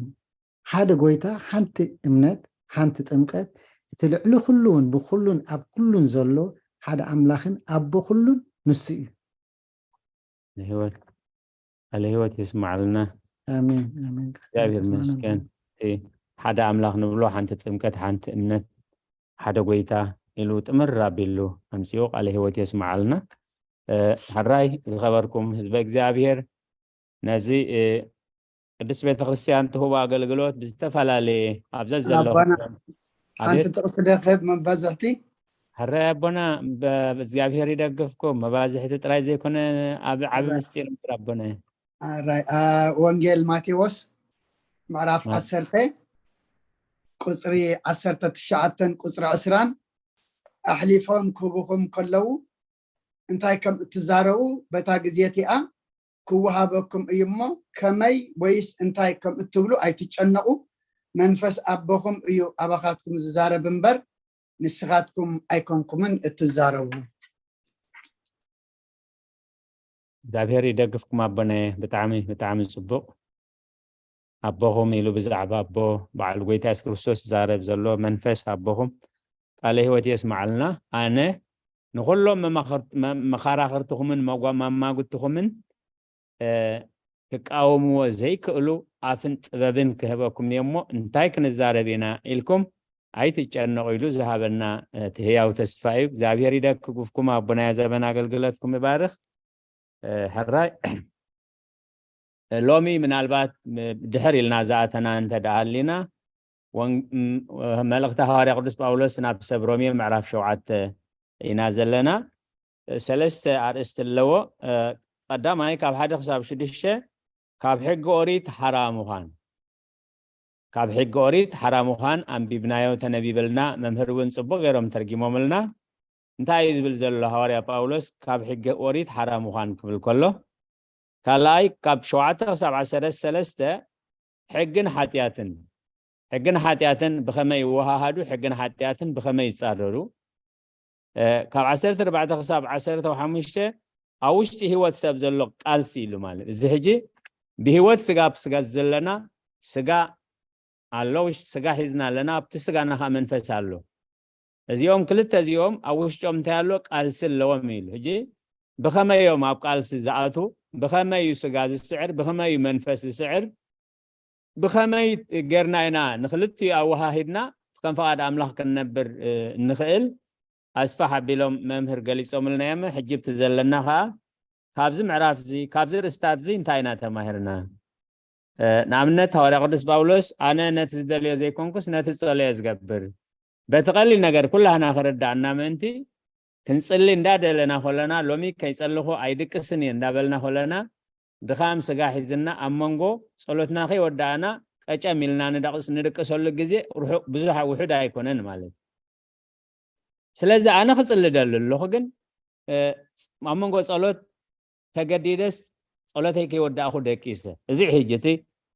ሓደ ጎይታ፣ ሓንቲ እምነት፣ ሓንቲ ጥምቀት፣ እቲ ልዕሊ ኩሉውን ብኩሉን ኣብ ኩሉን ዘሎ ሓደ ኣምላኽን ኣቦ ኩሉን ንሱ እዩ። ንህይወት፣ ቃለ ህይወት የስምዓልና። ኣሜን፣ ኣሜን። እግዚኣብሔር ይመስገን። እቲ ሓደ ኣምላኽ ንብሎ፣ ሓንቲ ጥምቀት፣ ሓንቲ እምነት፣ ሓደ ጎይታ ኢሉ ጥምር ኣቢሉ ኣምጺኡ ቃለ ህይወት የስምዓልና። እ፣ ሕራይ ዝኸበርኩም ህዝበ እግዚኣብሔር፣ ነዚ፣ እ፣ ቅድስት ቤተ ክርስቲያን ትህቦ ኣገልግሎት ብዝተፈላለየ ኣብ ዘዘለኹም ኣቦና፣ ሓንቲ ኣቤት። ጥቕሲ ዶ ክህብ መባዝሕቲ? ሕራይ ኣቦና፣ ብ-፣ እግዚኣብሔር ይደግፍኩም። መባዝሕቲ ጥራይ ዘይኮነ ኣብ ዓቢ ሕራይ። ምስጢር እምበር ኣቦና። ሕራይ፣ አ፣ ወንጌል ማቴዎስ ምዕራፍ ማ-፣ ዓሰርተ ቁጽሪ ዓሰርተ ትሽዓተን ቁጽሪ ዕስራን፣ ኣሕሊፎም ክህቡኹም ከለዉ እንታይ ከም እትዛረቡ በታ ግዜ እቲኣ ክወሃበኩም እዩ እሞ፣ ከመይ ወይስ እንታይ ከም እትብሉ ኣይትጨነቑ። መንፈስ ኣቦኹም እዩ ኣባኻትኩም ዝዛረብ እምበር፣ ንስኻትኩም ኣይኮንኩምን እትዛረቡ። እግዚኣብሔር ይደግፍኩም ኣቦናየ። ብጣዕሚ፣ ብጣዕሚ ጽቡቕ። ኣቦኹም ኢሉ ብዛዕባ ኣቦ በዓል ጎይታ የሱስ ክርስቶስ ዝዛረብ ዘሎ መንፈስ ኣቦኹም ቃለ ህይወት የስምዓልና። ኣነ ንኹሎም መማኽርት-፣ መ-፣ መኻራኽርትኹምን መጓ-፣ መማግትኹምን፣ እ፣ ክቃወምዎ ዘይክእሉ ኣፍን ጥበብን ክህበኩም እየ እሞ እንታይ ክንዛረብ ኢና ኢልኩም ኣይትጨነቑ ኢሉ ዝሃበና፣ እ፣ እቲ ህያው ተስፋ እዩ። እግዚኣብሔር ይደግፍኩም፣ ኣቦናየ ዘበን ኣገልግሎትኩም ይባርኽ። እ፣ ሕራይ፣ እ፣ ሎሚ ምናልባት፣ እ፣ ድሕር ኢልና ዝኣተና እንተ ደኣ ሃሊና፣ ወን-፣ ም-፣ መልእኽቲ ሃዋርያ ቅዱስ ጳውሎስ ናብ ሰብ ሮሜ ምዕራፍ ሸውዓተ ኢና ዘለና። እ፣ ሰለስተ ኣርእስቲ ኣለዎ። እ፣ ቀዳማይ ካብ ሓደ ክሳብ ሽዱሽተ ካብ ሕጊ ኦሪት ሓራ ምዃን። ካብ ሕጊ ኦሪት ሓራ ምዃን ኣንቢብናዮ፣ ተነቢበልና፣ መምህር እውን ጽቡቕ ገይሮም ተርጊሞምልና። እንታይ እዩ ዝብል ዘሎ ሃዋርያ ጳውሎስ? ካብ ሕጊ ኦሪት ሓራ ምዃን ክብል ከሎ፣ ካልኣይ ካብ ሸውዓተ ክሳብ ዓሰርተ ሰለስተ ሕግን ሓጢኣትን፣ ሕግን ሓጢኣትን ብኸመይ ይወሃሃዱ፣ ሕግን ሓጢኣትን ብኸመይ ይጻረሩ፣ እ፣ ካብ ዓሰርተ ኣርባዕተ ክሳብ ዓሰርተ ሓሙሽተ ኣብ ውሽጢ ህይወት ሰብ ዘሎ ቃልሲ ኢሉ ማለት። እዚ ሕጂ ብህይወት ስጋ፣ ኣብ ስጋ ዘለና ስጋ ኣሎ፣ ውሽጢ ስጋ ሒዝና ኣለና፣ ኣብቲ ስጋና ከዓ መንፈስ ኣሎ። እዚኦም ክልተ እዚኦም ኣብ ውሽጦም እንታይ ኣሎ? ቃልሲ ኣለዎም ኢሉ። ሕጂ ብኸመይ እዮም ኣብ ቃልሲ ዝኣቱ? ብኸመይ እዩ ስጋ ዝስዕር? ብኸመይ እዩ መንፈስ ዝስዕር? ብኸመይ ጌርና ኢና ንክልቲኡ ኣወሃሂድና ከም ፍቓድ ኣምላኽ ክንነብር፣ እ፣ እንኽእል? ኣስፋሕ ኣቢሎም መምህር ገሊጾምልና እዮም። ሕጂ ብቲ ዘለና ኸዓ ካብዚ ምዕራፍ እዚ፣ ካብዚ ርእስታት እዚ እንታይ ኢና ተማሂርና? እ፣ ንኣብነት ሃዋርያ ቅዱስ ጳውሎስ፣ "ኣነ ነቲ ዝደልዮ ዘይኮንኩስ ነቲ ዝጸልዮ ዝገብር።" በቲ ቀሊል ነገር ኩላህና ክርዳእና ምእንቲ ክንጽሊ እንዳደለና ኮለና፣ "ሎሚ ከይጸልኹ ኣይድቅስን እየ" እንዳበልና ኮለና፣ ድኻም ስጋ ሒዝና ኣብ መንጎ ጸሎትና ከይወዳእና ቀጨም ኢልና ንደቅስ-፣ ንድቅሰሉ ግዜ ርሑቕ፣ ብዙሕ ውሑድ ኣይኮነን ማለት እዩ። ስለዚ ኣነ ክጽሊ ደሊ ኣለኹ፣ ግን፣ እ፣ ኣብ መንጎ ጸሎት ተገዲደስ ጸሎተይ ከይወዳእኹ ደቂሰ። እዚ ሕጂ እቲ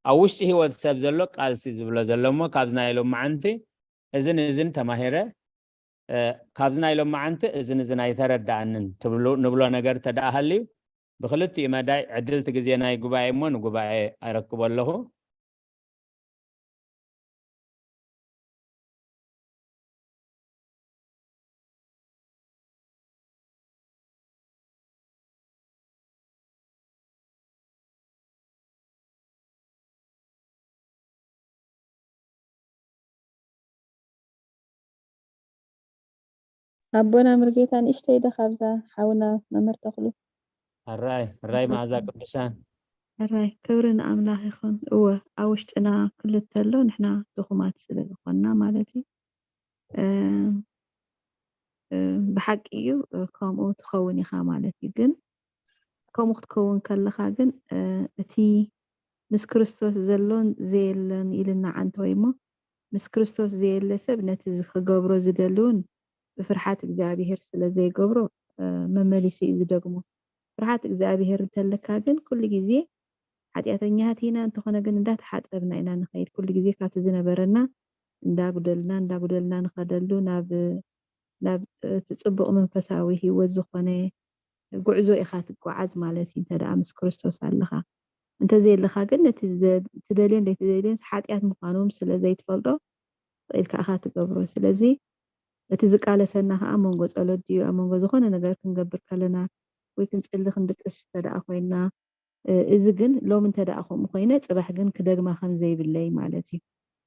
ኣብ ውሽጢ ህይወት ሰብ ዘሎ ቃልሲ ዝብሎ ዘሎ እሞ፣ ካብዚ ናይ ሎማዓንቲ እዝን እዝን ተማሂረ፣ እ፣ ካብዚ ናይ ሎማዓንቲ እዝን እዝን ኣይተረዳኣንን ትብሉ፣ ንብሎ ነገር ተደኣ ሃልዩ፣ ብክልቲኡ መዳይ ዕድልቲ ግዜ ናይ ጉባኤ እሞ ንጉባኤ ኣረክቦ ኣለኹ። ኣቦና ምርጌታ ንእሽተይ ዶ ካብዛ ሓውና መምህር ተኽሉ? ሕራይ፣ ሕራይ መዓዛ ቅዱሳን። ሕራይ፣ ክብሪ ንኣምላኽ ይኹን። እወ፣ ኣብ ውሽጥና ክልተ ኣሎ፣ ንሕና ድኹማት ስለ ዝኾንና ማለት እዩ። እ፣ እ፣ ብሓቂ እዩ፣ እ፣ ከምኡ ትኸውን ኢኻ ማለት እዩ። ግን ከምኡ ክትከውን ከለኻ ግን፣ እ፣ እቲ ምስ ክርስቶስ ዘሎን ዘየለን ኢልና ዓንተወይ እሞ፣ ምስ ክርስቶስ ዘየለ ሰብ ነቲ ክገብሮ ዝደሊ እውን ብፍርሓት እግዚኣብሔር ስለ ዘይገብሮ፣ እ፣ መመሊሱ እዩ ዝደግሞ። ፍርሃት እግዚኣብሔር እንተለካ ግን ኩሉ ግዜ ሓጢኣተኛታት ኢና፣ እንተኾነ ግን እንዳተሓጸብና ኢና ንኸይድ። ኩሉ ግዜ ካብቲ ዝነበረና እንዳጉደልና፣ እንዳጉደልና ንኸደሉ ናብ፣ ናብ እቲ ጽቡቕ መንፈሳዊ ህይወት ዝኾነ ጉዕዞ ኢኻ ትጓዓዝ ማለት እዩ፣ እንተ ደኣ ምስ ክርስቶስ ኣለኻ። እንተዘየለኻ ግን ነቲ ዘ-፣ ትደልዮን ዘይትደልዮን ሓጢኣት ምዃኑ ስለ ዘይትፈልጦ ኢልካ ኢኻ ትገብሮ። ስለዚ እቲ ዝቃለሰና ኸኣ መንጎ ጸሎት ድዩ፣ ኣብ መንጎ ዝኾነ ነገር ክንገብር ከለና ወይ ክንጽሊ ክንድቅስ እንተ ደኣ ኮይንና፣ እ፣ እዚ ግን ሎሚ እንተ ደኣ ከምኡ ኮይነ፣ ጽባሕ ግን ክደግማ ከም ዘይብለይ ማለት እዩ።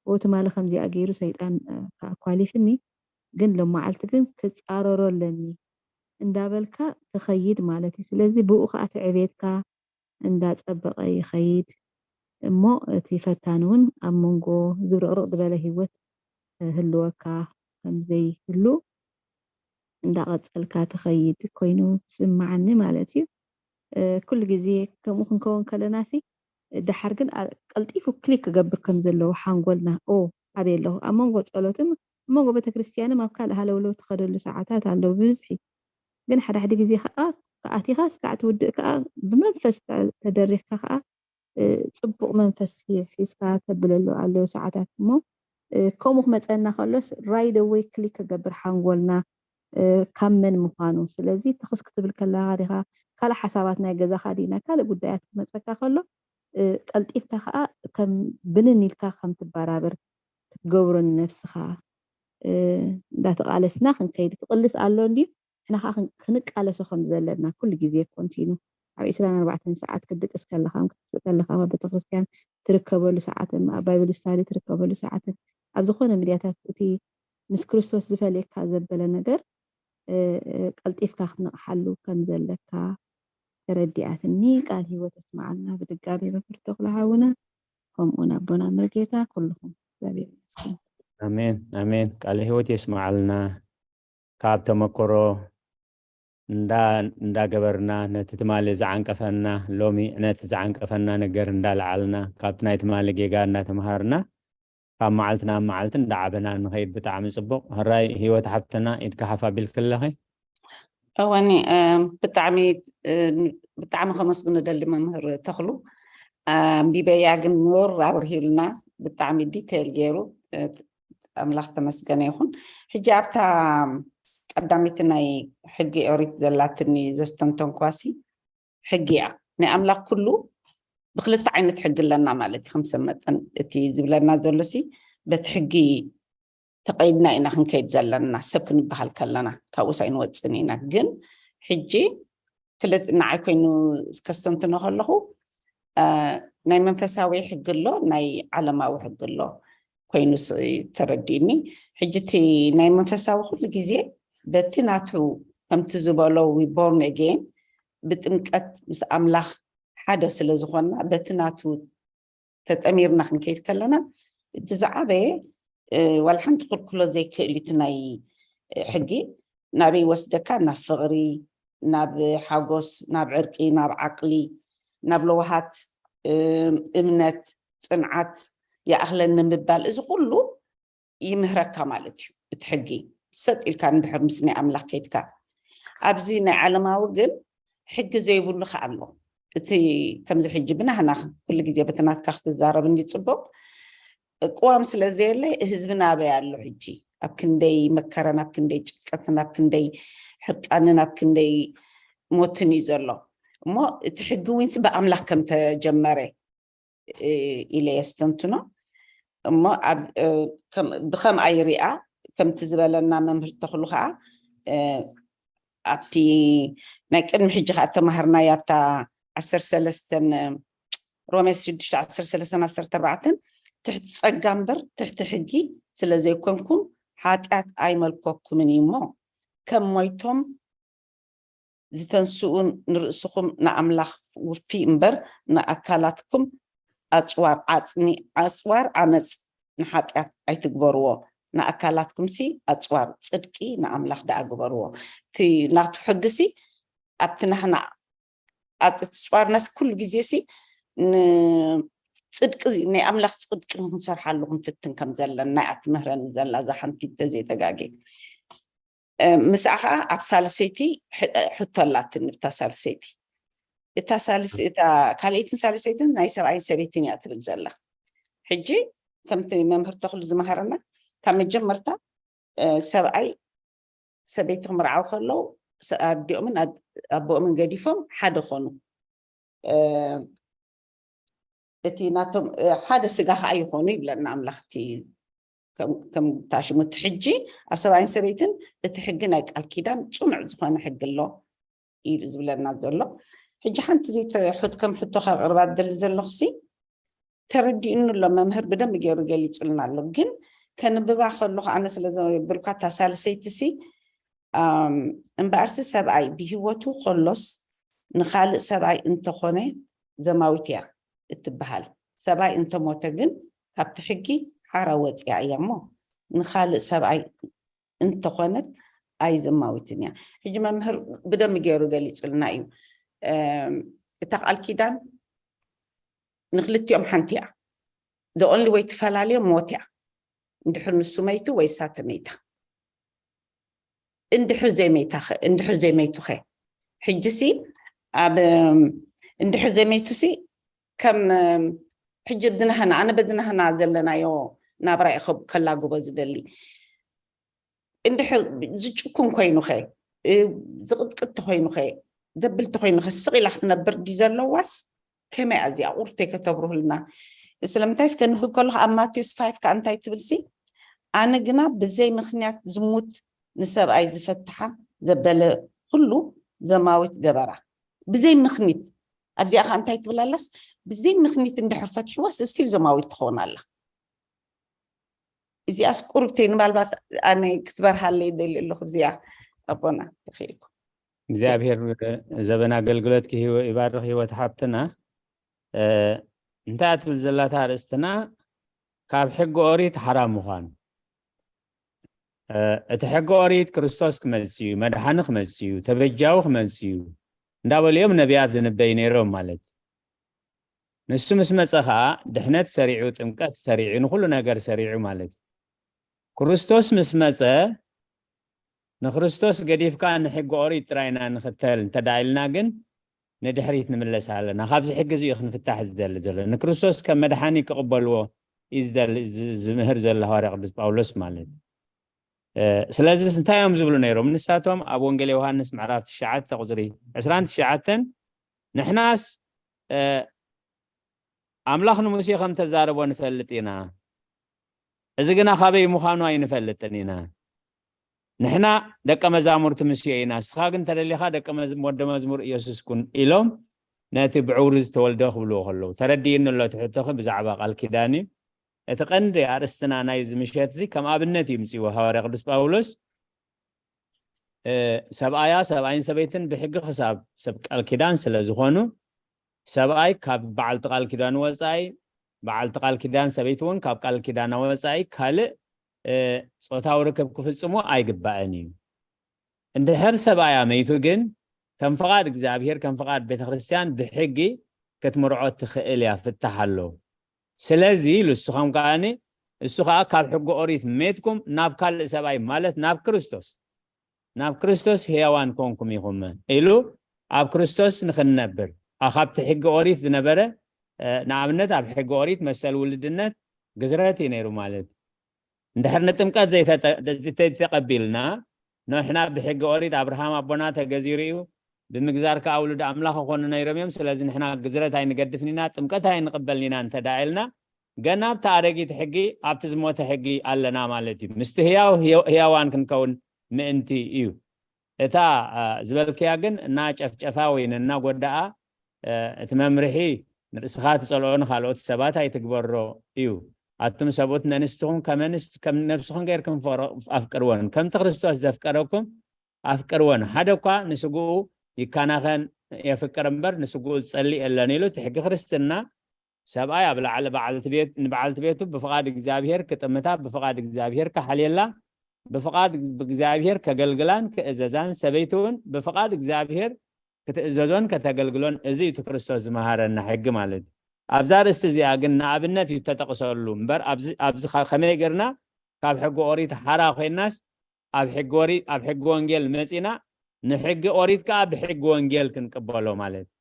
ኦ፣ ትማሊ ከምዚኣ ገይሩ ሰይጣን፣ እ፣ ከኣ ኣኳሊፍኒ፣ ግን ሎመዓልቲ ግን ክጻረሮ ኣለኒ እንዳበልካ ትኸይድ ማለት እዩ። ስለዚ ብኡ ከኣ እቲ ዕቤትካ እንዳጸበቐ ይኸይድ እሞ፣ እቲ ፈታኒ እውን ኣብ መንጎ ዝብርቕርቕ ዝበለ ህይወት ህልወካ ከም ዘይህሉ እንዳቐጸልካ ትኸይድ ኮይኑ ዝስምዓኒ ማለት እዩ። እ፣ ኩሉ ግዜ ከምኡ ክንከውን ከለናሲ፣ ደሓር ግን ኣ-፣ ቀልጢፉ ክሊክ ክገብር ከም ዘለዎ ሓንጎልና፣ ኦ፣ ኣበይ ኣለኹ? ኣብ መንጎ ጸሎትን ኣብ መንጎ ቤተክርስትያንን ኣብ ካልእ ሃለውለው ትኸደሉ ሰዓታት ኣለዉ ብብዝሒ። ግን ሓደ ሓደ ግዜ ከኣ፣ ከኣቲኻ እስካዕ ትውድእ ከኣ ብመንፈስ ተ-፣ ተደሪኽካ ከኣ፣ እ፣ ጽቡቕ መንፈስ ሒ-፣ ሒዝካ ተብለሉ ኣለዉ ሰዓታት እሞ፣ እ፣ ከምኡ ክመጸና ከሎስ፣ right away ክሊክ ክገብር ሓንጎልና፣ እ፣ ካብ መን ምዃኑ። ስለዚ ትኽስ ክትብል ከለኻ ዲኻ፣ ካልእ ሓሳባት ናይ ገዛኻ ድዩ፣ ናይ ካልእ ጉዳያት ክመጸካ ከሎ፣ እ፣ ቀልጢፍካ ከኣ ከም ብንን ኢልካ ከም ትበራበር ክትገብሮ ንነብስኻ፣ እ፣ እንዳተቓለስና ክንከይድ ክቕልስ ኣሎ እንድዩ። ንሕና ከኣ ክን-፣ ክንቃለሶ ከም ዘለና ኩሉ ግዜ ኮንቲኑ ኣብ ዕስራን ኣርባዕተን ሰዓት ክትድቅስ ከለኻ፣ ክትስእ ከለኻ፣ ኣብ ቤተክርስትያን ትርከበሉ ሰዓትን፣ ኣብ ባይብል ስታዲ ትርከበሉ ሰዓትን፣ ኣብ ዝኾነ ሚድያታት እቲ ምስ ክርስቶስ ዝፈልየካ ዘበለ ነገር፣ እ፣ እ፣ ቀልጢፍካ ክትነቕሓሉ ከም ዘለካ ተረዲኣትኒ። ቃል ህይወት የስምዓልና ብድጋሚ መምህር ተኽለ ሓውና፣ ከምኡውን ኣቦና መርጌታ፣ ኩልኹም እግዚኣብሔር ይመስገን። ኣሜን፣ ኣሜን። ቃለ ህይወት የስምዓልና። ካብ ተመክሮ እንዳ-፣ እንዳገበርና ነቲ ትማሊ ዝዓንቀፈና፣ ሎሚ ነቲ ዝዓንቀፈና ነገር እንዳለዓልና፣ ካብቲ ናይ ትማሊ ጌጋ እንዳተምሃርና፣ ካብ መዓልቲ ናብ መዓልቲ እንዳዓበና ንኸይድ ብጣዕሚ ጽቡቕ። ሕራይ ህይወት ሓፍትና፣ ኢድካ ሓፍ ኣቢልኪ ኣለኺ። እወኒ ብጣዕሚ ብጣዕሚ ከመስግን ደሊ መምህር ተኽሉ። ኣንቢበያ ግን ሞር ኣብርሂልና ብጣዕሚ ዲቴል ገይሩ። ኣምላኽ ተመስገነ ይኹን። ሕጂ ኣብታ ቀዳሚቲ ናይ ሕጊ ኦሪት ዘላትኒ ዘስተንተንኳሲ ሕጊ እያ። ናይ ኣምላኽ ኩሉ ብክልተ ዓይነት ሕጊ ኣለና ማለት እዩ። ከም ሰብ መጠን እቲ ዝብለና ዘሎ ሲ በቲ ሕጊ ተቐይድና ኢና ክንከይድ ዘለና፣ ሰብ ክንበሃል ከለና ካብኡስ ኣይንወፅን ኢና። ግን ሕጂ ክልጥ ንዓይ ኮይኑ ከስተንትኖ ከለኹ ናይ መንፈሳዊ ሕጊ ኣሎ፣ ናይ ዓለማዊ ሕጊ ኣሎ ኮይኑ ተረዲእኒ። ሕጂ እቲ ናይ መንፈሳዊ ኩሉ ግዜ በቲ ናቱ ከምቲ ዝበሎ ዊቦርን ኤጌን ብጥምቀት ምስ ኣምላኽ ሓደ ስለ ዝኾንና በቲ ናቱ ተጠሚርና ክንከይድ ከለና እቲ ዝዓበየ ዋላ ሓንቲ ክልክሎ ዘይክእል እዩ። እቲ ናይ ሕጊ ናበይ ወስደካ? ናብ ፍቕሪ፣ ናብ ሓጎስ፣ ናብ ዕርቂ፣ ናብ ዓቅሊ፣ ናብ ለዋሃት፣ እምነት፣ ፅንዓት፣ ይኣኽለኒ ምባል፣ እዚ ኩሉ ይምህረካ ማለት እዩ። እቲ ሕጊ ሰጥ ኢልካ እንድሕር ምስ ናይ ኣምላኽ ከይድካ፣ ኣብዚ ናይ ዓለማዊ ግን ሕጊ ዘይብሉ ከ ኣሎ። እቲ ከምዚ ሕጂ ብናህና ኩሉ ግዜ በቲ ናትካ ክትዛረብ እንዲ ፅቡቅ ቅዋም ስለ ዘየለ ህዝቢ ናበይ ኣሎ ሕጂ? ኣብ ክንደይ መከራን ኣብ ክንደይ ጭንቀትን ኣብ ክንደይ ሕርቃንን ኣብ ክንደይ ሞትን እዩ ዘሎ። እሞ እቲ ሕጊ እውን ብኣምላኽ ከም ተጀመረ ኢለ የስተንትኖ። እሞ ብከምኣ ይሪኣ። ከምቲ ዝበለና መምህር ተኽሉ ከዓ ኣብቲ ናይ ቅድሚ ሕጂ ከዓ ተማሃርናዮ ኣብታ ዓሰርተ ሰለስተን ሮሜ ሽዱሽተ ዓሰርተ ሰለስተን ዓሰርተ ኣርባዕተን ትሕቲ ፀጋ እምበር ትሕቲ ሕጊ ስለ ዘይኮንኩም ሓጢኣት ኣይመልከኩምን እዩ እሞ ከም ሞይቶም ዝተንስኡ ንርእስኹም ንኣምላኽ ውፊ እምበር ንኣካላትኩም ኣፅዋር ዓፅሚ ኣፅዋር ዓመፅ ንሓጢኣት ኣይትግበርዎ። ንኣካላትኩም ሲ ኣፅዋር ፅድቂ ንኣምላኽ ደኣ ግበርዎ። እቲ ናቱ ሕጊ ሲ ኣብቲ ናህና ኣብቲ ፅዋርና ሲ ኩሉ ግዜ ሲ ንፅድቂ ናይ ኣምላኽ ፅድቂ ክንሰርሓሉ ክንፍትን ከም ዘለና እያ ትምህረኒ ዘላ እዛ ሓንቲ ተዘይተጋጌ። ምስኣ ከዓ ኣብ ሳልሰይቲ ሕቶ ኣላትኒ ብታ ሳልሰይቲ እታ ሳልስ እታ ካልኣይትን ሳልሰይትን ናይ ሰብኣይን ሰበይትን እያ ትብል ዘላ። ሕጂ ከምቲ መምህር ተኽሉ ዝመሃረና ካብ መጀመርታ ሰብኣይ ሰበይቲ ክምርዓው ከለዉ ኣዲኦምን ኣቦኦምን ገዲፎም ሓደ ኾኑ። እቲ ናቶም ሓደ ስጋ ከዓ ይኾኑ ይብለና ኣምላኽ። እቲ ከም ታሽሙ እቲ ሕጂ ኣብ ሰብኣይን ሰበይትን እቲ ሕጊ ናይ ቃል ኪዳን ፅኑዕ ዝኾነ ሕጊ ኣሎ እዩ ዝብለና ዘሎ። ሕጂ ሓንቲ ዘይትሑት ከም ሕቶ ካብ ቅርባ ደሊ ዘለኹ ሲ ተረዲኡኒ ኣሎ መምህር ብደንብ ገይሩ ገሊፁልና ኣሎ። ግን ከንብባ ከለኹ ኣነ ስለ ዘብልኳ እታ ሳልሰይቲ ሲ እምበኣርሲ ሰብኣይ ብህይወቱ ከሎስ ንኻልእ ሰብኣይ እንተኾነ ዘማዊት እያ እትበሃል። ሰብኣይ እንተሞተ ግን ካብቲ ሕጊ ሓራ ወፂኣ እያ እሞ ንኻልእ ሰብኣይ እንተኾነት ኣይዘማዊትን እያ። ሕጂ መምህር ብደንብ ገይሩ ገሊፁልና እዩ። እታ ቃል ኪዳን ንክልቲኦም ሓንቲ እያ። The only way ትፈላልዮም ሞት እያ። እንድሕር ንሱ መይቱ ወይ እሳ ተመይታ። እንድሕር ዘይመይታ እንድሕር ዘይመይቱ ኸ ሕጂ ሲ ኣብ እንድሕር ዘይመይቱ ሲ ከም ሕጂ ብዝናህና ኣነ በዝናህና ዘለናዮ ናብራ ከላግቦ ዝደሊ እንድሕር ዝጭኩም ኮይኑ ኸ ዝቕጥቅጥ ተኮይኑ ኸ ዘብል ተኮይኑ ኸ ስቕ ኢላ ክትነብር ዲ ዘለዋስ ከመይ እዚኣ ቁርተይ ከተብርሁልና። ስለምንታይስ ከንብብ ከለኹ ኣብ ማቴዎስ ፋይፍ ከዓ እንታይ ትብል ሲ ኣነ ግና ብዘይ ምክንያት ዝሙት ንሰብኣይ ዝፈትሓ ዘበለ ኩሉ ዘማዊት ገበራ። ብዘይ ምክኒት ኣብዚኣ ከዓ እንታይ ትብል ኣላስ ብዘይ ምክኒት እንድሕር ፈትሕዋስ ስቲል ዘማዊት ትኸውን ኣላ። እዚኣስ ቁርብተይ ንባልባት ኣነ ክትበርሃለይ ደሊ ኣለኹ እዚኣ ኣቦና ተኽኢልኩም። እግዚኣብሔር ዘበን ኣገልግሎት ይባርኽ ህይወት ሓብትና። እንታይ እያ ትብል ዘላታ ኣርእስትና ካብ ሕጊ ኦሪት ሓራ ምዃን። እቲ ሕጊ ኦሪት ክርስቶስ ክመጽእ እዩ፣ መድሓኒ ክመጽእ እዩ፣ ተበጃዊ ክመጽእ እዩ እንዳበሉ እዮም ነቢያት ዝንበዩ ነይሮም ማለት። ንሱ ምስ መጸ ኸዓ ድሕነት ሰሪዑ፣ ጥምቀት ሰሪዑ፣ ንኹሉ ነገር ሰሪዑ ማለት እዩ። ክርስቶስ ምስ መጸ ንክርስቶስ ገዲፍካ ንሕጊ ኦሪት ጥራይ ኢና ንኽተል እንተዳ ኢልና ግን ንድሕሪት ንምለስ ኣለና። ካብዚ ሕጊ እዚ እዩ ክንፍታሕ ዝደሊ ዘሎ። ንክርስቶስ ከም መድሓኒ ክቕበልዎ እዩ ዝደሊ፣ ዝ-፣ ዝምህር ዘሎ ሃዋርያ ቅዱስ ጳውሎስ ማለት እዩ። እ፣ ስለዚ እንታይ እዮም ዝብሉ ነይሮም? ንሳቶም ኣብ ወንጌል ዮሃንስ ምዕራፍ ትሽዓተ ቁፅሪ ዕስራን ትሽዓተን ንሕናስ፣ እ፣ ኣምላኽ ንሙሴ ከም ተዛረቦ ንፈልጥ ኢና፣ እዚ ግና ካበይ ምዃኑ ኣይንፈልጥን ኢና። ንሕና ደቀ መዛሙርቲ ምስዮ ኢና፣ እስኻ ግን ተደሊኻ ደቀ መዝ-፣ ወደ መዝሙር ኢየሱስ ኩን ኢሎም ነቲ ብዕውሪ ዝተወልደ ክብልዎ ከለዉ ተረዲእኒ ኣሎ። እቲ ሕቶኺ ብዛዕባ ቃል ኪዳን እዩ። እቲ ቀንዲ ኣርእስትና ናይዚ ምሸት እዚ ከም ኣብነት እዩ ምጽእዎ ሃዋርያ ቅዱስ ጳውሎስ። እ፣ ሰብኣያ፣ ሰብኣይን ሰበይትን ብሕጊ ክሳብ ሰብ ቃል ኪዳን ስለ ዝኾኑ፣ ሰብኣይ ካብ በዓልቲ ቃል ኪዳን ወጻኢ፣ በዓልቲ ቃል ኪዳን ሰበይቲ እውን ካብ ቃል ኪዳና ወጻኢ ካልእ፣ እ፣ ጾታዊ ርክብ ክፍጽሙ ኣይግባእን እዩ። እንድሕር ሰብኣያ መይቱ ግን ከም ፍቓድ እግዚኣብሔር፣ ከም ፍቓድ ቤተ ክርስቲያን ብሕጊ ክትምርዖ ትኽእል እያ፣ ፍታሕ ኣሎ። ስለዚ ኢሉ እሱ ከም ከኣኒ፣ እሱ ከኣ ካብ ሕጊ ኦሪት ሜትኩም ናብ ካልእ ሰብኣይ ማለት ናብ ክርስቶስ፣ ናብ ክርስቶስ ሕያዋን ኮንኩም ኢኹም ኢሉ ኣብ ክርስቶስ ንኽንነብር፣ ኣ፣ ካብቲ ሕጊ ኦሪት ዝነበረ፣ እ፣ ንኣብነት ኣብ ሕጊ ኦሪት መሰል ውልድነት ግዝረት እዩ ነይሩ ማለት። እንድሕር ንጥምቀት ዘይተጠ-፣ ዘይተቀቢልና፣ ንሕና ብሕጊ ኦሪት ኣብርሃም ኣቦና ተገዚሩ እዩ፣ ብምግዛር ከኣ ውሉድ ኣምላኽ ይኾኑ ነይሮም እዮም፣ ስለዚ ንሕና ግዝረት ኣይንገድፍን ኢና፣ ጥምቀት ኣይንቕበልን ኢና እንተ ደኣ ኢልና፣ ገና ኣብቲ ኣረጊት ሕጊ፣ ኣብቲ ዝሞተ ሕጊ ኣለና ማለት እዩ። ምስቲ ህያው ህያው-፣ ህያዋን ክንከውን ምእንቲ እዩ። እታ፣ አ፣ ዝበልክያ ግን እናጨፍጨፋ ወይ እናጎደኣ፣ እ፣ እቲ መምርሒ ንርእስኻ ትጸልኦ ንኻልኦት ሰባት ኣይትግበሮ እዩ። ኣቱም ሰብኡት ነንስትኹም ከም ኣንስት-፣ ከም ነብስኹም ጌርክም ፍቕሮ-፣ ኣፍቅርወን፣ ከምቲ ክርስቶስ ዘፍቀረኩም ኣፍቅርወን። ሓደ እኳ ንስግኡ ይከናኸን የፍቅር እምበር ንስግኡ ዝጸልእ የለን ኢሉ እቲ ሕጊ ክርስትና ሰብኣይ ኣብ ላዕሊ በዓልቲ ቤት-፣ ንበዓልቲ ቤቱ ብፍቓድ እግዚኣብሔር ክጥምታ፣ ብፍቓድ እግዚኣብሔር ክሓልየላ፣ ብፍቓድ እግዚኣብሔር ከገልግላን ክእዘዛን፣ ሰበይቲ እውን ብፍቓድ እግዚኣብሔር ክትእዘዞን ከተገልግሎን፣ እዚ እዩ እቲ ክርስቶስ ዝመሃረና ሕጊ ማለት እዩ። ኣብዛ ኣርእስቲ እዚኣ ግን ንኣብነት እዩ ተጠቕሰሉ እምበር፣ ኣብዚ፣ ኣብዚ ኸ-፣ ከመይ ጌርና ካብ ሕጊ ኦሪት ሓራ ኮይናስ ኣብ ሕጊ ኦሪት፣ ኣብ ሕጊ ወንጌል መጺና ንሕጊ ኦሪት ከኣ ብሕጊ ወንጌል ክንቅበሎ ማለት እዩ።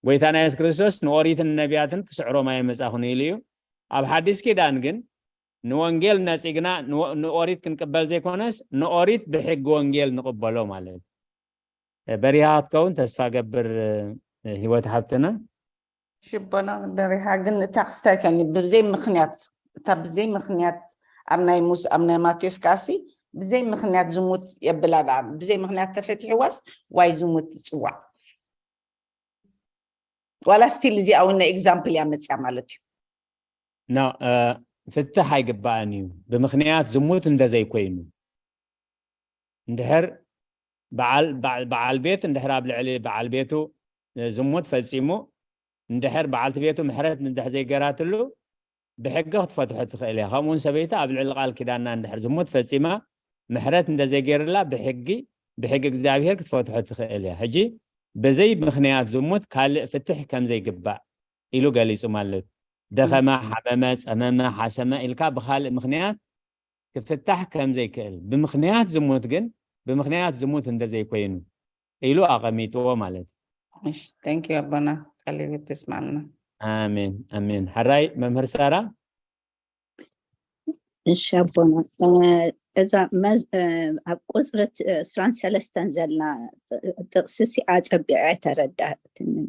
ጎይታና የሱስ ክርስቶስ ንኦሪትን ነቢያትን ክስዕሮም ኣይመጻኹን ኢሉ እዩ። ኣብ ሓዲስ ኪዳን ግን ንወንጌል ነጺግና ንወ-፣ ንኦሪት ክንቅበል ዘይኮነስ ንኦሪት ብሕጊ ወንጌል ንቕበሎ ማለት እዩ። በሪሃ ክትከውን ተስፋ ገብር፣ እ፣ ህይወት ሓብትና። ሽቦና በሪሃ ግን እታ ክስታይ ከኒ ብዘይ ምኽንያት፣ እታ ብዘይ ምኽንያት ኣብ ናይ ሙስ-፣ ኣብ ናይ ማቴዎስ ከኣሲ ብዘይ ምኽንያት ዝሙት የብላ ደኣ፣ ብዘይ ምኽንያት ተፈቲሕዋስ ዋይ ዝሙት ትጽዋዕ። ዋላ ስቲል እዚኣ እውን ናይ ኤግዛምፕል እያ መጽያ ማለት እዩ። ኖ፣ እ፣ ፍትሕ ኣይግባእን እዩ። ብምኽንያት ዝሙት እንደ ዘይኮይኑ። እንድሕር በዓል፣ በዓል፣ በዓል ቤት እንድሕር ኣብ ልዕሊ በዓል ቤቱ፣ እ፣ ዝሙት ፈጺሙ፣ እንድሕር በዓልቲ ቤቱ ምሕረት እንድሕር ዘይገራትሉ፣ ብሕጊ ክትፈትሖ ትኽእል እያ። ከምኡ እውን ሰበይቲ ኣብ ልዕሊ ቃል ኪዳና እንድሕር ዝሙት ፈጺማ፣ ምሕረት እንደ ዘይገይርላ ብሕጊ፣ ብሕጊ እግዚኣብሔር ክትፈትሖ ትኽእል እያ። ሕጂ ብዘይ ምኽንያት ዝሙት ካልእ ፍትሕ ከም ዘይግባእ ኢሉ ገሊጹ ማለት እዩ። ደኸመ፣ ሓመመ፣ ጸመመ፣ ሓሰመ ኢልካ ብኻልእ ምኽንያት ክፍታሕ ከም ዘይክእል፣ ብምኽንያት ዝሙት ግን፣ ብምኽንያት ዝሙት እንደ ዘይኮይኑ ኢሉ ኣቐሚጥዎ ማለት እዩ። እሺ፣ thank you ኣቦና፣ ቃለ ህይወት ተስማዕና። ኣሜን፣ ኣሜን። ሕራይ መምህር ሳራ? እሺ ኣቦና፣ እ፣ እዛ መዝ-፣ እ፣ ኣብ ቁጽሪ ት-፣ ዕስራን ሰለስተን ዘላ ጥ-፣ ጥቕሲ ሲ ኣጸቢቐ ኣይተረዳእትንን።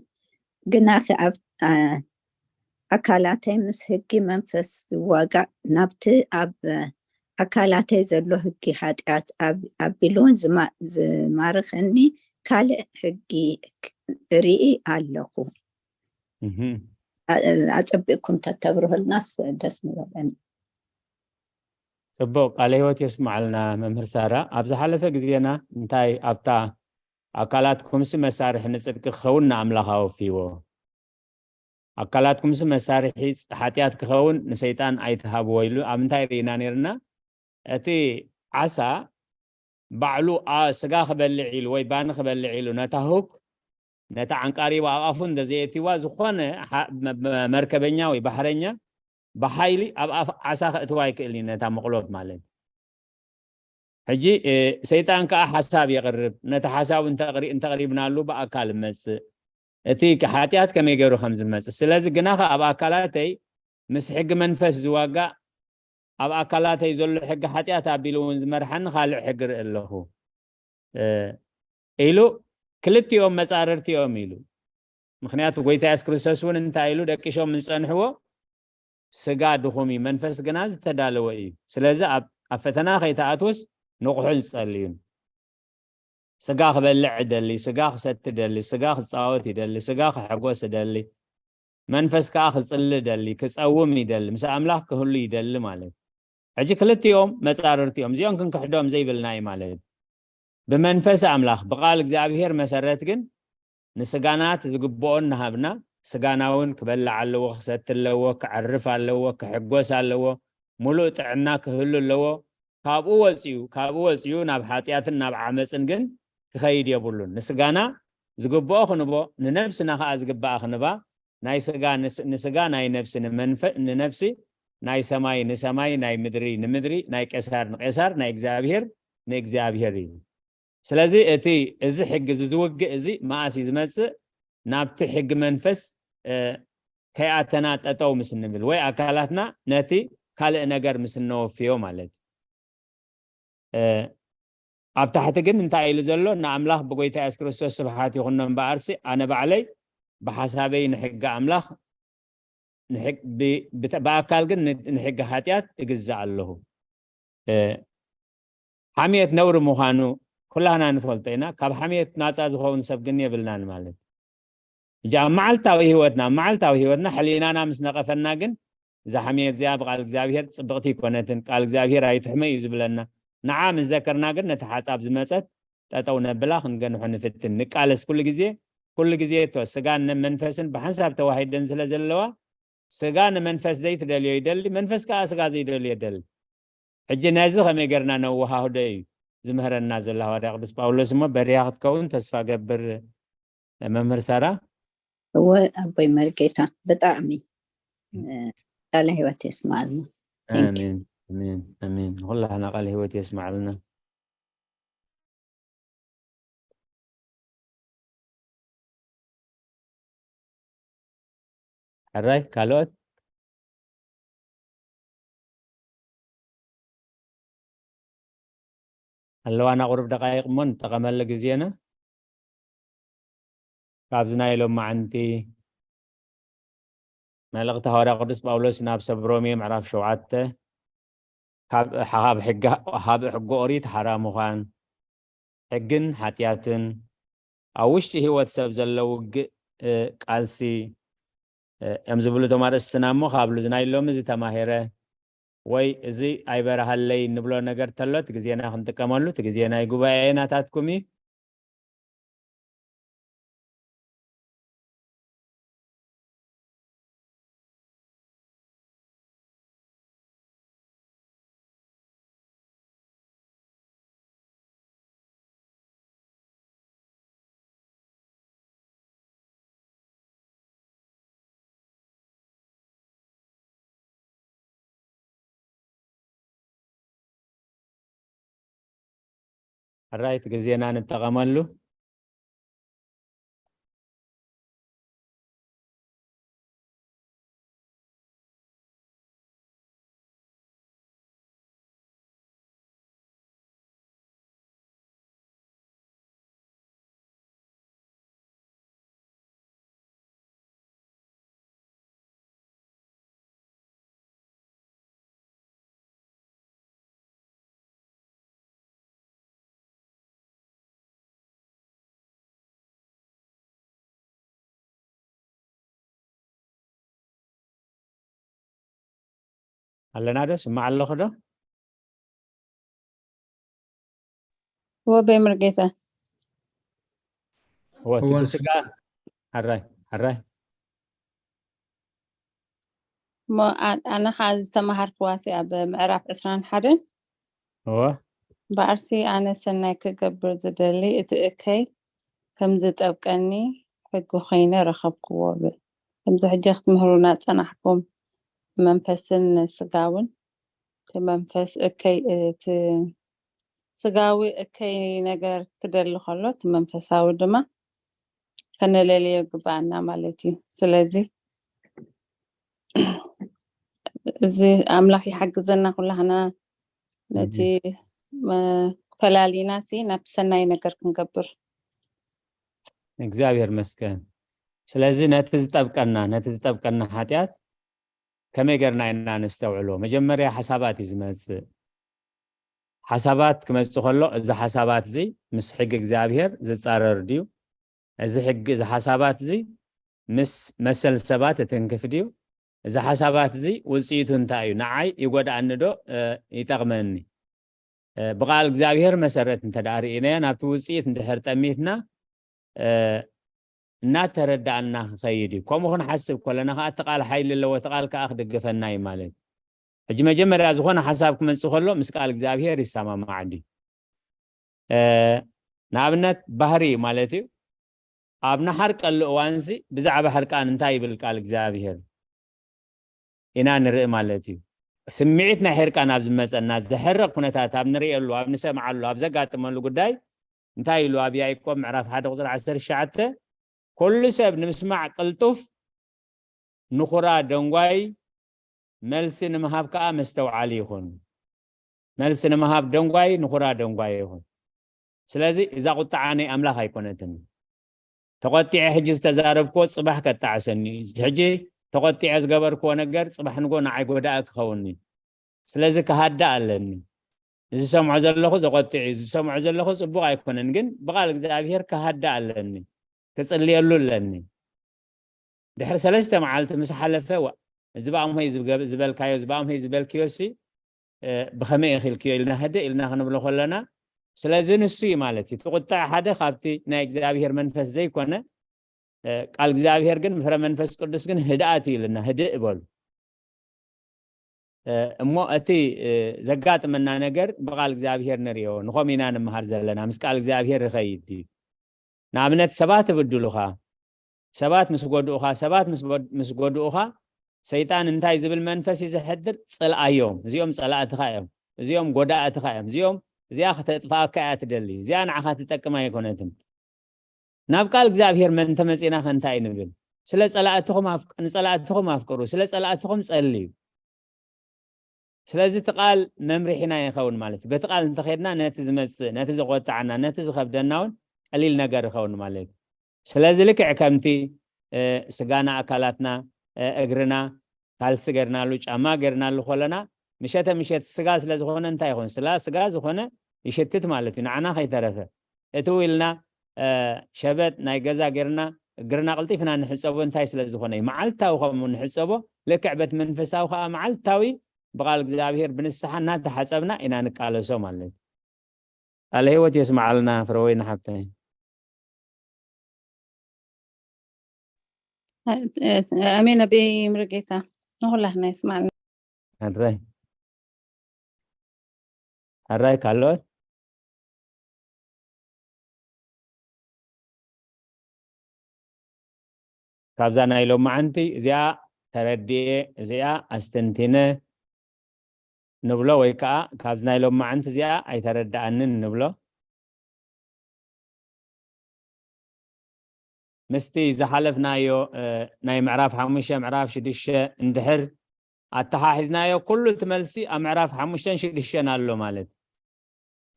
ግናኸ ኣብ፣ እ፣ ኣካላተይ ምስ ህጊ መንፈስ ዝዋጋእ፣ ናብቲ ኣብ ኣካላተይ ዘሎ ህጊ ሓጢኣት ኣብ-፣ ኣቢሉውን ዝማ-፣ ዝማርኸኒ ካልእ ህጊ ክ-፣ እርኢ ኣለኹ። እህ። ኣ-፣ ኣጸቢቕኩም ተተብርሁልናስ ደስ ምበለኒ። ጽቡቕ፣ ቃለ ህይወት የስምዓልና መምህር ሳራ። ኣብ ዝሓለፈ ግዜና እንታይ ኣብታ ኣካላትኩምሲ መሳርሒ ንጽድቂ ክኸውን ንኣምላኽ ኣወፍይዎ፣ ኣካላትኩምሲ መሳርሒ ጽ-፣ ሓጢኣት ክኸውን ንሰይጣን ኣይትሃብዎ ኢሉ ኣብ እንታይ ርኢና ነይርና? እቲ ዓሳ ባዕሉ ኣ-፣ ስጋ ክበልዕ ኢሉ ወይ ባኒ ክበልዕ ኢሉ ነታ ሁክ፣ ነታ ዓንቃሪባ ኣብ ኣፉ እንተ ዘየእትይዋ ዝኾነ ሓ-፣ መ-፣ መ-፣ መርከበኛ ወይ ባሕረኛ ብሓይሊ ኣብ ኣፍ ዓሳ ከእትዋ ኣይክእልን እዩ፣ ነታ መቕሎብ ማለት። ሕጂ ሰይጣን ከዓ ሓሳብ የቕርብ። ነቲ ሓሳቡ እንተቕሪብናሉ ብኣካል መፅእ እቲ ሓጢኣት ከመይ ገይሩ ከም ዝመፅእ። ስለዚ ግናኸ ኣብ ኣካላተይ ምስ ሕጊ መንፈስ ዝዋጋእ፣ ኣብ ኣካላተይ ዘሎ ሕጊ ሓጢኣት ኣቢሉ እውን ዝመርሓኒ ካልእ ሕጊ ርኢ ኣለኹ ኢሉ ክልቲኦም መፃርርቲ እዮም ኢሉ። ምክንያቱ ጎይታ የሱስ ክርስቶስ እውን እንታይ ኢሉ ደቂሾም ዝፀንሕዎ ስጋ ድኹም እዩ፣ መንፈስ ግና ዝተዳለወ እዩ። ስለዚ ኣብ ፈተና ከይትኣትውስ ንቑሕን ጸልዩን። ስጋ ክበልዕ እደሊ፣ ስጋ ክሰቲ እደሊ፣ ስጋ ክጻወት ይደሊ፣ ስጋ ክሕጎስ እደሊ፣ መንፈስ ከኣ ክጽሊ እደሊ፣ ክጸውም ይደሊ፣ ምስ ኣምላኽ ክህሉ ይደሊ ማለት እዩ። ሕጂ ክልቲኦም መጻርርቲ እዮም። እዚኦም ክንክሕዶም ዘይብልና እዩ ማለት እዩ። ብመንፈስ ኣምላኽ ብቃል እግዚኣብሔር መሰረት ግን ንስጋና እቲ ዝግብኦ እናሃብና፣ ስጋና እውን ክበልዕ ኣለዎ፣ ክሰቲ ኣለዎ፣ ክዕርፍ ኣለዎ፣ ክሕጎስ ኣለዎ፣ ሙሉእ ጥዕና ክህሉ ኣለዎ። ካብኡ ወፂኡ ካብኡ ወፂኡ ናብ ሓጢኣትን ናብ ዓመፅን ግን ክኸይድ የብሉን። ንስጋና ዝግብኦ ክንቦ፣ ንነብስና ከዓ ዝግብኣ ክንባ፣ ናይ ስጋ ንስጋ፣ ናይ ነብሲ ንመንፈ ንነብሲ፣ ናይ ሰማይ ንሰማይ፣ ናይ ምድሪ ንምድሪ፣ ናይ ቄሳር ንቄሳር፣ ናይ እግዚኣብሔር ንእግዚኣብሔር እዩ። ስለዚ እቲ እዚ ሕጊ እዚ ዝውግእ እዚ መኣስ እዩ ዝመፅእ? ናብቲ ሕጊ መንፈስ ከይኣተና ጠጠው ምስ እንብል ወይ ኣካላትና ነቲ ካልእ ነገር ምስ እነወፍዮ ማለት እዩ። ኣብ ታሕቲ ግን እንታይ ኢሉ ዘሎ? ንኣምላኽ ብጎይታ የሱስ ክርስቶስ ስብሓት ይኹኖ እምበኣርሲ ኣነ ባዕለይ ብሓሳበይ ንሕጊ ኣምላኽ ብኣካል ግን ንሕጊ ሓጢኣት እግዛእ ኣለኹ። ሓምየት ነውሪ ምዃኑ ኩላህና ንፈልጦ ኢና። ካብ ሓምየት ናፃ ዝኸውን ሰብ ግን የብልናን ማለት። እጂ ኣብ መዓልታዊ ህይወትና ኣብ መዓልታዊ ህይወትና ሕሊናና ምስ ነቐፈና ግን እዛ ሓምየት እዚኣ ብቃል እግዚኣብሔር ፅብቕቲ ይኮነትን፣ ቃል እግዚኣብሔር ኣይትሕመ እዩ ዝብለና። ንዓ ምስ ዘከርና ግን ነቲ ሓፃብ ዝመፀት ጠጠው ነብላ፣ ክንገንሖ ንፍትን፣ ንቃለስ። ኩሉ ግዜ ኩሉ ግዜ እቶ ስጋን መንፈስን ብሓንሳብ ተዋሂደን ስለ ዘለዋ፣ ስጋ ንመንፈስ ዘይትደልዮ ይደሊ፣ መንፈስ ከዓ ስጋ ዘይደልዮ ይደሊ። ሕጂ ነዚ ከመይ ጌርና ነወሃህዶ እዩ ዝምህረና ዘሎ ሃዋርያ ቅዱስ ጳውሎስ። እሞ በሪያ ክትከውን ተስፋ ገብር። መምህር ሳራ። እወ ኣቦይ መርጌታ፣ ብጣዕሚ ቃለ ህይወት የስማልና። ኣሜን ኣሜን ኣሜን። ንኩላህና ቃለ ህይወት የስማዕልና። ሕራይ ካልኦት ኣለዋና ቁሩብ ደቃይቕ እሞ ንጠቐመሉ ግዜና። ካብዚ ናይ ሎማዓንቲ መልእኽቲ ሃዋርያ ቅዱስ ጳውሎስ ናብ ሰብ ሮሜ ምዕራፍ ሸውዓተ፣ ካብ ሕጊ ኦሪት ሓራ ምዃን፣ ሕግን ሓጢኣትን፣ ኣብ ውሽጢ ህይወት ሰብ ዘሎ ውግእ ቃልሲ እዮም ዝብሉ እቶም ኣርእስትና። እሞ ካብ ሉዝ ናይ ሎሚ ዝተማሄረ ወይ እዚ ኣይበረሃለይ እንብሎ ነገር ተሎ እቲ ግዜና ክንጥቀመሉ፣ እቲ ግዜ ናይ ጉባኤ ናታትኩም እዩ። ሕራይ እቲ ግዜና ንጠቐመሉ። ኣለና ዶ? ስማዕ ኣለኹ ዶ? ወበይ መርጌታ ወትብስጋ ሕራይ ሕራይ እሞ ኣነ ከዓ ዝተምሃርክዋሲ ኣብ ምዕራፍ ዕስራን ሓደን እወ በኣርሲ ኣነ ሰናይ ክገብር ዝደሊ እቲ እከይ ከም ዝጠብቀኒ ሕጊ ኮይነ ረኸብክዎ ብል። ከምዚ ሕጂ ክትምህሩና ዝጸናሕኩም መንፈስን ስጋውን እቲ መንፈስ እከይ እቲ ስጋዊ እከይ ነገር ክደሊ ከሎ፣ እቲ መንፈሳዊ ድማ ከነለልዮ ይግባኣና ማለት እዩ። ስለዚ እዚ ኣምላኽ ይሓግዘና ኩላህና ነቲ መ-፣ ፈላሊና ሲ ናብቲ ሰናይ ነገር ክንገብር። እግዚኣብሔር መስገን። ስለዚ ነቲ ዝጠብቀና፣ ነቲ ዝጠብቀና ሓጢኣት ከመይ ጌርና ኢና ነስተውዕሎ? መጀመርያ ሓሳባት እዩ ዝመጽእ። ሓሳባት ክመጽእ ከሎ፣ እዚ ሓሳባት እዚ ምስ ሕጊ እግዚኣብሔር ዝጻረር ድዩ? እዚ ሕጊ፣ እዚ ሓሳባት እዚ ምስ መሰል ሰባት እትንክፍ ድዩ? እዚ ሓሳባት እዚ ውጽኢቱ እንታይ እዩ? ንዓይ ይጎድኣኒ ዶ፣ እ፣ ይጠቕመኒ? እ፣ ብቓል እግዚኣብሔር መሰረት እንተ ደኣ ርኢናዮ፣ ናብቲ ውጽኢት እንድሕር ጠሚትና፣ እ፣ እናተረዳእና ክኸይድ እዩ። ከምኡ ክንሓስብ ከለና ከኣ፣ እቲ ቃል ሓይሊ ኣለዎ፣ እቲ ቃል ከኣ ክድግፈና እዩ ማለት እዩ። ሕጂ መጀመርያ ዝኾነ ሓሳብ ክመጽእ ከሎ፣ ምስ ቃል እግዚኣብሔር ይሰማማዕ ድዩ? እ፣ ንኣብነት፣ ባህሪ ማለት እዩ። ኣብ ንሓርቀሉ እዋንሲ፣ ብዛዕባ ሕርቃን እንታይ ይብል ቃል እግዚኣብሔር? ኢና ንርኢ ማለት እዩ። ስምዒት ናይ ሕርቃን ኣብ ዝመጸና፣ ዘሕርቕ ኩነታት ኣብ ንርእየሉ፣ ኣብ ንሰምዓሉ፣ ኣብ ዘጋጥመሉ ጉዳይ እንታይ ኢሉ ኣብ ያዕቆብ ምዕራፍ ሓደ ቁጽሪ ዓሰርተ ትሽዓተ፣ "ኩሉ ሰብ ንምስማዕ ቅልጡፍ፣ ንኹራ ደንጓይ፣ መልሲ ንምሃብ ከኣ መስተውዓሊ ይኹን።" መልሲ ንምሃብ ደንጓይ፣ ንኹራ ደንጓይ ይኹን። ስለዚ እዛ ቁጥዓ ናይ ኣምላኽ ኣይኮነትን። ተቖጢዐ ሕጂ ዝተዛረብክዎ ጽባሕ ከጣዕሰኒ እዩ። ሕጂ ተቖጢዐ ዝገበርክዎ ነገር ጽባሕ ንጎ ንዓይ ጎዳኢ ክኸውን እዩ። ስለዚ ክሃድእ ኣለኒ። እዚ ዝሰምዖ ዘለኹ ዘቖጥዕ እዩ፣ እዚ ዝሰምዖ ዘለኹ ጽቡቕ ኣይኮነን፣ ግን ብቓል እግዚኣብሔር ክሃድእ ኣለኒ፣ ክጽልየሉ ኣለኒ። ድሕሪ ሰለስተ መዓልቲ ምስ ሓለፈ፣ "ዋ፣ እዚ ብኣምሆይ ዝገብ-፣ ዝበልካዮ፣ እዚ ብኣምሆይ ዝበልክዮ ሲ፣ እ፣ ብኸመይ ኢኺ ኢልክዮ?" ኢልና ህድእ ኢልና ክንብሎ ከለና፣ ስለዚ ንሱ እዩ ማለት እዩ። እቲ ቁጥዕ ሓደ ካብቲ ናይ እግዚኣብሔር መንፈስ ዘይኮነ፣ እ፣ ቃል እግዚኣብሔር ግን፣ ፍረ መንፈስ ቅዱስ ግን ህድኣት እዩ ኢልና፣ ህድእ በሉ። እ፣ እሞ እቲ፣ እ፣ ዘጋጥመና ነገር ብቃል እግዚኣብሔር ንርእዮ፣ ንኸም ኢና ንምሃር ዘለና፣ ምስ ቃል እግዚኣብሔር ይኸይድ ድዩ? ንኣብነት፣ ሰባት ይብድሉኻ፣ ሰባት ምስ ጎድኡኻ፣ ሰባት ምስ በድ-፣ ምስ ጎድኡኻ፣ ሰይጣን እንታይ ዝብል መንፈስ እዩ ዘሕድር? ጽልኣዮም፣ እዚኦም ጸላእትኻ እዮም፣ እዚኦም ጎዳእትኻ እዮም፣ እዚኦም፣ እዚኣ ከተጥፍኣካ እያ ትደሊ፣ እዚኣ ንዓኻ ትጠቅም ኣይኮነትን። ናብ ቃል እግዚኣብሔር መን ተመጺና ከ እንታይ ንብል? ስለ ጸላእትኹም ኣፍ-፣ ንጸላእትኹም ኣፍቅሩ፣ ስለ ጸላእትኹም ጸልዩ። ስለዚ እቲ ቃል መምርሒና ይኸውን ማለት እዩ። በቲ ቃል እንተኸድና ነቲ ዝመጽእ፣ ነቲ ዘቖጥዓና፣ ነቲ ዝኸብደና እውን ቀሊል ነገር ይኸውን ማለት እዩ። ስለዚ ልክዕ ከምቲ፣ እ፣ ስጋና፣ ኣካላትና፣ እ፣ እግርና ካልሲ ገርናሉ፣ ጫማ ገርናሉ ከለና፣ ምሸተ ምሸት ስጋ ስለ ዝኾነ እንታይ ይኹን? ስላ ስጋ ዝኾነ ይሽትት ማለት እዩ፣ ንዓና ከይተረፈ። እትው ኢልና፣ እ፣ ሸበጥ ናይ ገዛ ገርና እግርና ቅልጢፍና ንሕጸቦ እንታይ ስለ ዝኾነ እዩ? መዓልታዊ ከምኡ ንሕጸቦ፣ ልክዕ በቲ መንፈሳዊ ከኣ መዓልታዊ ብቃል እግዚኣብሔር ብንስሓ እናተሓጸብና ኢና ንቃለሶ ማለት እዩ። ቃለ ህይወት የስምዓልና ፍረወይኒ ሓብተይ። ኣሜን። ኣቤ ይምርጌታ ንኹላህና የስምዓልና። ሕራይ፣ ሕራይ ካልኦት? ካብዛ ናይ ሎማዓንቲ እዚኣ ተረዲኤ፣ እዚኣ ኣስተንቲነ ንብሎ፣ ወይ ከዓ ካብዚ ናይ ሎማዓንቲ እዚኣ ኣይተረድኣንን ንብሎ። ምስቲ ዝሓለፍናዮ፣ እ፣ ናይ ምዕራፍ ሓሙሽተ፣ ምዕራፍ ሽዱሽተ እንድሕር ኣተሓሒዝናዮ፣ ኩሉ እቲ መልሲ ኣብ ምዕራፍ ሓሙሽተን ሽዱሽተን ኣሎ ማለት።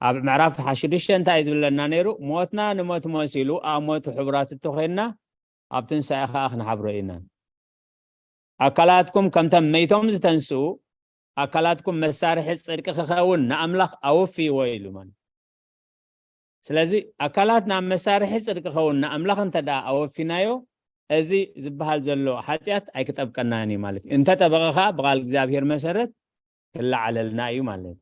ኣብ ምዕራፍ ሓ-፣ ሽዱሽተ እንታይ እዩ ዝብለና ነይሩ? ሞትና ንሞት መሲሉ ኣብ ሞቱ ሕቡራት እንተኾይንና፣ ኣብ ትንሳኤ ኸኣ ክንሓብሮ ኢና። ኣካላትኩም ከምቶም መይቶም ዝተንስኡ፣ ኣካላትኩም መሳርሒ ጽድቂ ክኸውን ንኣምላኽ ኣወፍይዎ ኢሉ ማለት። ስለዚ ኣካላትና መሳርሒ ጽድቂ ክኸውን ንኣምላኽ እንተ ደኣ ኣወፊናዮ፣ እዚ ዝበሃል ዘሎ ሓጢኣት ኣይክጠብቀናን እዩ ማለት እዩ። እንተ ጠበቐ ኸኣ ብቓል እግዚኣብሔር መሰረት ክለዓለልና እዩ ማለት እዩ።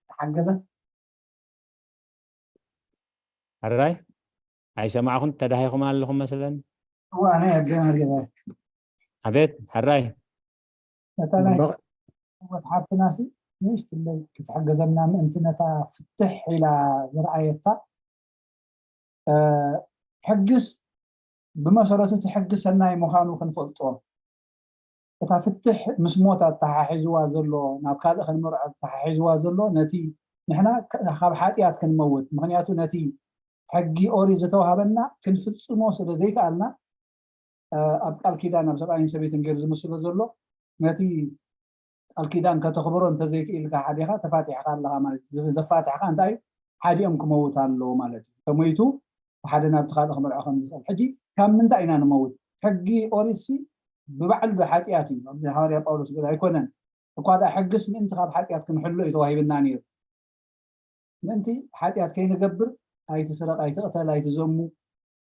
ተሓገዘ። ሕራይ ኣይሰማዕኹን፣ ተዳሂኹም ኣለኹም መስለኒ። እዋ፣ ኣነ ኣገናርገ። ኣቤት፣ ሕራይ። እታ ናይ እምበ- ህይወት ሓብትና ሲ ንእሽትለይ ክትሕገዘና ምእንቲ ነታ ፍትሕ ኢላ ዝረኣየታ፣ እ፣ ሕግስ ብመሰረቱ እቲ ሕጊ ሰናይ ምዃኑ ክንፈልጦ፣ እታ ፍትሕ ምስ ሞት ኣተሓሒዝዋ ዘሎ፣ ናብ ካልእ ክንምርዖ ኣተሓሒዝዋ ዘሎ፣ ነቲ ንሕና ካብ ሓጢኣት ክንመውት፣ ምኽንያቱ ነቲ ሕጊ ኦሪት ዝተዋህበና ክንፍጽሞ ስለ ዘይከኣልና፣ ኣብ ቃል ኪዳን ኣብ ሰብኣይን ሰበይትን ገይሩ ዝምስሎ ዘሎ፣ ነቲ ቃል ኪዳን ከተኽብሮ እንተዘይክኢልካ ሓዲኻ ተፋቲሕካ ኣለኻ ማለት እዩ። ዘፋትሕካ እንታይ እዩ? ሓዲኦም ክመውት ኣለዎ ማለት እዩ። ተሞይቱ ሓደ ናብቲ ካልእ ክምርዖ ከም ዝኽእል። ሕጂ ካብ ምንታይ ኢና ንመውት? ሕጊ ኦሪትሲ ብባዕሉ ዶ ሓጢኣት እዩ? ኣብዚ ሃዋርያ ጳውሎስ ገለ ኣይኮነን። እኳ ደኣ ሕግስ ምእንቲ ካብ ሓጢኣት ክንሕሎ እዩ ተዋሂብና ነይሩ። ምእንቲ ሓጢኣት ከይንገብር፣ ኣይትስረቕ፣ ኣይትቕተል፣ ኣይትዘሙ፣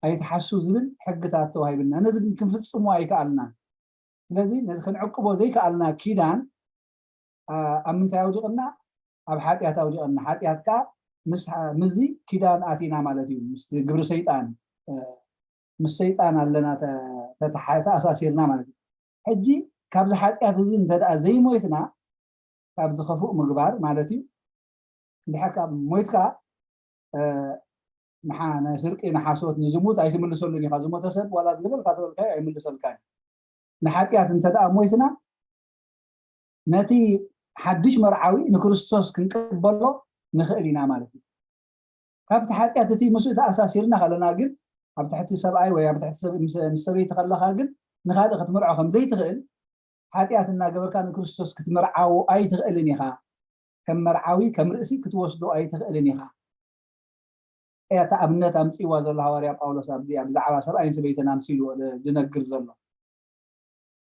ኣይትሓሱ ዝብል ሕግታት ተዋሂብና። ነዚ ግን ክንፍጽሞ ኣይከኣልናን። ስለዚ ነዚ ክንዕቅቦ ዘይከኣልና ኪዳን ኣብ ምንታይ ኣውዲቕና? ኣብ ሓጢኣት ኣውዲቕና። ሓጢኣት ከዓ ምስዚ ኪዳን ኣቲና ማለት እዩ። ምስ ግብሪ ሰይጣን፣ ምስ ሰይጣን ኣለና ተተሓ- ተኣሳሲርና ማለት እዩ። ሕጂ ካብዚ ሓጢኣት እዚ እንተ ደኣ ዘይሞይትና፣ ካብዚ ክፉእ ምግባር ማለት እዩ። እንድሕር ካብ ሞይትካ፣ ንሓ- ንስርቂ፣ ንሓሶት፣ ንዝሙት ኣይትምልሰሉን ኢኻ። ዝሞተ ሰብ ዋላ ዝበልካ ዝበልካዮ ኣይምልሰልካን እዩ። ንሓጢኣት እንተ ደኣ ሞይትና፣ ነቲ ሓድሽ መርዓዊ ንክርስቶስ ክንቅበሎ ንኽእል ኢና ማለት እዩ። ካብቲ ሓጢኣት እቲ ምስኡ ተኣሳሲርና ከለና ግን፣ ኣብ ትሕቲ ሰብኣይ ወይ ኣብ ትሕቲ ሰብ- ምስ- ምስ ሰበይቲ ከለኻ ግን ንኻልእ ክትምርዖ ከም ዘይትኽእል፣ ሓጢኣት እናገበርካ ንክርስቶስ ክትምርዓዎ ኣይትኽእልን ኢኻ። ከም መርዓዊ፣ ከም ርእሲ ክትወስዶ ኣይትኽእልን ኢኻ። እያ እታ ኣብነት ኣምፅእዋ ዘሎ ሃዋርያ ጳውሎስ ኣብዚ ብዛዕባ ሰብኣይን ሰበይትን ኣምሲሉ ዝነግር ዘሎ።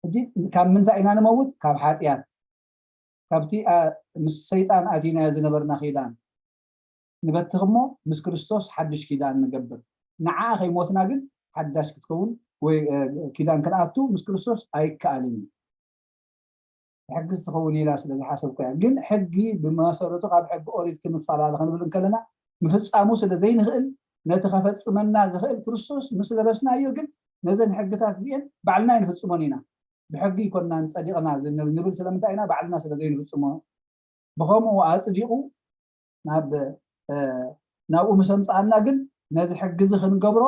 ሕጂ ካብ ምንታይ ኢና ንመውት? ካብ ሓጢኣት፣ ካብቲ ምስ ሰይጣን ኣቲናዮ ዝነበርና ኪዳን ንበትኽ እሞ ምስ ክርስቶስ ሓድሽ ኪዳን ንገብር። ንዓ ከይሞትና ግን ሓዳሽ ክትከውን ወይ ኪዳን ክንኣቱ ምስ ክርስቶስ ኣይከኣልን እዩ። ሕጊ ትኸውን ኢላ ስለ ዝሓሰብኩ እያ። ግን ሕጊ ብመሰረቱ ካብ ሕጊ ኦሪት ክንፈላለ ክንብል እንከለና ምፍጻሙ ስለ ዘይንኽእል፣ ነቲ ከፈጽመና ዝኽእል ክርስቶስ ምስ ለበስናዮ ግን ነዘን ሕግታት እዚአን ባዕልና ኣይንፍጽሞን ኢና። ብሕጊ ይኮንናን ጸዲቕና ንብል ስለምንታይ ኢና? ባዕልና ስለ ዘይንፍጽሞ። ብኸምኡ ኣጽዲቑ ናብ ናብኡ ምስ ኣምጽኣና ግን ነዚ ሕጊ እዚ ክንገብሮ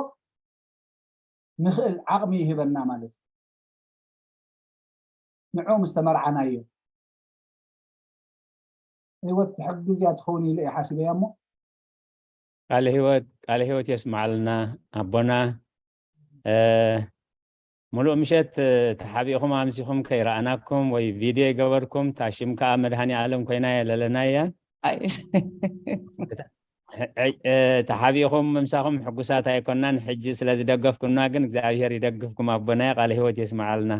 ንኽእል ዓቕሚ ይህበና ማለት እዩ። ንዑ ምስ ተመርዓናዮ ህይወት ሕጊ እዚኣ ትኸውን ኢለ እየ ሓሲበያ እሞ። ቃለ ህይወት ቃለ ህይወት የስማዓልና ኣቦና። ሙሉእ ምሸት ተሓቢእኹም ኣምሲኹም ከይረኣናኩም ወይ ቪድዮ ይገበርኩም። ታሽም ከዓ መድሃኒ ኣለም ኮይና የለለናያ። ተሓቢእኹም ምምሳኹም ሕጉሳት ኣይኮናን። ሕጂ ስለ ዝደገፍኩና ግን እግዚኣብሔር ይደግፍኩም ኣቦናያ። ቃለ ህይወት የስማዓልና።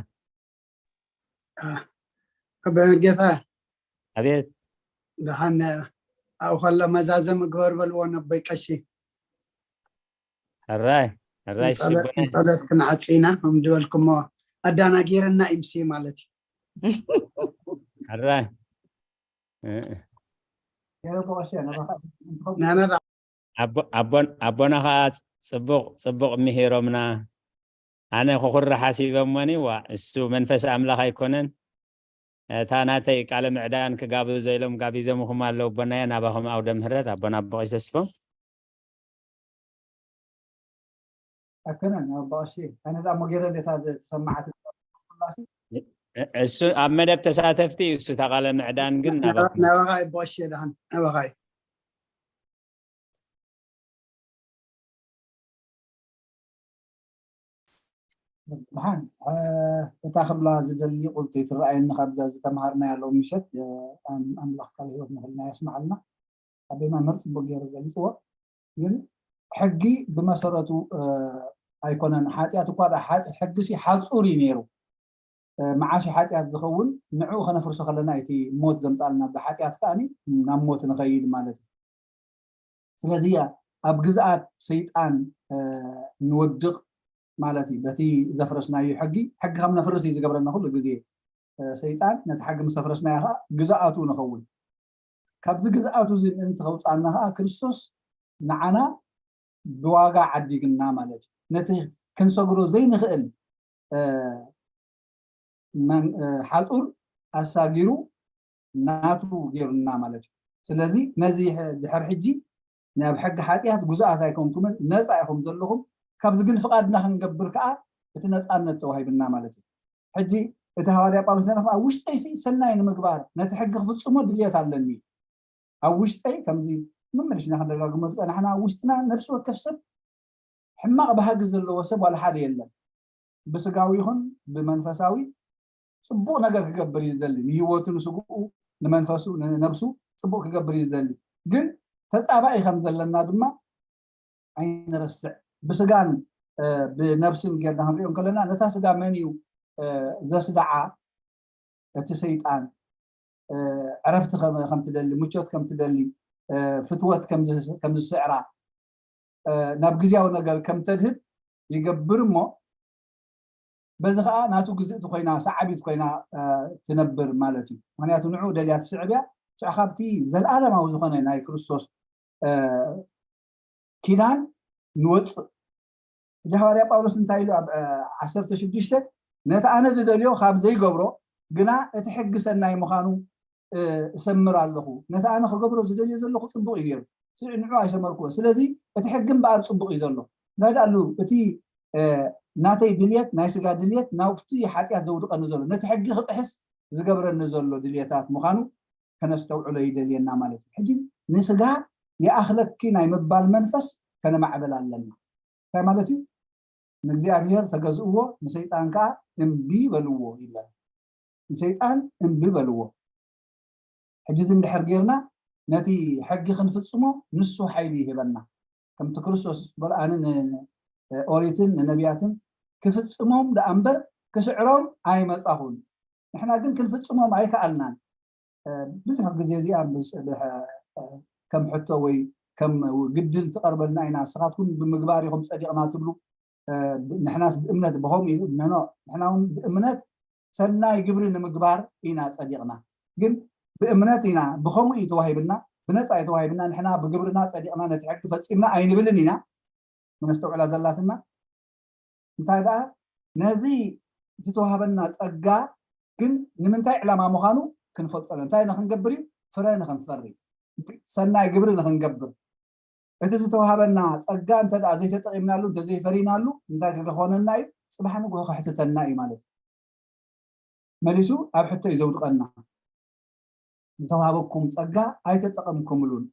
ኣበ ጌታ ኣቤት። ደሓን ኣብኡ ከሎ መዛዘሚ ግበር በልዎ ነቦይ ቀሺ። ሕራይ ሕራይ ሽቦና ጸሎት ክንዓጽ ኢና ከም ዝበልኩሞ ኣዳናጊርና ይምሲ ማለት እዩ። ሕራይ ገለ ተቐሸ ናባኻ ናና ኣቦና ከዓ ፅቡቅ ፅቡቅ ምሂሮምና። ኣነ ክኩሪ ሓሲበ እሞኒ ዋ እሱ መንፈስ ኣምላኽ ኣይኮነን። እታ ናተይ ቃለ ምዕዳን ክጋብዞ ኢሎም ጋቢዞምኹም ኣለዉ ኣቦናየ። ናባኹም ኣውደ ምህረት ኣቦና ኣቦ ቀሺ ተስፎም። ኣይኮነን ኣቦ ቀሺ ኣነ ዳ ሞጌረ ሌታ ተሰማዓት ኩላሲ እሱ ኣብ መደብ ተሳተፍቲ እዩ። እሱ እታ ቃለ ምዕዳን ግን ናባኹም ናባኻ ኣቦ ቀሺ ደሓን ናባኻ እዩ። ደሓን እታ ክብላ ዝደሊ ቁልቲ ትረኣየኒ ካብዛ ዝተምሃርናያ ሎም ምሸት ኣምላኽ ቃል ህይወት ንክልና የስማዓልና። ኣቤ መምህር ፅቡቅ ገይሩ ገሊፅዎ። ግን ሕጊ ብመሰረቱ ኣይኮነን ሓጢኣት እኳ ሕጊ ሲ ሓፁር እዩ ነይሩ። መዓሽ ሓጢኣት ዝኸውን ንዕኡ ከነፍርሶ ከለና እቲ ሞት ዘምፃልና ብሓጢኣት ከዓኒ ናብ ሞት ንኸይድ ማለት እዩ። ስለዚ ኣብ ግዝኣት ሰይጣን ንወድቕ ማለት እዩ። በቲ ዘፍረስናዮ ሕጊ ሕጊ ከም ነፍርስ እዩ ዝገብረና ኩሉ ግዜ ሰይጣን። ነቲ ሕጊ ምስ ኣፍረስናዮ ከዓ ግዝኣቱ ንኸውን። ካብዚ ግዝኣቱ እዚ ምእንቲ ከውፃና ከዓ ክርስቶስ ንዓና ብዋጋ ዓዲግና ማለት እዩ። ነቲ ክንሰግሮ ዘይንኽእል ሓፁር ኣሳጊሩ ናቱ ገይሩና ማለት እዩ። ስለዚ ነዚ ድሕር ሕጂ ናብ ሕጊ ሓጢኣት ጉዙኣት ኣይኮንኩምን ነፃ ኢኹም ዘለኹም። ካብዚ ግን ፍቓድና ክንገብር ከዓ እቲ ነፃነት ተዋሂብና ማለት እዩ። ሕጂ እቲ ሃዋርያ ጳውሎስ እንታይ ኢሉ? ኣብ ውሽጠይሲ ሰናይ ንምግባር ነቲ ሕጊ ክፍጽሞ ድልየት ኣለኒ። ኣብ ውሽጠይ ከምዚ መመሊስና ክንደጋግሞ ዝጸናሕና፣ ኣብ ውሽጥና ነፍሲ ወከፍ ሰብ ሕማቕ ባህጊ ዘለዎ ሰብ ዋላ ሓደ የለን። ብስጋዊ ይኹን ብመንፈሳዊ ጽቡቕ ነገር ክገብር እዩ ዝደሊ። ንህይወቱ፣ ንስግኡ፣ ንመንፈሱ፣ ንነብሱ ጽቡቕ ክገብር እዩ ዝደሊ። ግን ተጻባኢ ከም ዘለና ድማ ኣይንረስዕ። ብስጋን ብነብስን ጌርና ክንሪኦ ከለና፣ ነታ ስጋ መን እዩ ዘስድዓ? እቲ ሰይጣን። ዕረፍቲ ከም ትደሊ፣ ምቾት ከም ትደሊ፣ ፍትወት ከም ዝስዕራ፣ ናብ ግዜያዊ ነገር ከም ተድህብ ይገብር እሞ፣ በዚ ከዓ ናቱ ግዝእቲ ኮይና፣ ሰዓቢት ኮይና ትነብር ማለት እዩ። ምክንያቱ ንዑ ደልያ ትስዕብ እያ። ሽዑ ካብቲ ዘለኣለማዊ ዝኾነ ናይ ክርስቶስ ኪዳን ንወፅእ። እዚ ሃዋርያ ጳውሎስ እንታይ ኢሉ ኣብ ዓሰርተ ሽዱሽተ፣ ነቲ ኣነ ዝደልዮ ካብ ዘይገብሮ ግና እቲ ሕጊ ሰናይ ምዃኑ እሰምር ኣለኹ። ነቲ ኣነ ክገብሮ ዝደልዮ ዘለኹ ፅቡቕ እዩ ነይሩ፣ ንዑ ኣይሰመርክዎ። ስለዚ እቲ ሕጊ እምበኣር ፅቡቕ እዩ ዘሎ። እንታይ ደኣሉ እቲ ናተይ ድልየት፣ ናይ ስጋ ድልየት ናብቲ ሓጢኣት ዘውድቐኒ ዘሎ፣ ነቲ ሕጊ ክጥሕስ ዝገብረኒ ዘሎ ድልየታት ምዃኑ ከነስተውዕሎ ይደልየና ማለት እዩ። ሕጂ ንስጋ ይኣኽለኪ ናይ ምባል መንፈስ ከነማዕበል ኣለና። እንታይ ማለት እዩ? ንእግዚኣብሔር ተገዝእዎ፣ ንሰይጣን ከዓ እምቢ በልዎ ይብለና። ንሰይጣን እምቢ በልዎ። ሕጂ እዚ እንድሕር ጌርና ነቲ ሕጊ ክንፍጽሞ ንሱ ሓይሊ ይህበና። ከምቲ ክርስቶስ በልኣኒ ንኦሪትን ንነቢያትን ክፍጽሞም ደኣ እምበር ክስዕሮም ኣይመጻኹን። ንሕና ግን ክንፍጽሞም ኣይከኣልናን። ብዙሕ ግዜ እዚኣ ከም ሕቶ ወይ ከም ግድል ትቐርበልና ኢና። ንስኻትኩም ብምግባር ኢኹም ጸዲቕና ትብሉ፣ ንሕናስ ብእምነት ብኸምኡ እዩ። ንሕና እውን ብእምነት ሰናይ ግብሪ ንምግባር ኢና ጸዲቕና። ግን ብእምነት ኢና፣ ብኸምኡ እዩ ተዋሂብና፣ ብነጻ እዩ ተዋሂብና። ንሕና ብግብርና ጸዲቕና ነቲ ሕጊ ፈጺምና ኣይንብልን ኢና። መነስተውዕላ ዘላትና እንታይ ደኣ፣ ነዚ ዝተዋህበና ጸጋ ግን ንምንታይ ዕላማ ምዃኑ ክንፈልጦ ኣለና። እንታይ ንክንገብር እዩ? ፍረ ንክንፈሪ፣ ሰናይ ግብሪ ንክንገብር። እቲ ዝተዋህበና ጸጋ እንተ ደኣ ዘይተጠቒምናሉ፣ እንተዘይፈሪናሉ እንታይ ክኾነና እዩ? ጽባሕ ንግሆ ከሕትተና እዩ ማለት እዩ። መሊሱ ኣብ ሕቶ እዩ ዘውድቐና። ዝተዋህበኩም ጸጋ ኣይተጠቐምኩምሉን።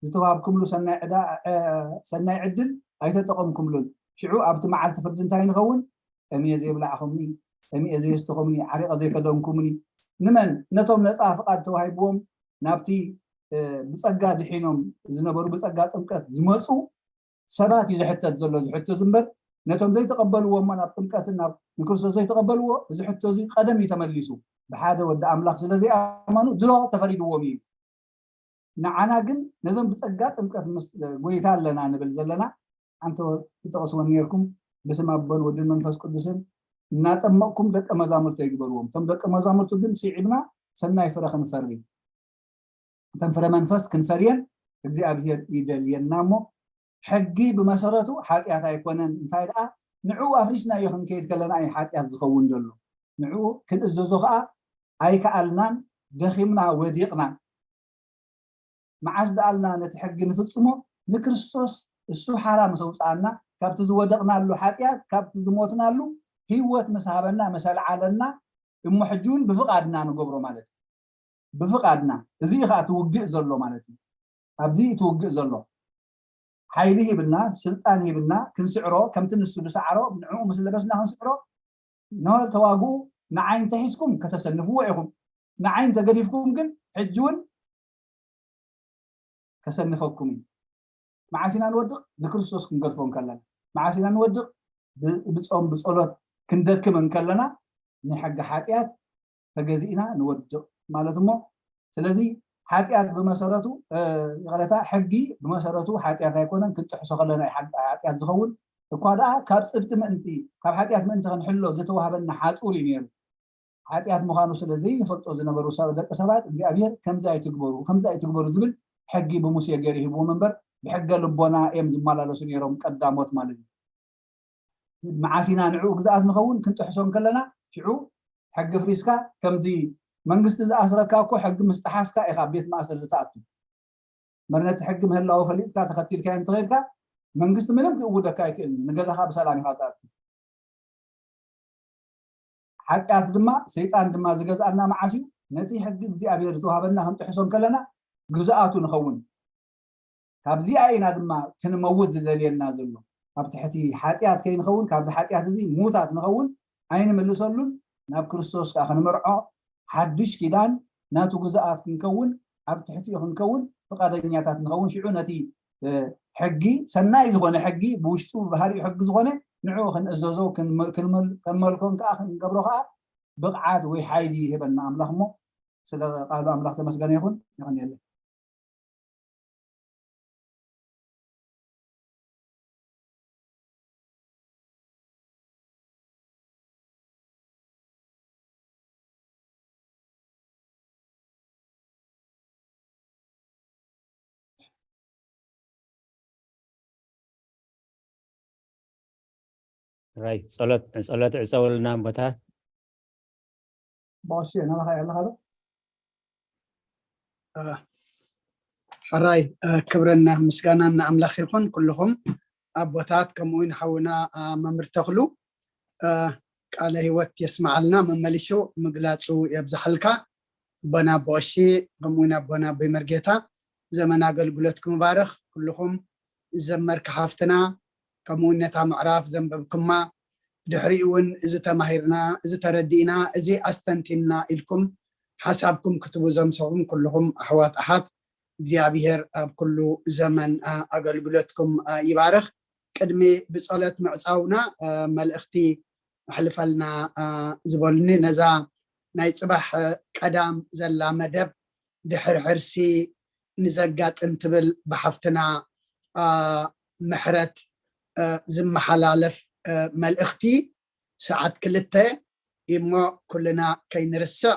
ዝተዋህብኩምሉ ሰናይ ዕዳ-፣ እ፣ ሰናይ ዕድል ኣይተጠቐምኩምሉን። ሽዑ ኣብቲ መዓልቲ ፍርዲ እንታይ ንኸውን? ጠምየ ዘይብላዕኹምኒ፣ ጠሚኤ ዘየስተኹምኒ፣ ዓሪቐ ዘይከደንኩምኒ። ንመን? ነቶም ነጻ ፍቓድ ተዋሂብዎም ናብቲ፣ እ፣ ብጸጋ ድሒኖም ዝነበሩ፣ ብጸጋ ጥምቀት ዝመጹ ሰባት እዩ ዝሕተት ዘሎ፣ እዚ ሕቶ እዚ እምበር ነቶም ዘይተቐበልዎ እሞ ናብ ጥምቀትን ናብ ንክርስቶስ ዘይተቐበልዎ እዚ ሕቶ እዚ ቀደም እዩ ተመሊሱ። ብሓደ ወዲ ኣምላኽ ስለ ዘይኣመኑ ድሮ ተፈሪድዎም እዩ። ንዓና ግን ነዞም ብጸጋ ጥምቀት ምስ ጎይታ ኣለና ንብል ዘለና፣ ኣንተ ትጠቕስወን ነርኩም፣ ብስም ኣቦን ወድን መንፈስ ቅዱስን እናጠመቕኩም ደቀ መዛሙርተይ ግበርዎም። እቶም ደቀ መዛሙርቱ ግን ስዒብና ሰናይ ፍረ ክንፈሪ፣ እተን ፍረ መንፈስ ክንፈርየን እግዚኣብሔር ይደልየና እሞ፣ ሕጊ ብመሰረቱ ሓጢኣት ኣይኮነን። እንታይ ደኣ ንዕኡ ኣፍሪስናዮ ክንከይድ ከለና እዩ ሓጢኣት ዝኸውን ዘሎ። ንዕኡ ክንእዘዞ ከዓ ኣይከኣልናን፣ ደኺምና፣ ወዲቕና። መዓስ ደኣልና ነቲ ሕጊ ንፍጽሞ? ንክርስቶስ እሱ ሓራ ምስ ኣውፅኣና፣ ካብቲ ዝወደቕናሉ ሓጢኣት፣ ካብቲ ዝሞትናሉ ህይወት ምስ ሃበና፣ ምስ ኣልዓለና፣ እሞ ሕጂ እውን ብፍቓድና ንገብሮ ማለት እዩ። ብፍቓድና። እዚ እዩ ከዓ እቲ ውግእ ዘሎ ማለት እዩ። ኣብዚ እቲ ውግእ ዘሎ። ሓይሊ ሂብና፣ ስልጣን ሂብና፣ ክንስዕሮ፣ ከምቲ ንሱ ዝሰዓሮ፣ ንዕኡ ምስ ለበስና ክንስዕሮ፣ ኖ ተዋግኡ፣ ንዓይ እንተሒዝኩም ከተሰንፍዎ ኢኹም። ንዓይ እንተገዲፍኩም ግን ሕጂ እውን ከሰንፈኩም እዩ። መዓስ ኢና ንወድቕ? ንክርስቶስ ክንገድፎ እንከለና። መዓስ ኢና ንወድቕ? ብ-፣ ብጾም ብጸሎት ክንደክም እንከለና ናይ ሕጊ ሓጢኣት ተገዚእና ንወድቕ ማለት እሞ። ስለዚ ሓጢኣት ብመሰረቱ፣ እ፣ ይቕረታ፣ ሕጊ ብመሰረቱ ሓጢኣት ኣይኮነን፣ ክንጥሕሶ ከለና እዩ ሓ-፣ ሓጢኣት ዝኸውን። እኳ ደኣ ካብ ጽድቂ ምእንቲ፣ ካብ ሓጢኣት ምእንቲ ክንሕሎ ዝተዋህበና ሓጹር እዩ ነይሩ። ሓጢኣት ምዃኑ ስለ ዘይፈልጦ ዝነበሩ ሰብ፣ ደቂ ሰባት እግዚኣብሔር ከምዚ ኣይትግበሩ፣ ከምዚ ኣይትግበሩ ዝብል ሕጊ ብሙሴ ገይሩ ሂብዎም እምበር ብሕገ ልቦና እዮም ዝመላለሱ ነይሮም ቀዳሞት ማለት እዩ። መዓስ ኢና ንዕኡ ግዝኣት ንኸውን? ክንጥሕሶ እንከለና ሽዑ ሕጊ ፍሪስካ ከምዚ መንግስቲ ዝኣስረካ እኮ ሕጊ ምስ ጠሓስካ ኢኻ ኣብ ቤት ማእሰር ዝተኣቱ። እምበር ነቲ ሕጊ ምህላዉ ፈሊጥካ ተኸቲልካዮ እንተኸይድካ መንግስቲ ምንም ክእውደካ ኣይክእልን። ንገዛኻ ብሰላም ኢኻ ትኣቱ። ሓጢኣት ድማ፣ ሰይጣን ድማ ዝገዝኣና መዓስ እዩ? ነቲ ሕጊ እግዚኣብሔር ዝተዋህበና ክንጥሕሶ እንከለና ግዝኣቱ ንኸውን። ካብዚኣ ኢና ድማ ክንመውት ዝደልየና ዘሎ። ኣብ ትሕቲ ሓጢኣት ከይንኸውን፣ ካብዚ ሓጢኣት እዚ ሙታት ንኸውን፣ ኣይንምልሰሉን፣ ናብ ክርስቶስ ከዓ ክንመርዖ፣ ሓድሽ ኪዳን ናቱ ግዝኣት ክንከውን፣ ኣብ ትሕቲኡ ክንከውን ፍቓደኛታት ንኸውን። ሽዑ ነቲ ሕጊ፣ ሰናይ ዝኾነ ሕጊ፣ ብውሽጡ ባህሪኡ ሕጊ ዝኾነ፣ ንዕኡ ክንእዘዞ፣ ከንመልኮን ከዓ ክንገብሮ ከዓ ብቕዓት ወይ ሓይሊ ይህበና ኣምላኽ። እሞ ስለ ቃሉ ኣምላኽ ተመስገነ ይኹን። ይቐንየለይ። ራይ ጸሎት ጸሎት ዕጸውልና ኣቦታት። ቦሽ ናባኻ ያለኻ ዶ? ሕራይ ክብርና ምስጋና ንኣምላኽ ይኹን። ኩልኹም ኣቦታት፣ ከምኡ እውን ሓውና መምህር ተኽሉ ቃለ ህይወት የስመዓልና፣ መመሊሱ ምግላጹ የብዝሓልካ። ኣቦና ቦሺ፣ ከምኡ እውን ኣቦና ኣቦይ መርጌታ፣ ዘመን ኣገልግሎትኩም ይባርኽ። ኩልኹም ዝዘመርካ ሓፍትና፣ ከምኡ እውን ነታ ምዕራፍ ዘንበብኩማ፣ ድሕሪኡ እውን እዚ ተማሂርና፣ እዚ ተረዲእና፣ እዚ ኣስተንቲንና ኢልኩም ሓሳብኩም ክትቡ ዘምሰኹም ኩልኹም ኣሕዋት ኣሓት፣ እግዚኣብሔር ኣብ ኩሉ ዘመን ኣገልግሎትኩም ይባርኽ። ቅድሚ ብጸሎት ምዕጻውና መልእኽቲ ኣሕልፈልና ዝበሉኒ፣ ነዛ ናይ ጽባሕ ቀዳም ዘላ መደብ ድሕሪ ሕርሲ ንዘጋጥም ትብል ብሓፍትና ምሕረት ዝመሓላለፍ መልእኽቲ፣ ሰዓት ክልተ እሞ ኩልና ከይንርስዕ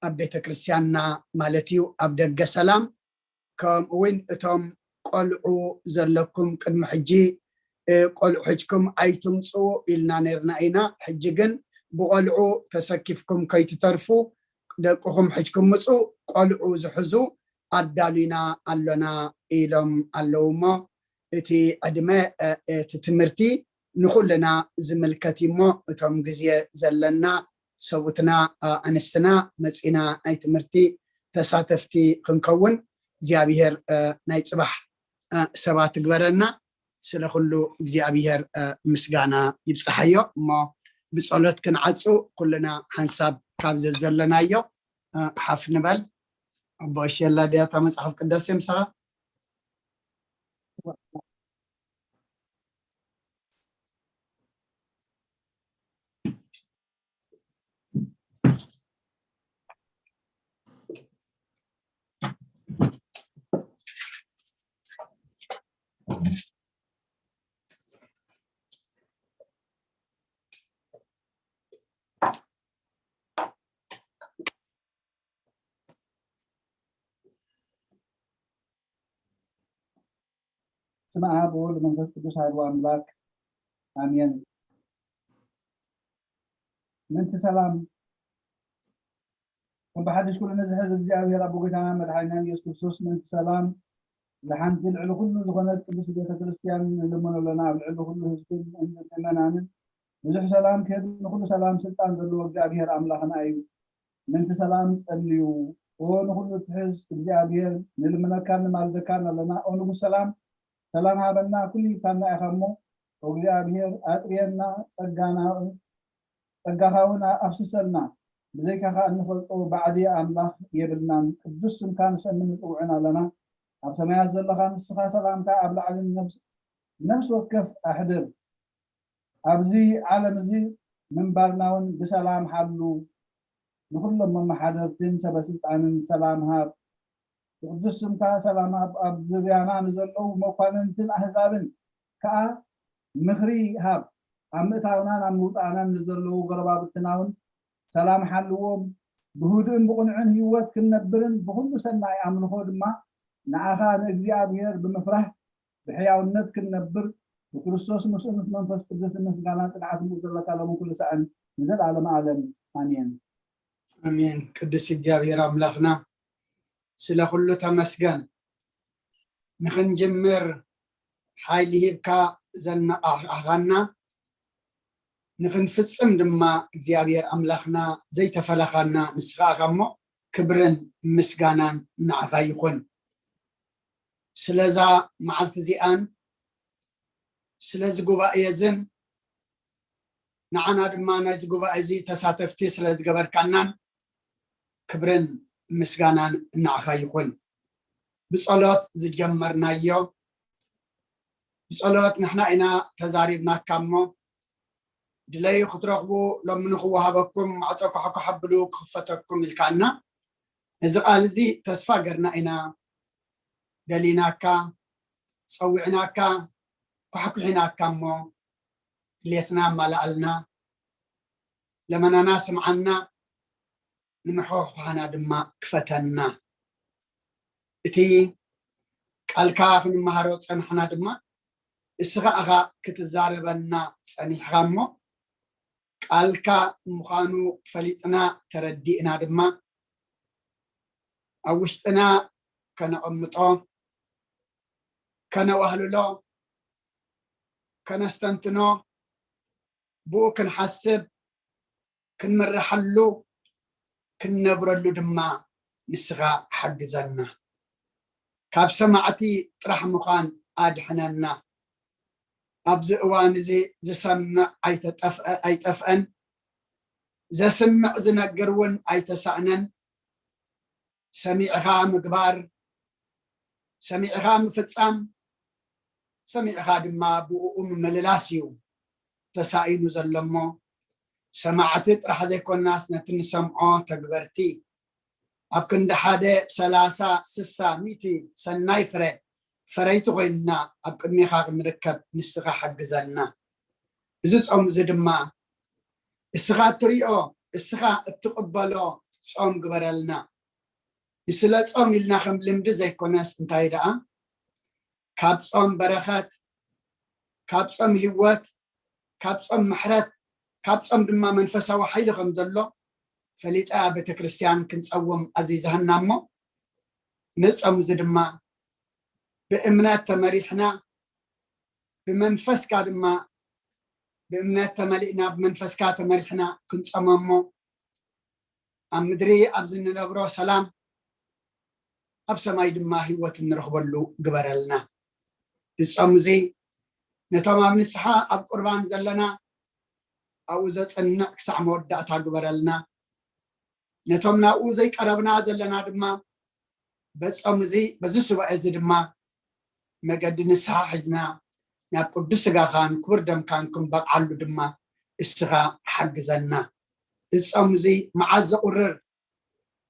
ኣብ ቤተ ክርስቲያንና ማለት እዩ ኣብ ደገ ሰላም፣ ከምኡ እውን እቶም ቆልዑ ዘለኩም ቅድሚ ሕጂ ቆልዑ ሕጅኩም ኣይትምፅኡ ኢልና ነርና ኢና። ሕጂ ግን ብቆልዑ ተሰኪፍኩም ከይትተርፉ ደቅኹም ሕጅኩም ምፁ፣ ቆልዑ ዝሕዙ ኣዳሉና ኣሎና ኢሎም ኣለዉ። እሞ እቲ ዕድመ እቲ ትምህርቲ ንኩልና ዝምልከት እዩ። እሞ እቶም ግዜ ዘለና ሰብኡትና ኣንስትና መፂና ናይ ትምህርቲ ተሳተፍቲ ክንከውን እግዚኣብሔር ናይ ፅባሕ ሰባት ትግበረና። ስለ ኩሉ እግዚኣብሔር ምስጋና ይብፅሓዮ። እሞ ብፀሎት ክንዓፁ ኩልና ሓንሳብ ካብ ዘዘለናዮ ሓፍ ንበል። ኣቦ ኣሸላ ድያ እታ መፅሓፍ ቅዳሴ ምሳኻ? ስመ ኣብ ወወልድ መንፈስ ቅዱስ ኣሐዱ ኣምላክ ኣሜን። ምንቲ ሰላም፣ ከም ብሓድሽ ኩሉ ንዝሕዝ እግዚኣብሔር ኣቦ ጎይታና መድሓኒናን ኢየሱስ ክርስቶስ ምንቲ ሰላም፣ ዝሓንቲ ልዕሊ ኩሉ ዝኾነት ቅድስት ቤተ ክርስቲያን ንልምኖ ኣለና። ኣብ ልዕሊ ኩሉ ህዝብን ምእመናንን ብዙሕ ሰላም ክህብ ንኹሉ ሰላም ስልጣን ዘለዎ እግዚኣብሔር ኣምላኽና እዩ። ምንቲ ሰላም ጸልዩ። ኦ ንኹሉ ትሕዝ እግዚኣብሔር፣ ንልምነካን ንማልደካን ኣለና። ኦ ንጉስ ሰላም፣ ሰላም ሃበና፣ ኩሉ ሂብካና ኢኻ እሞ፣ ኦ እግዚኣብሔር፣ ኣጥርየና፣ ጸጋና፣ ጸጋኻ እውን ኣፍስሰልና። ብዘይካኻ እንፈልጦ ባዕዲ ኣምላኽ የብልናን። ቅዱስ ስምካ ንሰምን ንጽውዕን ኣለና። ኣብ ሰማያት ዘለኻ ንስኻ ሰላምካ ኣብ ላዕሊ ንነብስ-፣ ነፍሲ ወከፍ ኣሕድር። ኣብዚ ዓለም እዚ ምንባርና እውን ብሰላም ሓሉ። ንኹሎም መመሓደርትን ሰበ ስልጣንን ሰላም ሃብ። ብቅዱስ ስምካ ሰላም ሃብ። ኣብ ዙርያና ንዘለዉ መኳንንትን ኣህዛብን ከኣ ምኽሪ ሃብ። ኣብ ምእታውናን ኣብ ምውጻእናን ንዘለዉ ጎረባብትና እውን ሰላም ሓልዎም። ብህዱእን ብቕኑዕን ህይወት ክንነብርን ብኹሉ ሰናይ ኣምልኾ ድማ ንኣኻ ንእግዚኣብሔር ብምፍራህ ብሕያውነት ክንነብር ብክርስቶስ ምስኡ ምስ መንፈስ ቅዱስ ንምስጋና ጽንዓት ምኡ ዘለካ ሎምን ኩሉ ሳዕን ንዘለዓለመ ዓለም ኣሜን። ኣሜን። ቅዱስ እግዚኣብሔር ኣምላኽና ስለ ኩሉ ተመስገን። ንኽንጅምር ሓይሊ ሂብካ ዘነቓቓኻና ንኽንፍጽም ድማ እግዚኣብሔር ኣምላኽና ዘይተፈለኻና ንስኻ ኢኻ እሞ፣ ክብርን ምስጋናን ንዓኻ ይኹን። ስለዛ መዓልቲ እዚኣን ስለዚ ጉባኤ እዝን ንዓና ድማ ናይዚ ጉባኤ እዚ ተሳተፍቲ ስለ ዝገበርካናን ክብርን ምስጋናን ንዓኻ ይኹን። ብጸሎት ዝጀመርናዮ፣ ብጸሎት ንሕና ኢና ተዛሪብናካ እሞ፣ ድለዩ ክትረኽቡ ሎሚ ንኽወሃበኩም፣ ማዕጾ ኳሕኳሕ ኣብሉ ክኽፈተኩም ኢልካና። ነዚ ቃል እዚ ተስፋ ገርና ኢና። ደሊናካ፣ ጸዊዕናካ፣ ኳሕኩሒናካ እሞ፣ ድሌትና ኣማልኣልና፣ ለመናና ስምዓና፣ ንምሕኳሕኳሕና ድማ ክፈተና። እቲ ቃልካ ክንመሃሮ ጸናሕና ድማ፣ እስኻ ኢኻ ክትዛረበና ጸኒሕኻ እሞ፣ ቃልካ ምዃኑ ፈሊጥና ተረዲእና ድማ፣ ኣብ ውሽጥና ከነቐምጦ፣ ከነዋህልሎ፣ ከነስተንትኖ፣ ብኡ ክንሓስብ፣ ክንምርሓሉ፣ ክንነብረሉ ድማ ንስኻ ሓግዘና። ካብ ሰማዕቲ ጥራሕ ምዃን ኣድሕነና። ኣብዚ እዋን እዚ ዝሰምዕ ኣይተጠፍአ-፣ ኣይጠፍአን፣ ዘስምዕ ዝነግር እውን ኣይተሳእነን። ሰሚዕኻ ምግባር፣ ሰሚዕኻ ምፍጻም፣ ሰሚዕኻ ድማ ብእኡ ምምልላስ እዩ ተሳኢኑ ዘሎ እሞ፣ ሰማዕቲ ጥራሕ ዘይኮናስ ነቲ ንሰምዖ ተግበርቲ፣ ኣብ ክንዲ ሓደ ሰላሳ፣ ስሳ፣ ሚእቲ ሰናይ ፍረ ፈረይቲ ኮይንና ኣብ ቅድሜኻ ክንርከብ ንስኻ ሓግዘና። እዚ ጾም እዚ ድማ እስኻ እትሪኦ፣ እስኻ እትቕበሎ ጾም ግበረልና። ንስለ ጾም ኢልና ከም ልምዲ ዘይኮነስ፣ እንታይ ደኣ፣ ካብ ጾም በረኸት፣ ካብ ጾም ህይወት፣ ካብ ጾም ምሕረት፣ ካብ ጾም ድማ መንፈሳዊ ሓይሊ ከም ዘሎ ፈሊጣ ቤተክርስትያን ክንጸውም ኣዚዛህና እሞ፣ ነዚ ጾም እዚ ድማ ብእምነት ተመሪሕና፣ ብመንፈስካ ድማ፣ ብእምነት ተመሊእና፣ ብመንፈስካ ተመሪሕና ክንጸመሞ፣ ኣብ ምድሪ ኣብዚ እንነብሮ ሰላም፣ ኣብ ሰማይ ድማ ህይወት እንረኽበሉ ግበረልና። እዚ ጾም እዚ ነቶም ኣብ ንስሓ ኣብ ቁርባን ዘለና ኣብኡ ዘጽንዕ ክሳዕ መወዳእታ ግበረልና። ነቶም ናብኡ ዘይቀረብና ዘለና ድማ በጾም እዚ፣ በዚ ሱባኤ እዚ ድማ መገዲ ንስሓ ሒዝና ናብ ቅዱስ ስጋኻን ክቡር ደምካን ክንበቕዓሉ ድማ እስኻ ሓግዘና። እዚ ጾም እዚ መዓዝ ዘቑርር፣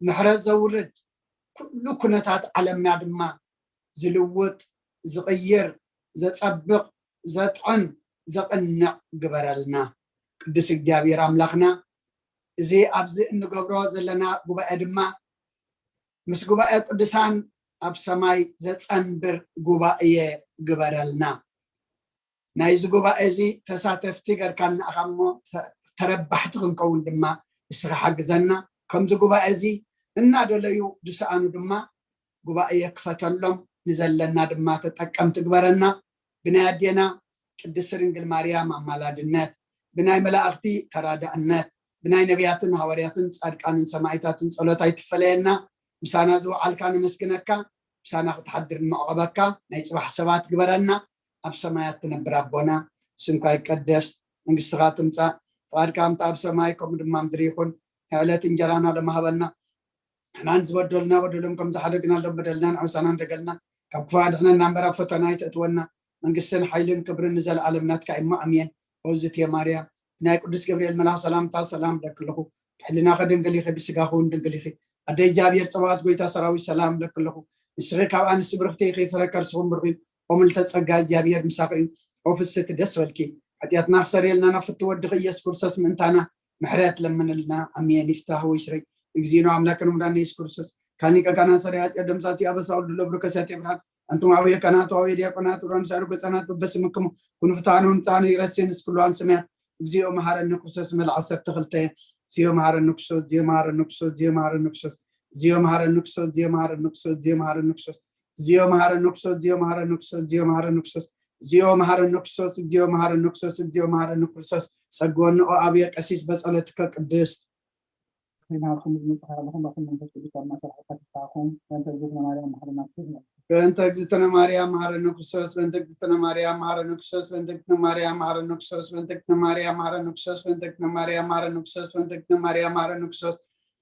ምሕረት ዘውርድ፣ ኩሉ ኩነታት ዓለምና ድማ ዝልውጥ፣ ዝቕይር፣ ዘጸብቕ፣ ዘጥዕም፣ ዘቕንዕ ግበረልና። ቅዱስ እግዚኣብሔር ኣምላኽና፣ እዚ ኣብዚ እንገብሮ ዘለና ጉባኤ ድማ ምስ ጉባኤ ቅዱሳን ኣብ ሰማይ ዘጸንብር ጉባኤ ግበረልና። ናይዚ ጉባኤ እዚ ተሳተፍቲ ገርካና ኢኻ እሞ፣ ተ-፣ ተረባሕቲ ክንከውን ድማ እስኻ ሓግዘና። ከምዚ ጉባኤ እዚ እናደለዩ ዝሰኣኑ ድማ ጉባኤ ክፈተሎም፣ ንዘለና ድማ ተጠቀምቲ ግበረና። ብናይ ኣዴና ቅድስቲ ድንግል ማርያም ኣማላድነት፣ ብናይ መላእኽቲ ተራዳእነት፣ ብናይ ነቢያትን ሃዋርያትን ጻድቃንን ሰማዕታትን ጸሎት ኣይትፈለየና። ምሳና ዝወዓልካ ነመስግነካ፣ ምሳና ክትሓድር ንመዕቆበካ። ናይ ጽባሕ ሰባት ግበረና። ኣብ ሰማያት ትነብር ኣቦና፣ ስምካ ይቀደስ፣ መንግስትኻ ትምጻእ፣ ፍቓድካ ከምቲ ኣብ ሰማይ ከምኡ ድማ ምድሪ ይኹን። ናይ ዕለት እንጀራና ሎሚ ሃበና። ንሕናን ዝበደሉና በደሎም ከም ዝሓደግናሎም በደልና ንዕውሳና እንደገልና፣ ካብ ክፉ ኣድሕነና እምበር ኣብ ፈተና ኣይተእትወና። መንግስትን ሓይልን ክብርን ንዘለኣለም ናትካ እዩ እሞ፣ ኣሜን። ኦዝት እየ ማርያም፣ ብናይ ቅዱስ ገብርኤል መልኣኽ ሰላምታ ሰላም እብለኪ ኣለኹ። ብሕልናኺ ድንግል ኢኺ፣ ብስጋኺ እውን ድንግል ኢኺ። ኣደ እግዚኣብሔር ጸባኦት፣ ጎይታ ሰራዊት፣ ሰላም እብለኪ ኣለኹ። ንስኺ ካብ ኣንስቲ ብርኽቲ ኢኺ፣ ፍረ ከርስኹም ብሩኽ እዩ። ኦ ምልዕተ ጸጋ፣ እግዚኣብሔር ምሳኺ እዩ። ኦ ፍስሕቲ፣ ደስ በልኪ። ሓጢኣትና ክሰርየልና ናብ ፍትው ወድኺ ኢየሱስ ክርስቶስ ምእንታና ምሕረት ለምንልና። ኣሜን። ይፍታህ ወይ ስረይ። እግዚእነ አምላክነ መድኃኒነ ኢየሱስ ክርስቶስ፣ ካህን ሊቀ ካህናት ሠራየ ኃጢአት ደምሳሲ አበሳ ወልድ ለብሩ ከሳቴ ብርሃን፣ አንቱም አበየ ካህናት ወአበየ ዲያቆናት ወራን ሳሩ ገጻናት በበስምክሙ ኩኑ ፍትሐነ ወንጻነ ይረሴን እስክሉ አንስሚያት። እግዚኦ መሐረነ ክርስቶስ መልዓ ዓሰርተ ክልተ። እግዚኦ መሐረነ ክርስቶስ፣ እግዚኦ መሐረነ ክርስቶስ፣ እግዚኦ መሐረነ ክርስቶስ፣ እግዚኦ መሐረነ ክርስቶስ፣ እግዚኦ መሐረነ ክርስቶስ፣ እግዚኦ መሐረነ ክርስቶስ፣ እግዚኦ መሐረነ ክርስቶስ፣ እግዚኦ መሐረነ ክርስቶስ፣ እግዚኦ መሐረነ ክርስቶስ፣ እግዚኦ መሐረነ ክርስቶስ፣ እግዚኦ መሐረነ ክርስቶስ፣ እግዚኦ መሐረነ ክርስቶስ። ጸግወንኦ ኣብየ ቀሲስ በጸሎትከ ቅድስት። ናብኩም ዝመጽእ ዘለኹም በኹም መንፈስ ቅዱስ ኣብ ማእሰር ሓጢኣት ይፍታሕኩም። በእንተ እግዝእትነ ማርያም መሐረና ክርስቶስ። በእንተ እግዝእትነ ማርያም መሐረነ ክርስቶስ፣ በእንተ እግዝእትነ ማርያም መሐረነ ክርስቶስ፣ በእንተ እግዝእትነ ማርያም መሐረነ ክርስቶስ፣ በእንተ እግዝእትነ ማርያም መሐረነ ክርስቶስ፣ በእንተ እግዝእትነ ማርያም መሐረነ ክርስቶስ፣ በእንተ እግዝእትነ ማርያም መሐረነ ክርስቶስ፣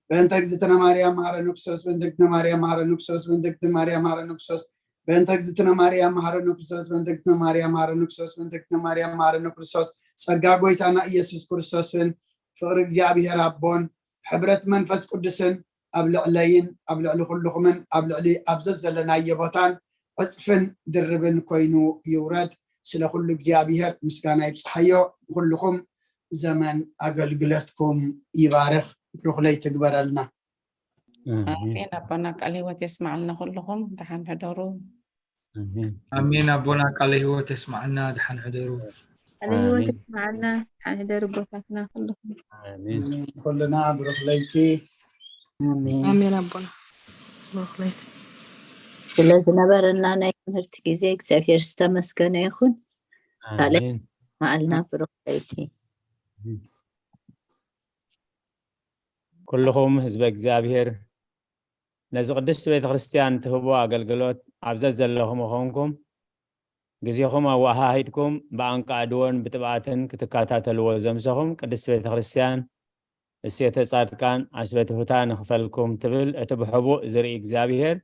በእንተ እግዝእትነ ማርያም መሐረነ ክርስቶስ፣ በእንተ እግዝእትነ ማርያም መሐረነ ክርስቶስ፣ በእንተ እግዝእትነ ማርያም መሐረነ ክርስቶስ፣ በእንተ እግዝእትነ ማርያም መሐረነ ክርስቶስ፣ በእንተ እግዝእትነ ማርያም መሐረነ ክርስቶስ፣ በእንተ እግዝእትነ ማርያም መሐረነ ክርስቶስ። ጸጋ ጎይታና ኢየሱስ ክርስቶስን ፍቕሪ እግዚኣብሔር ኣቦን ሕብረት መንፈስ ቅዱስን ኣብ ልዕለይን ኣብ ልዕሊ ኩልኹምን ኣብ ልዕሊ ኣብ ዘዘለናዮ ቦታን ዕጽፍን ድርብን ኮይኑ ይውረድ። ስለ ኩሉ እግዚኣብሔር ምስጋና ይብጽሓዮ። ንኹልኹም ዘመን ኣገልግሎትኩም ይባርኽ። ብሩኽ ለይቲ ይግበረልና። ኣሜን። ኣቦና ቃል ህይወት የስማዕልና ኩልኹም። ደሓን ሕደሩ። ኣሜን። ኣቦና ቃለ ህይወት የስማዕና። ደሓን ሕደሩ። ቃለ ህይወት የስማዕና። ደሓን ሕደሩ ኣቦታትና ኩልኹም። ኩልና ብሩኽ ለይቲ። ኣሜን። ኣሜን ኣቦና ብሩኽ ለይቲ። ስለ ዝነበረና ናይ ትምህርቲ ግዜ እግዚኣብሔር ዝተመስገነ ይኹን። ካልእ ኣሜን። መዓልና ብሩኽ ለይቲ። ኩልኹም ህዝበ እግዚኣብሔር ነዚ ቅድስቲ ቤተ ክርስቲያን ትህቦ ኣገልግሎት ኣብ ዘዘለኹም ኾንኩም ግዜኹም ኣወሃሂድኩም ብኣንቃዕድዎን ብትብኣትን ክትከታተልዎ ዘምሰኹም ቅድስቲ ቤተ ክርስቲያን እሴተ ጻድቃን ኣስበትሁታ ንኽፈልኩም ትብል እቲ ብሕቡእ ዝርኢ እግዚኣብሔር